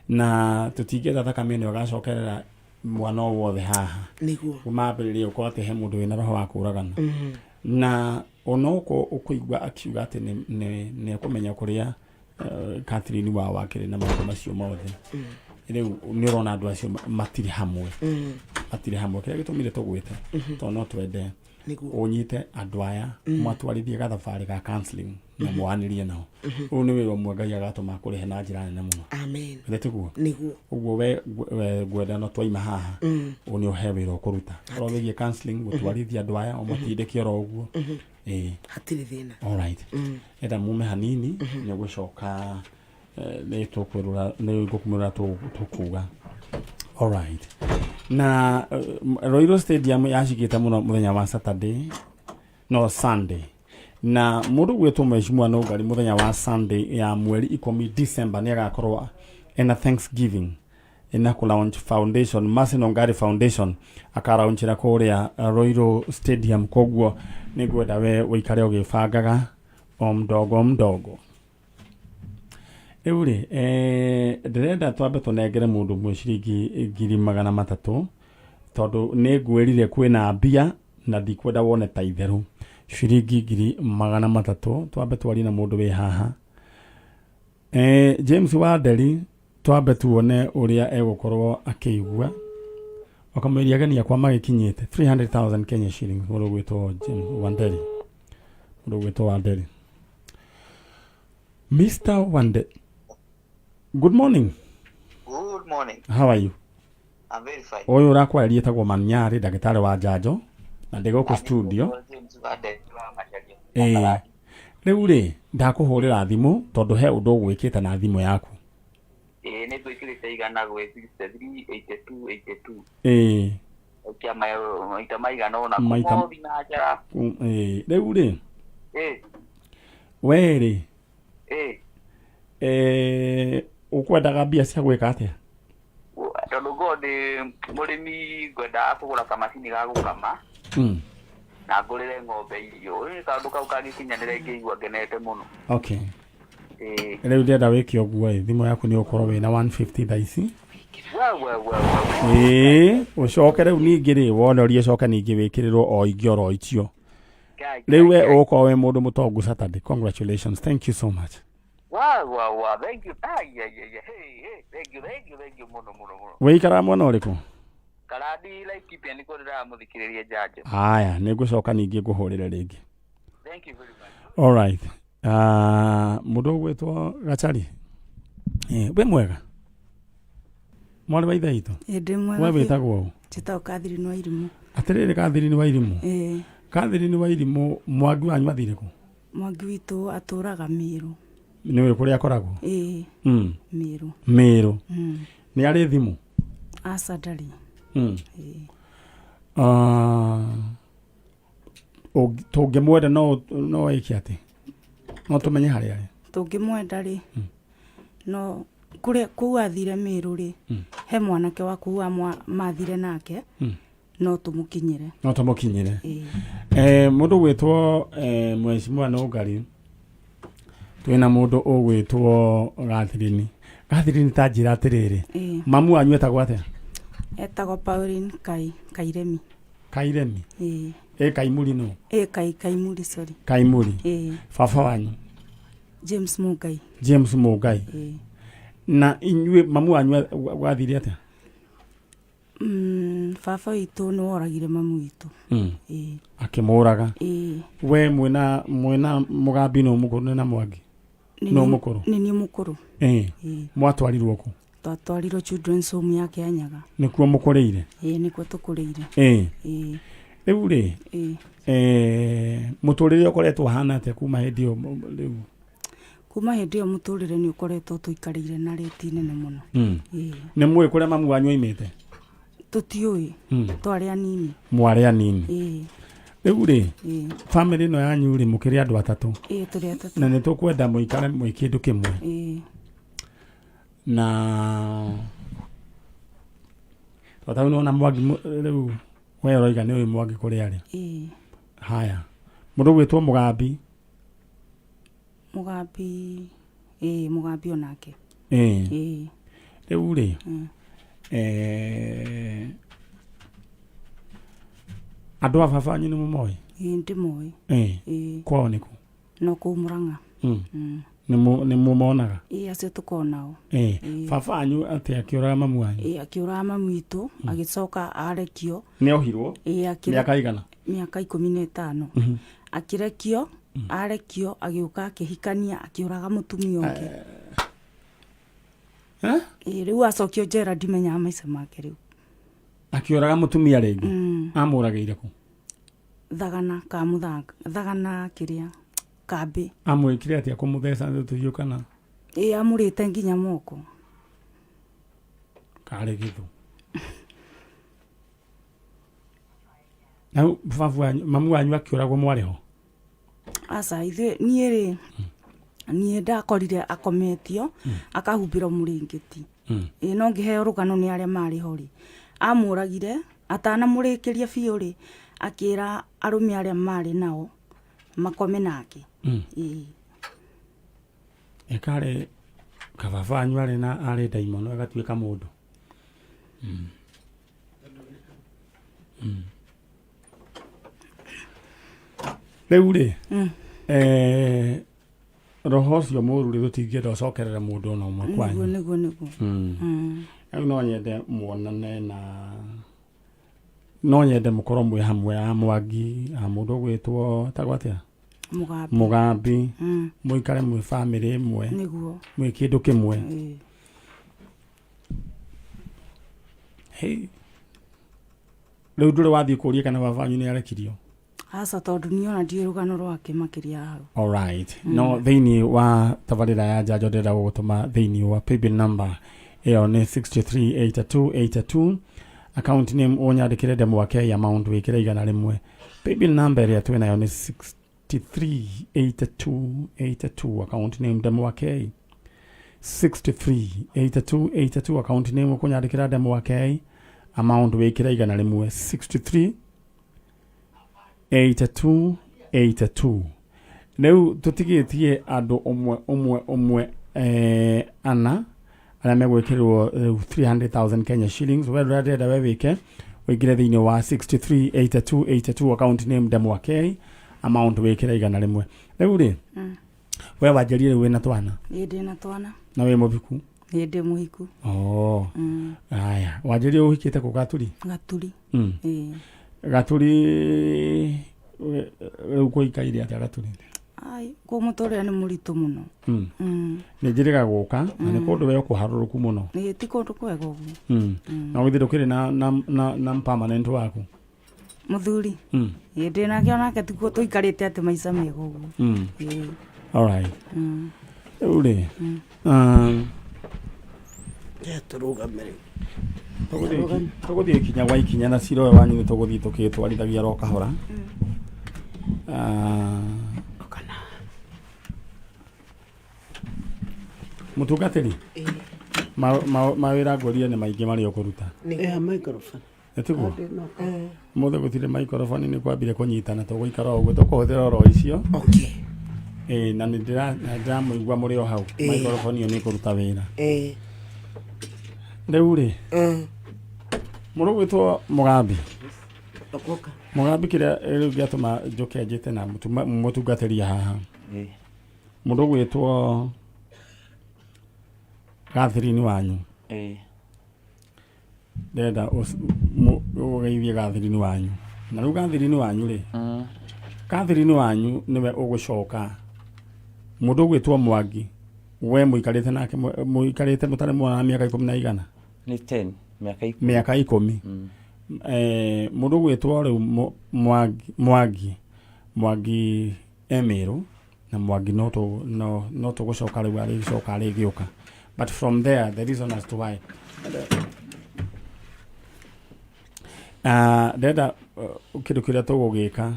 na tũtingĩenda thakame ĩno ĩgacokerera mwana o wothe haha Nĩguo. mambĩrĩrie gũkorwo atĩ he mũndũ wĩna roho wa kũragana na onokorwo ũkũigua akiuga atĩ nĩ ekũmenya kũrĩa Catherine wao akĩrĩ na maũndũ macio mothe rĩu nĩ ũrona andũ acio matirĩ hamwe matirĩ hamwe kĩrĩa gĩtũmire tũgwĩte tondũ no twende Nĩguo. ũnyite andũ aya mwatwarithie gathabarĩ ga counseling na mwanĩrie nao ũyũ nĩ wĩra ũmwe Ngai agatũma kũrĩhe na njĩra nene mũno Amen. githĩ tiguo Nĩguo. ũguo we ngwenda no twaima haha ũyũ nĩ ũhe wĩra ũkũruta ũhoro wĩgiĩ counseling gũtwarithia andũ aya ũmatindĩke oro ũguo ĩĩ Hatirĩ thĩna. all right enda mume hanini nĩ ũgũcoka nĩ tũkwĩrũra nĩ ngũkumĩrũra tũkuga all right na Royal Stadium yacikĩte mũno mũthenya wa Saturday no Sunday na mũndũ gwĩtwo Mheshimiwa Nũngari mũthenya wa Sunday ya mweri ikũmi December nĩ agakorwo ena Thanksgiving ena kũ launch foundation Mercy Nũngari Foundation akaraunchĩra kũrĩa Royal Stadium koguo nĩ ngwenda we ũikare ũgĩbangaga o mdogo mdogo rĩu rĩ eh, ndĩrenda twambe tũnengere mũndũ ũmwe ciringi 300,000 tondũ nĩ ngwĩrire kwĩna mbia na ndikwenda wone ta itherũ ciringi 300,000 twambe twarie na mũndũ wĩ haha eh, James Wanderi twambe tuone ũrĩa egũkorwo akĩigua wakamwĩria ageni akwa magĩkinyĩte 300,000 Kenya shillings mũndũ ũgwĩtwo James Wanderi mũndũ ũgwĩtwo Wanderi Mr. Wande good morning. Good morning. How are you? I'm very fine. Ũyũ ũrakwarĩria etagwo Manyarĩ ndagĩtarĩ wa njanjo na ndĩ gũkũ studio James Wande wa Macharia. Ĩĩ. Rĩu rĩ ndakũhũrĩra thimũ tondũ he ũndũ ũgwĩkĩte na thimũ yaku. Ĩĩ nĩ twĩkĩrĩte igana gwĩ 63 82 82. Ĩĩ. Aikia maita maigana ũna Maita- kuma thinacara. Ĩĩ. Rĩu rĩ Ĩĩ. we rĩ Ĩĩ. Ũkwendaga mbia cia gwĩka atĩa? Tondũ ngorwo ndĩ mũrĩmi ngwendaga kũgũra kamacini ga gũkama na ngũrĩre ng'ombe irio. Rĩu kaũndũ kau kangĩkinyanĩra ingĩigua ngenete mũno. Okay. Ĩĩ. Rĩu ndĩrenda wĩke ũguo ĩ thimũ yaku nĩ ũkorwo wĩna 150 thaa ici. We we we we. Ĩĩ ũcoke rĩu ningĩ rĩ wone ũria ũcoke ningĩ wĩkĩrĩrwo o ingĩ oro icio. Rĩu we ũgũkorwo wĩ mũndũ mũtongu Saturday. Congratulations. Thank you so much. Wa wa wa thank you. Ai ai ai. Hey hey thank you thank you thank you muno muno muno. Wĩikaraga mwena ũrĩkũ? Karandi Laikipia nĩkuo ndĩramũthikĩrĩria njanjo. Haya, nĩ ngũcoka ningĩ ngũhũrĩre rĩngĩ. Thank you very much. All right. Mũndũ ũgwĩtwo Gachari. Wĩ mwega? Mwarĩ wa ithe witũ? Ĩ, ndĩ mwega We biũ. wĩtagwo ũ? Njĩtagwo Catherine wa Irimũ. Atĩrĩrĩ Catherine wa Irimũ. Ĩĩ. Catherine wa Irimũ, Mwangi wanyu athire kũ? Mwangi witũ atũraga Mĩrũ. Nĩ ũĩ kũrĩa akoragwo? Ĩĩ. Mĩrũ. Mĩrũ. Nĩ arĩ thimũ? Aca ndarĩ. Ĩĩ. Tũngĩmwenda no ĩke atĩ? No tũmenye harĩa arĩ? Tũngĩmwenda rĩ, no kũrĩa kũu athire Mĩrũ rĩ, he mwanake wa kũu mathire nake, no tũmũkinyĩre. No tũmũkinyĩre. Ĩĩ. Mũndũ ũgwĩtwo Mheshimiwa Nũngari, twĩna mũndũ ũgwĩtwo Catherine. Catherine ta njĩra atĩrĩrĩ, Ĩĩ. mamu wanyu etagwo atĩa? Etagwo Pauline Kairemi. Kairemi? Ĩĩ. Ĩ Kaimuri nũ? Ĩ Kaimuri, sorry. Kaimuri. Ĩĩ. Baba wanyu? James Mungai. James Mungai. Ĩĩ. Na inyuĩ mamu wanyu gwathire atĩa? Baba witũ nĩ woragire mamu witũ. Ĩĩ. Akĩmũraga. Ĩĩ. We mwĩna Mũgambi nũ mũkũrũ na Mwangi? Nĩ Nũ niĩ mũkũrũ? Nĩ niĩ mũkũrũ. Ĩĩ. Ĩĩ. Mwatwarirwo kũ? Twatwarirwo Children's Home ya Kĩanyaga. Nĩkuo mũkũrĩire? Ĩĩ, nĩkuo tũkũrĩire. Ĩĩ. Ĩĩ. Rĩu rĩ, Ĩĩ. Mũtũrĩre ũkoretwo ũhana atĩa kuma hĩndĩ ĩyo rĩu? Kuma hĩndĩ ĩyo mũtũrĩre nĩ ũkoretwo tũikarĩire na rĩti nene mũno. Ĩĩ. Nĩ mũĩ kũrĩa mamu wanyu oimĩte? Tũtiũĩ. Twarĩ anini. Mwarĩ anini. Ĩĩ. Rĩu rĩ, Ĩĩ. bamĩrĩ ĩno yanyu rĩ, mũkĩrĩ andũ atatũ. Ĩĩ, tũrĩ atatũ. Na nĩ tũkwenda mũikare mwĩ kĩndũ kĩmwe. Ĩĩ. Na tondũ nĩ wona Mwangi rĩu we ũroiga nĩ ũĩ Mwangi kũrĩa arĩ. Ĩĩ. Haya. Mũndũ ũgwĩtwo Mũgambi. Mũgambi, ĩĩ, Mũgambi onake. Ĩĩ. Ĩĩ. Rĩu rĩ, andũ a baba wanyu nĩ mũmoĩ? Ĩĩ, ndĩmoĩ. Ĩĩ. Ĩĩ. Kwao nĩ kũ? No kũu Mũrang'a. Nĩ mũmonaga? Ĩĩ, acio tũkoragwo nao. Ĩĩ. Ĩĩ. Baba wanyu atĩ akĩũraga mamu wanyu? Ĩĩ, akĩũraga mamu witũ, agĩcoka arekio. Nĩ ohirwo? Ĩĩ, Mĩaka igana? Mĩaka 15. Akĩrekio, arekio, agĩũka akĩhikania, akĩũraga mũtumia ũngĩ. Ĩĩ, rĩu acokio njera ndimenyaga maica make rĩu. Akĩũraga mũtumia rĩngĩ? Amũragĩire kũ? Thagana ka mũthanga, thagana kĩrĩa kambĩ. Amwĩkire atĩa, kũmũtheca tũhiũ kana? Ĩĩ, amũrĩte nginya moko. Karĩ gĩthũ. Na baba wanyu, mamu wanyu akĩũragwo mwarĩ ho? Aca, ithuĩ niĩ rĩ, niĩ ndakorire akometio, akahumbĩrwo mũrĩngĩti. Ĩĩ, no ngĩheo rũgano nĩ arĩa marĩ ho rĩ, amũragire, atanamũrĩkĩria biũ rĩ, akĩra arũme arĩa marĩ nao makome nake. Ĩĩ. Ĩkarĩ kababa wanyu arĩ na arĩ ndaimono agatuĩka mũndũ. Rĩu rĩ, roho ũcio mũru rĩ, tũtingĩenda ũcokerere mũndũ ona ũmwe kwanyu. Nĩguo, nĩguo, nĩguo. Rĩu no nyende muonane na no nyende mũkorwo mwĩ hamwe a Mwangi, a mũndũ ũgwĩtwo etagwo atĩa? Mũgambi. Mũgambi. Mũikare mwĩ bamĩrĩ ĩmwe. Nĩguo. Mwĩ kĩndũ kĩmwe. Ĩĩ. Hey. Rĩu ndũrĩ wathiĩ kũria kana baba wanyu nĩ arekirio? Aca, tondũ niĩ ona ndiũĩ rũgano rwake makĩria hau. All right. No thĩinĩ wa tabarĩra ya njanjo ndĩrenda gũgũtũma thĩinĩ wa paybill number ĩyo nĩ 638282, account name ũnyandĩkĩre Ndemwa K, amount wĩkĩre 100. Paybill number ĩrĩa twĩnayo nĩ 638282, account name Ndemwa K. 638282, account name ũkũnyandĩkĩra Ndemwa K, amount wĩkĩre 100, 63 82 82. Rĩu tũtigĩtie andũ ũmwe ũmwe ũmwe ana arĩa megwĩkĩrwo rĩu 300,000 Kenya shillings. We ũrĩa ndĩrenda we wĩke, ũingĩre thĩinĩ wa 638282, account name Ndemwa K, amount wĩkĩre 100. Rĩu rĩ, We wanjĩrire rĩu wĩna twana? Ĩĩ, ndĩna twana. Na wĩ mũhiku? Ĩĩ, ndĩ mũhiku. Oh. Aya, wanjĩrire ũhikĩte kũ Gaturi? Gaturi. Ĩĩ. Gaturi rĩu kũikaire atĩa Gaturi? Ai, kũu mũtũrĩre nĩ mũritũ mũno. Nĩ njĩrĩga gũka na nĩ kũndũ we kũharũrũku mũno. Ĩĩ, ti kũndũ kwega ũguo. Na githĩ ndũkĩrĩ na permanent waku? Mũthuri? Ĩĩ, ndĩ nake, onake tiguo tũikarĩte atĩ maica mega ũguo. Ĩĩ. Alright. Rĩu rĩ, Tũrũgame rĩu. Tũgũthiĩ ikinya gwa ikinya na cira ũyũ wanyu nĩ tũgũthiĩ tũkĩtwarithagia ro kahora. Ah, mũtungatĩri, mawĩra ngwĩrire nĩ maingĩ marĩa ũkũruta. Ĩha microphone. Nĩtiguo mũthĩ gũtirĩ microphone, nĩ kwambire kũnyitana, tũgũikara o ũguo, tũkũhũthĩra oro icio. Ĩĩ, na nĩ ndĩramũigua mũrĩ o hau. Microphone ĩyo nĩ ĩkũruta wĩra. Rĩu rĩ, mũrũ gwĩtwo Mũgambi. Okoka. Mũgambi, kĩrĩa rĩu gĩatũma njũke njĩte na mũtungatĩri haha, mũndũ gwĩtwo Catherine wanyu, ndĩrenda ũgeithie Catherine wanyu, na rĩu Catherine wanyu rĩ, Catherine wanyu nĩwe ũgũcoka mũndũ ũgwĩtwo Mwangi, we mũikarĩte nake, mũikarĩte mũtarĩ mwana mĩaka 10 na igana. Nĩ 10, mĩaka 10. Mĩaka 10. Mũndũ ũgwĩtwo rĩu Mwangi e Mĩrũ, na Mwangi no tũgũcoka rĩu arĩcoka arĩgĩũka, but from there the reason as to why ndĩrenda kĩndũ kĩrĩa tũgũgĩka,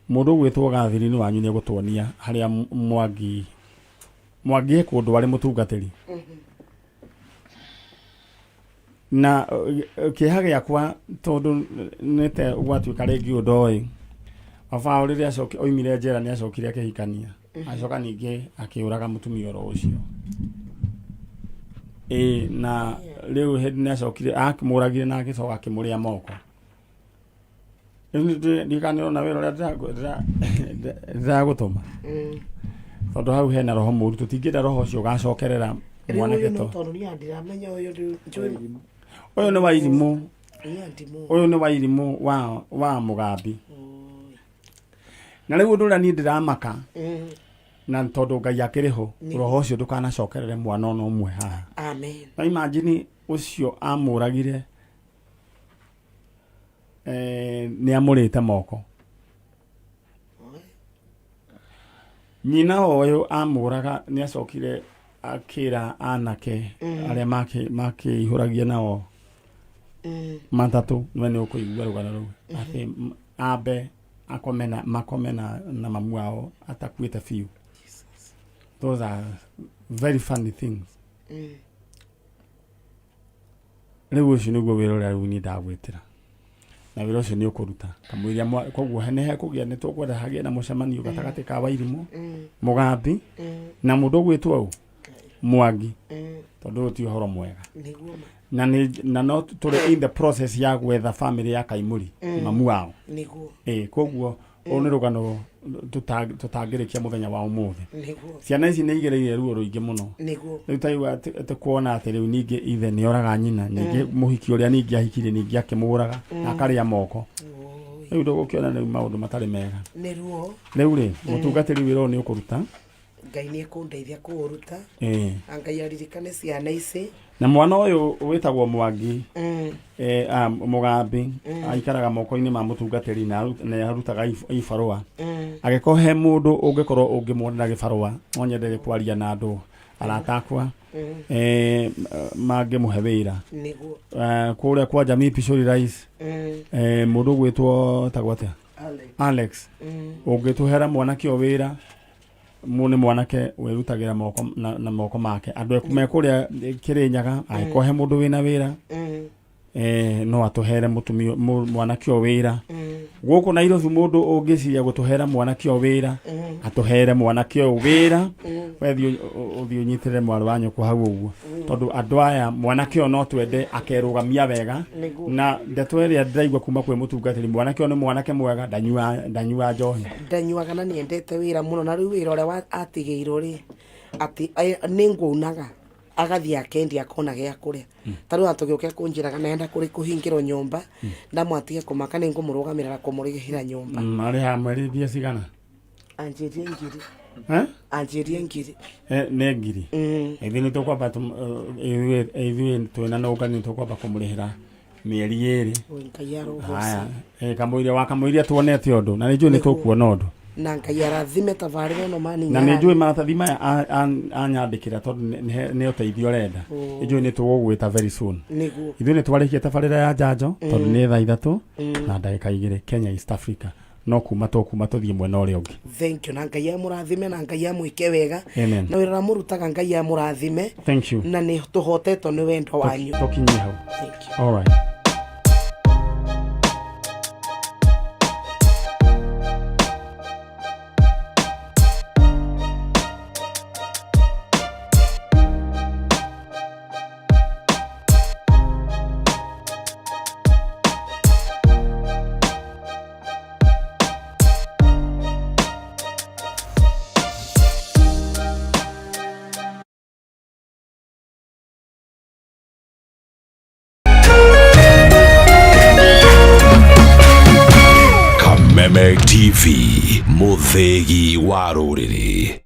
mũndũ ũgwĩtwo Catherine wanyu nĩ egũtuonia harĩa Mwangi e kũndũ arĩ mũtungatĩri, na kĩeha gĩakwa tondũ nĩte gwatuĩka rĩngĩ ũndũ oĩ baba wao rĩrĩa oimire njera nĩ acokire akĩhikania, acoka ningĩ akĩũraga mũtumia oro ũcio. Ĩĩ, na rĩu hĩndĩ nĩ acokire akĩmũragire na agĩcoka akĩmũrĩa moko. Rĩu ndiũĩ kana nĩũrona wĩra ũrĩa ndĩragũtũma, tondũ hau hena roho mũru, tũtingĩenda roho ũcio ũgacokerera Rĩu mwanake ũyũ no to tondũ niĩ ndiramenya ũyũ njũĩ. Ũyũ nĩ wa irimũ. Niĩ ndimũĩ. Ũyũ nĩ wa irimũ wa Mũgambi, na rĩu ũndũ ũrĩa niĩ ndĩramaka, na tondũ Ngai akĩrĩ ho, roho ũcio ndũkanacokerere mwana ona ũmwe haha. Amen. Na imagine ũcio amũragire, nĩ amũrĩte moko. Nyina ũyũ amũraga nĩ acokire akĩra anake arĩa makĩihũragia nao matatũ, we nĩ ũkũigua rũgano rũu, atĩ ambe akome na makome na mamu wao atakuĩte biũ. Those are very funny things. Rĩu ũcio nĩguo wĩra ũrĩa rĩu niĩ ndagwĩtĩra, na wĩra ũcio nĩ ũkũruta kamũiria koguo nĩ hekũgĩa, nĩ tũkwenda hagĩe na mũcemanio gatagatĩ ka Wairimũ, Mũgambi na mũndũ ũgwĩtwo ũ Mwangi, tondũ ũyũ ti ũhoro mwega. Nĩguo ma. Na nĩ na no tũrĩ in the process ya gwetha family ya Kaimuri, mamu wao. Ĩĩ, koguo ũyũ nĩ rũgano tũtangĩrĩkia mũthenya wa ũmũthĩ. Ciana ici nĩ igereire ruo rũingĩ mũno. Rĩu taigua atĩ kuona atĩ rĩu ningĩ ithe nĩ oraga nyina, ningĩ mũhiki ũrĩa ningĩ ahikirie ningĩ akĩmũraga na akarĩa moko, rĩu ndũgũkĩona rĩu maũndũ matarĩ mega. Nĩ ruo. Rĩu rĩ, mũtungatĩri, wĩra ũyũ nĩ ũkũruta. Ngai nĩ ekũndeithia kũũruta. Na Ngai aririkane ciana ici. Na mwana ũyũ wĩtagwo Mwangi, Mũgambi, aikaraga moko-inĩ ma mũtungatĩri na nĩ arutaga ibarũa. Angĩkorwo he mũndũ ũngĩkorwo ũngĩmuonera gĩbarũa, no nyende kwaria na andũ arata akwa mangĩmũhe wĩra. Kũrĩa kwa Jamii Pishori Rice, mũndũ ũgwĩtwo tagwo atĩa? Alex. Alex. Ũngĩtũhera mwanake ũyũ wĩra, nĩ mwanake wĩrutagĩra moko na moko make. Andũ me kũrĩa Kĩrĩnyaga, angĩkorwo he mũndũ wĩna wĩra. No atũhere mũtumia mwanake ũyũ wĩra gũkũ Nairobi. Mũndũ ũngĩciria gũtũhera mwanake ũyũ wĩra, atũhere mwanake ũyũ wĩra. We thiĩ ũthiĩ ũnyitĩrĩre mwarĩ wa nyũkwa hau ũguo, tondũ andũ aya mwanake ũyũ no twende akerũgamia wega. Na ndeto ĩrĩa ndĩraigua kuma kwĩ mũtungatĩri, mwanake ũyũ nĩ mwanake mwega, ndanyua njohi. Ndanyuaga na nĩendete wĩra mũno, na rĩu wĩra ũrĩa atigĩirwo rĩ, atĩ nĩ nguonaga agathiĩ akendia akona gĩa kũrĩa. Ta rĩu atũgĩũke kũnjĩraga nenda kũrĩ kũhingĩrwo nyũmba, ndamwatige kũmaka, nĩ ngũmũrũgamĩrĩra kũmũrĩhĩra nyũmba. Arĩhaga mweri mbia cigana? Anjĩrie ngiri. Eh? Anjĩrie ngiri. Nĩ ngiri. Ithuĩ nĩ tũkwamba ithuĩ twĩna nũnga nĩ tũkwamba kũmũrĩhĩra mĩeri 2. Oi, Ngai arogoca. Haya, kamũiria wa kamũiria tuonete ũndũ, na nĩ njũĩ nĩ tũkuona ũndũ. Na Ngai arathime tabarĩra ĩno mani. Na nĩ njũĩ maratathi maya anyandĩkĩra, tondũ nĩ ũteithio ũrenda. Nĩ njũĩ nĩ tũgũgwĩta very soon. Nĩguo. Ithuĩ nĩ twarĩkia tabarĩra ya njanjo, tondũ nĩ thaa 3 na ndagĩka 2 Kenya, East Africa. No kuma tũkuma tũthiĩ mwena ũrĩa ũngĩ. Thank you, na Ngai amũrathime, na Ngai amwĩke wega. Amen. Na wĩra ũrĩa mũrutaga, Ngai amũrathime. Thank you. Na nĩ tũhotetwo nĩ wendo wanyu. Tũkinyie hau. Thank you. All right. Kameme TV, mũthĩgi wa rũrĩrĩ.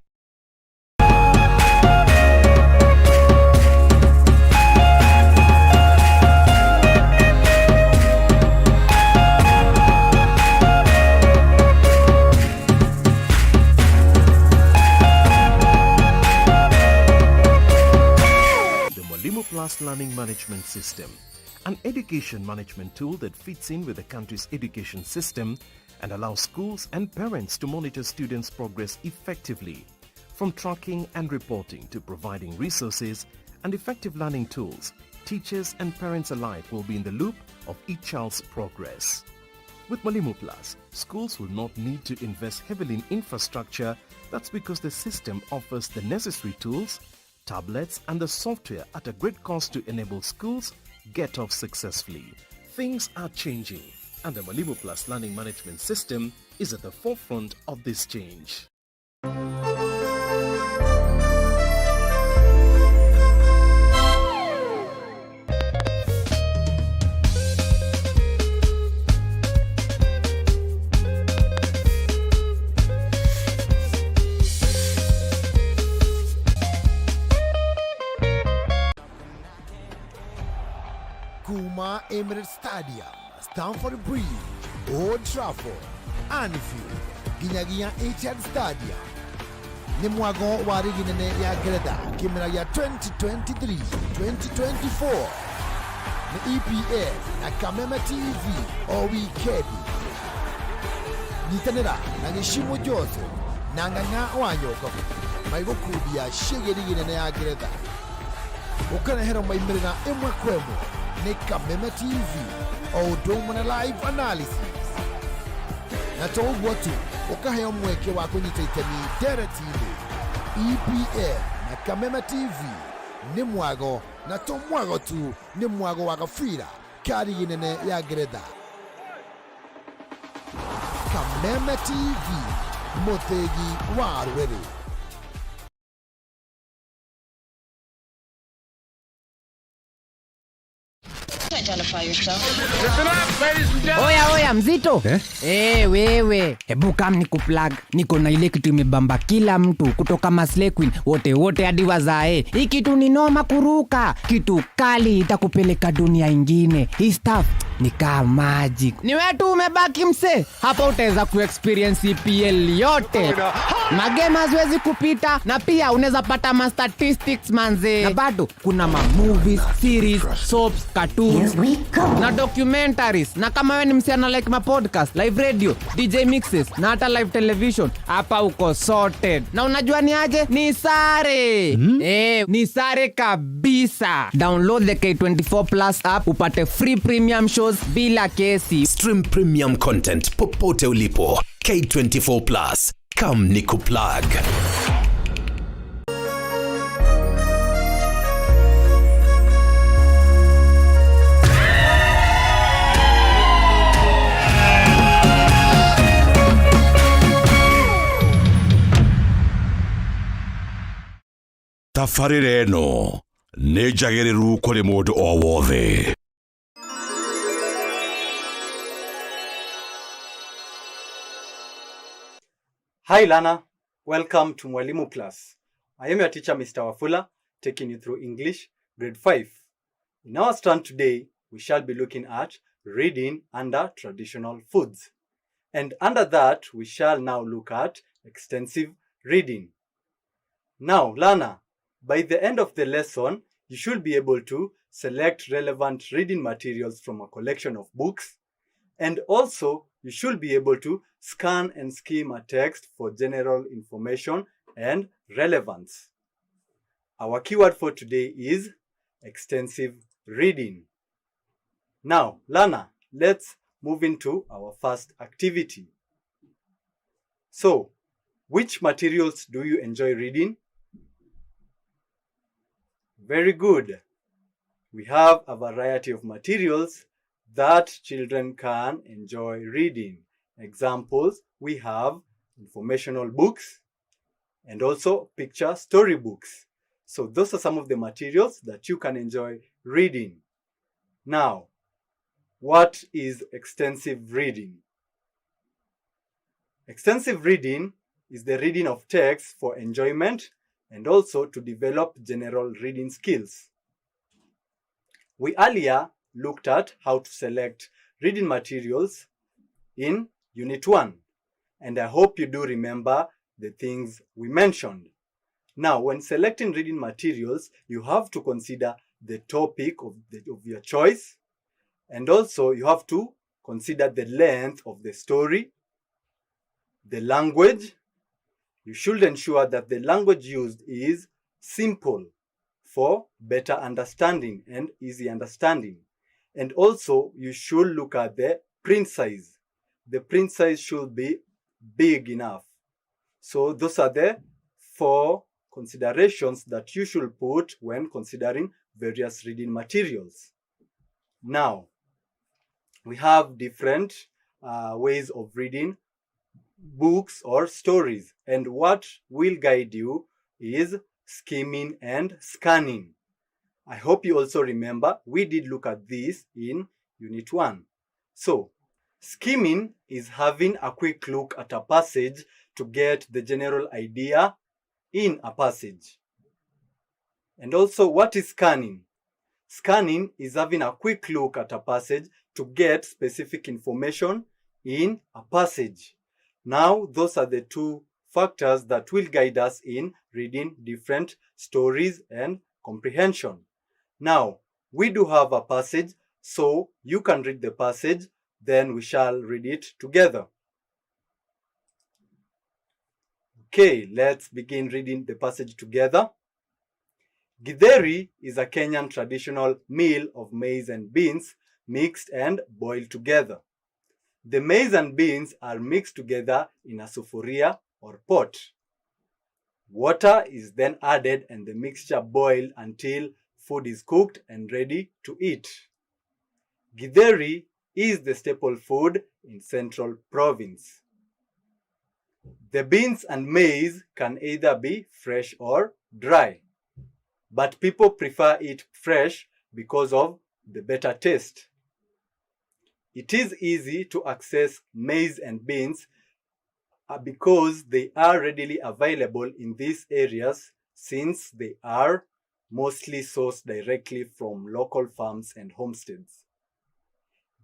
The Mwalimu Plus Learning Management System, an education management tool that fits in with the country's education system and allows schools and parents to monitor students' progress effectively. From tracking and reporting to providing resources and effective learning tools, teachers and parents alike will be in the loop of each child's progress. With Mwalimu Plus, schools will not need to invest heavily in infrastructure. That's because the system offers the necessary tools, tablets and the software at a great cost to enable schools get off successfully. Things are changing, and the Mwalimu Plus Learning Management System is at the forefront of this change. Kuma Emirates Stadium, Stamford Bridge, Old Trafford, Anfield, nginyagia Etihad Stadium, nĩ mwago wa rigi nene ya Ngeretha kĩmera gĩa 2023-2024. Nĩ EPL na Kameme TV o wikendi. Nyitanĩra na Gĩcimo Joseph na Ng'ang'a wa Nyokabu magĩgũkundia ciĩgiĩ rigi nene ya Ngeretha, ũkareherwo maimĩrĩra ĩmwe kwa ĩmwe nĩ Kameme TV, o ũndũ ũmwe na live analysis. Na to ũguo tu, ũkaheo mweke wa kũnyita itemi ndereti-inĩ. EPL na Kameme TV nĩ mwago, na to mwago tu, nĩ mwago wa gabira ka rigi nene ya Ngeretha. Kameme TV, mũthĩgi wa rũrĩrĩ. Identify yourself. Oya oya, mzito, eh? Hey, wewe, hebu kam nikuplug. Niko na ile kitu imebamba kila mtu kutoka maslay queen wote wote hadi wazae. Hii kitu ni noma kuruka, kitu kali itakupeleka dunia ingine. Hii stuff ni kaa magic. Ni wewe tu umebaki mse hapa, utaweza kuexperience EPL yote, magame haziwezi kupita, na pia unaweza pata ma statistics manze, na bado kuna ma movies, series, soaps, cartoons. Na documentaries. Na kama wewe ni msichana like ma podcast, live radio, DJ mixes na hata live television, hapa uko sorted. Na unajua ni aje? Ni sare. Ni sare kabisa. Download the K24 Plus app upate free premium shows bila kesi. Stream premium content popote ulipo. K24 Plus. Come nikuplug. Tabarĩra ĩno nĩ njagĩrĩru kũrĩ mũndũ o wothe. Hi Lana, welcome to Mwalimu class. I am your teacher Mr. Wafula, taking you through English grade 5. In our strand today, we shall be looking at reading under traditional foods. And under that, we shall now look at extensive reading. Now, Lana, by the end of the lesson, you should be able to select relevant reading materials from a collection of books, and also you should be able to scan and skim a text for general information and relevance. Our keyword for today is extensive reading. Now, Lana, let's move into our first activity. So, which materials do you enjoy reading? Very good. We have a variety of materials that children can enjoy reading. Examples, we have informational books and also picture storybooks. So those are some of the materials that you can enjoy reading. Now, what is extensive reading? Extensive reading is the reading of texts for enjoyment and also to develop general reading skills. We earlier looked at how to select reading materials in Unit 1, and I hope you do remember the things we mentioned. Now, when selecting reading materials, you have to consider the topic of your choice, and also you have to consider the length of the story, the language. You should ensure that the language used is simple for better understanding and easy understanding. And also, you should look at the print size. The print size should be big enough. So those are the four considerations that you should put when considering various reading materials. Now, we have different ways of reading books or stories, and what will guide you is skimming and scanning. I hope you also remember we did look at this in Unit 1. So, skimming is having a quick look at a passage to get the general idea in a passage. And also, what is scanning? Scanning is having a quick look at a passage to get specific information in a passage. Now, those are the two factors that will guide us in reading different stories and comprehension. Now, we do have a passage, so you can read the passage, then we shall read it together. Okay, let's begin reading the passage together. Githeri is a Kenyan traditional meal of maize and beans mixed and boiled together. The maize and beans are mixed together in a sufuria or pot. Water is then added and the mixture boiled until food is cooked and ready to eat. Githeri is the staple food in Central Province. The beans and maize can either be fresh or dry, but people prefer it fresh because of the better taste. It is easy to access maize and beans because they are readily available in these areas since they are mostly sourced directly from local farms and homesteads.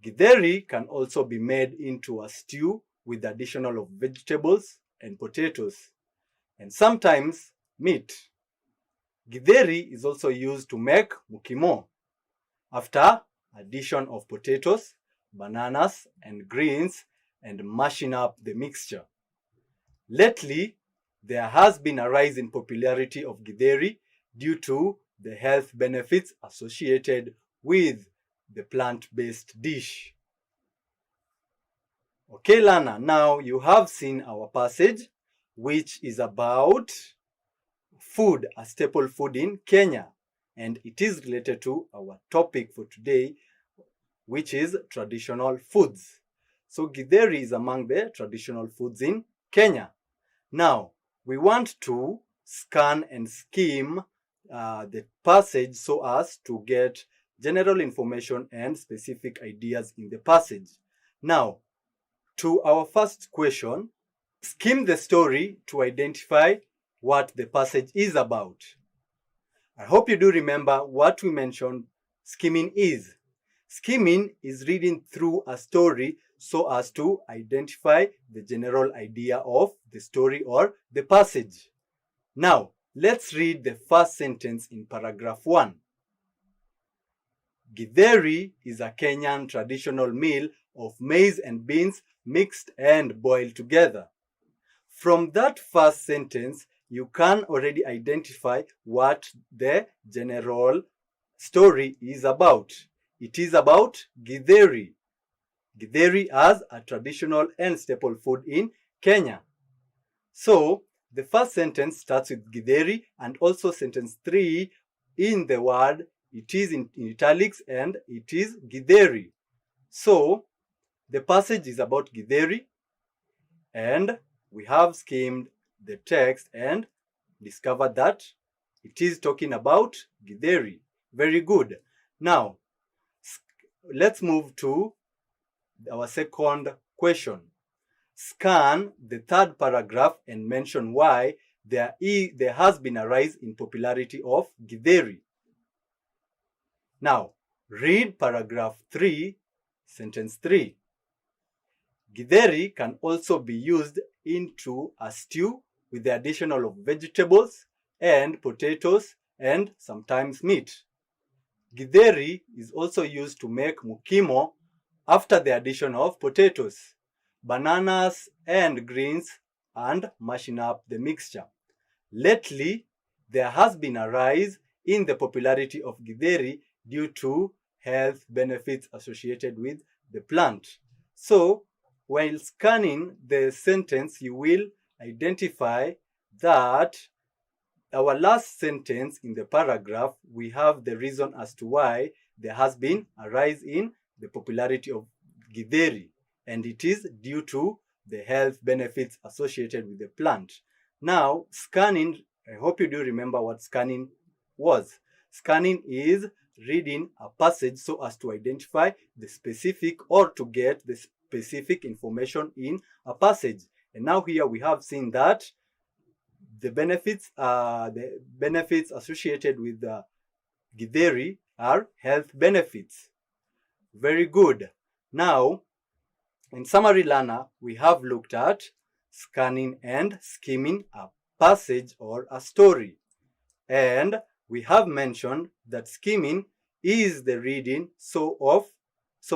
Githeri can also be made into a stew with additional of vegetables and potatoes, and sometimes meat. Githeri is also used to make mukimo after addition of potatoes, bananas, and greens and mashing up the mixture. Lately, there has been a rise in popularity of githeri due to the health benefits associated with the plant-based dish. Okay, Lana, now you have seen our passage, which is about food, a staple food in Kenya, and it is related to our topic for today, which is traditional foods. So githeri is among the traditional foods in Kenya. Now, we want to scan and skim the passage so as to get general information and specific ideas in the passage. Now, to our first question, skim the story to identify what the passage is about. I hope you do remember what we mentioned skimming is. Skimming is reading through a story so as to identify the general idea of the story or the passage. Now, let's read the first sentence in paragraph 1. Githeri is a Kenyan traditional meal of maize and beans mixed and boiled together. From that first sentence, you can already identify what the general story is about. It is about githeri. Githeri as a traditional and staple food in Kenya. So, the first sentence starts with githeri, and also sentence 3 in the word, it is in italics and it is githeri. So, the passage is about githeri, and we have skimmed the text and discovered that it is talking about githeri. Very good. Now, let's move to our second question. Scan the third paragraph and mention why there has been a rise in popularity of githeri. Now, read paragraph 3, sentence 3. Githeri can also be used into a stew with the addition of vegetables and potatoes and sometimes meat. Githeri is also used to make mukimo after the addition of potatoes, bananas and greens and mashing up the mixture. Lately, there has been a rise in the popularity of githeri due to health benefits associated with the plant. So, while scanning the sentence, you will identify that our last sentence in the paragraph, we have the reason as to why there has been a rise in the popularity of githeri, and it is due to the health benefits associated with the plant. Now, scanning, I hope you do remember what scanning was. Scanning is reading a passage so as to identify the specific or to get the specific information in a passage. And now here we have seen that the benefits associated with the githeri are health benefits. Very good. Now, in summary, Lana, we have looked at scanning and skimming a passage or a story. And we have mentioned that skimming is the reading so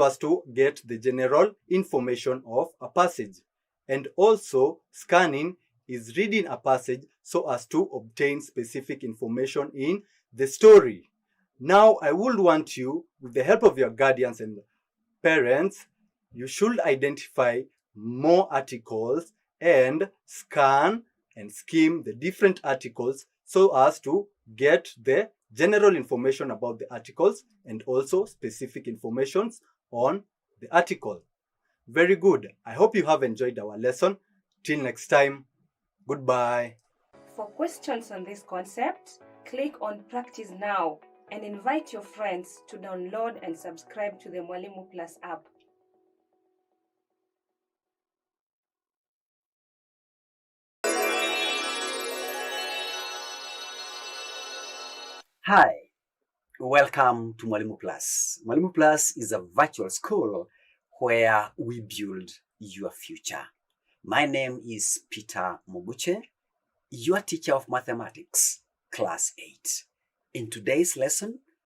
as to get the general information of a passage. And also, scanning is reading a passage so as to obtain specific information in the story. Now, I would want you, with the help of your guardians and parents, you should identify more articles and scan and skim the different articles so as to get the general information about the articles and also specific informations on the article. Very good. I hope you have enjoyed our lesson. Till next time, goodbye. For questions on this concept, click on Practice Now and invite your friends to download and subscribe to the Mwalimu Plus app. Hi, welcome to Mwalimu Plus. Mwalimu Plus is a virtual school where we build your future. My name is Peter Moguche, your teacher of mathematics, class 8. In today's lesson,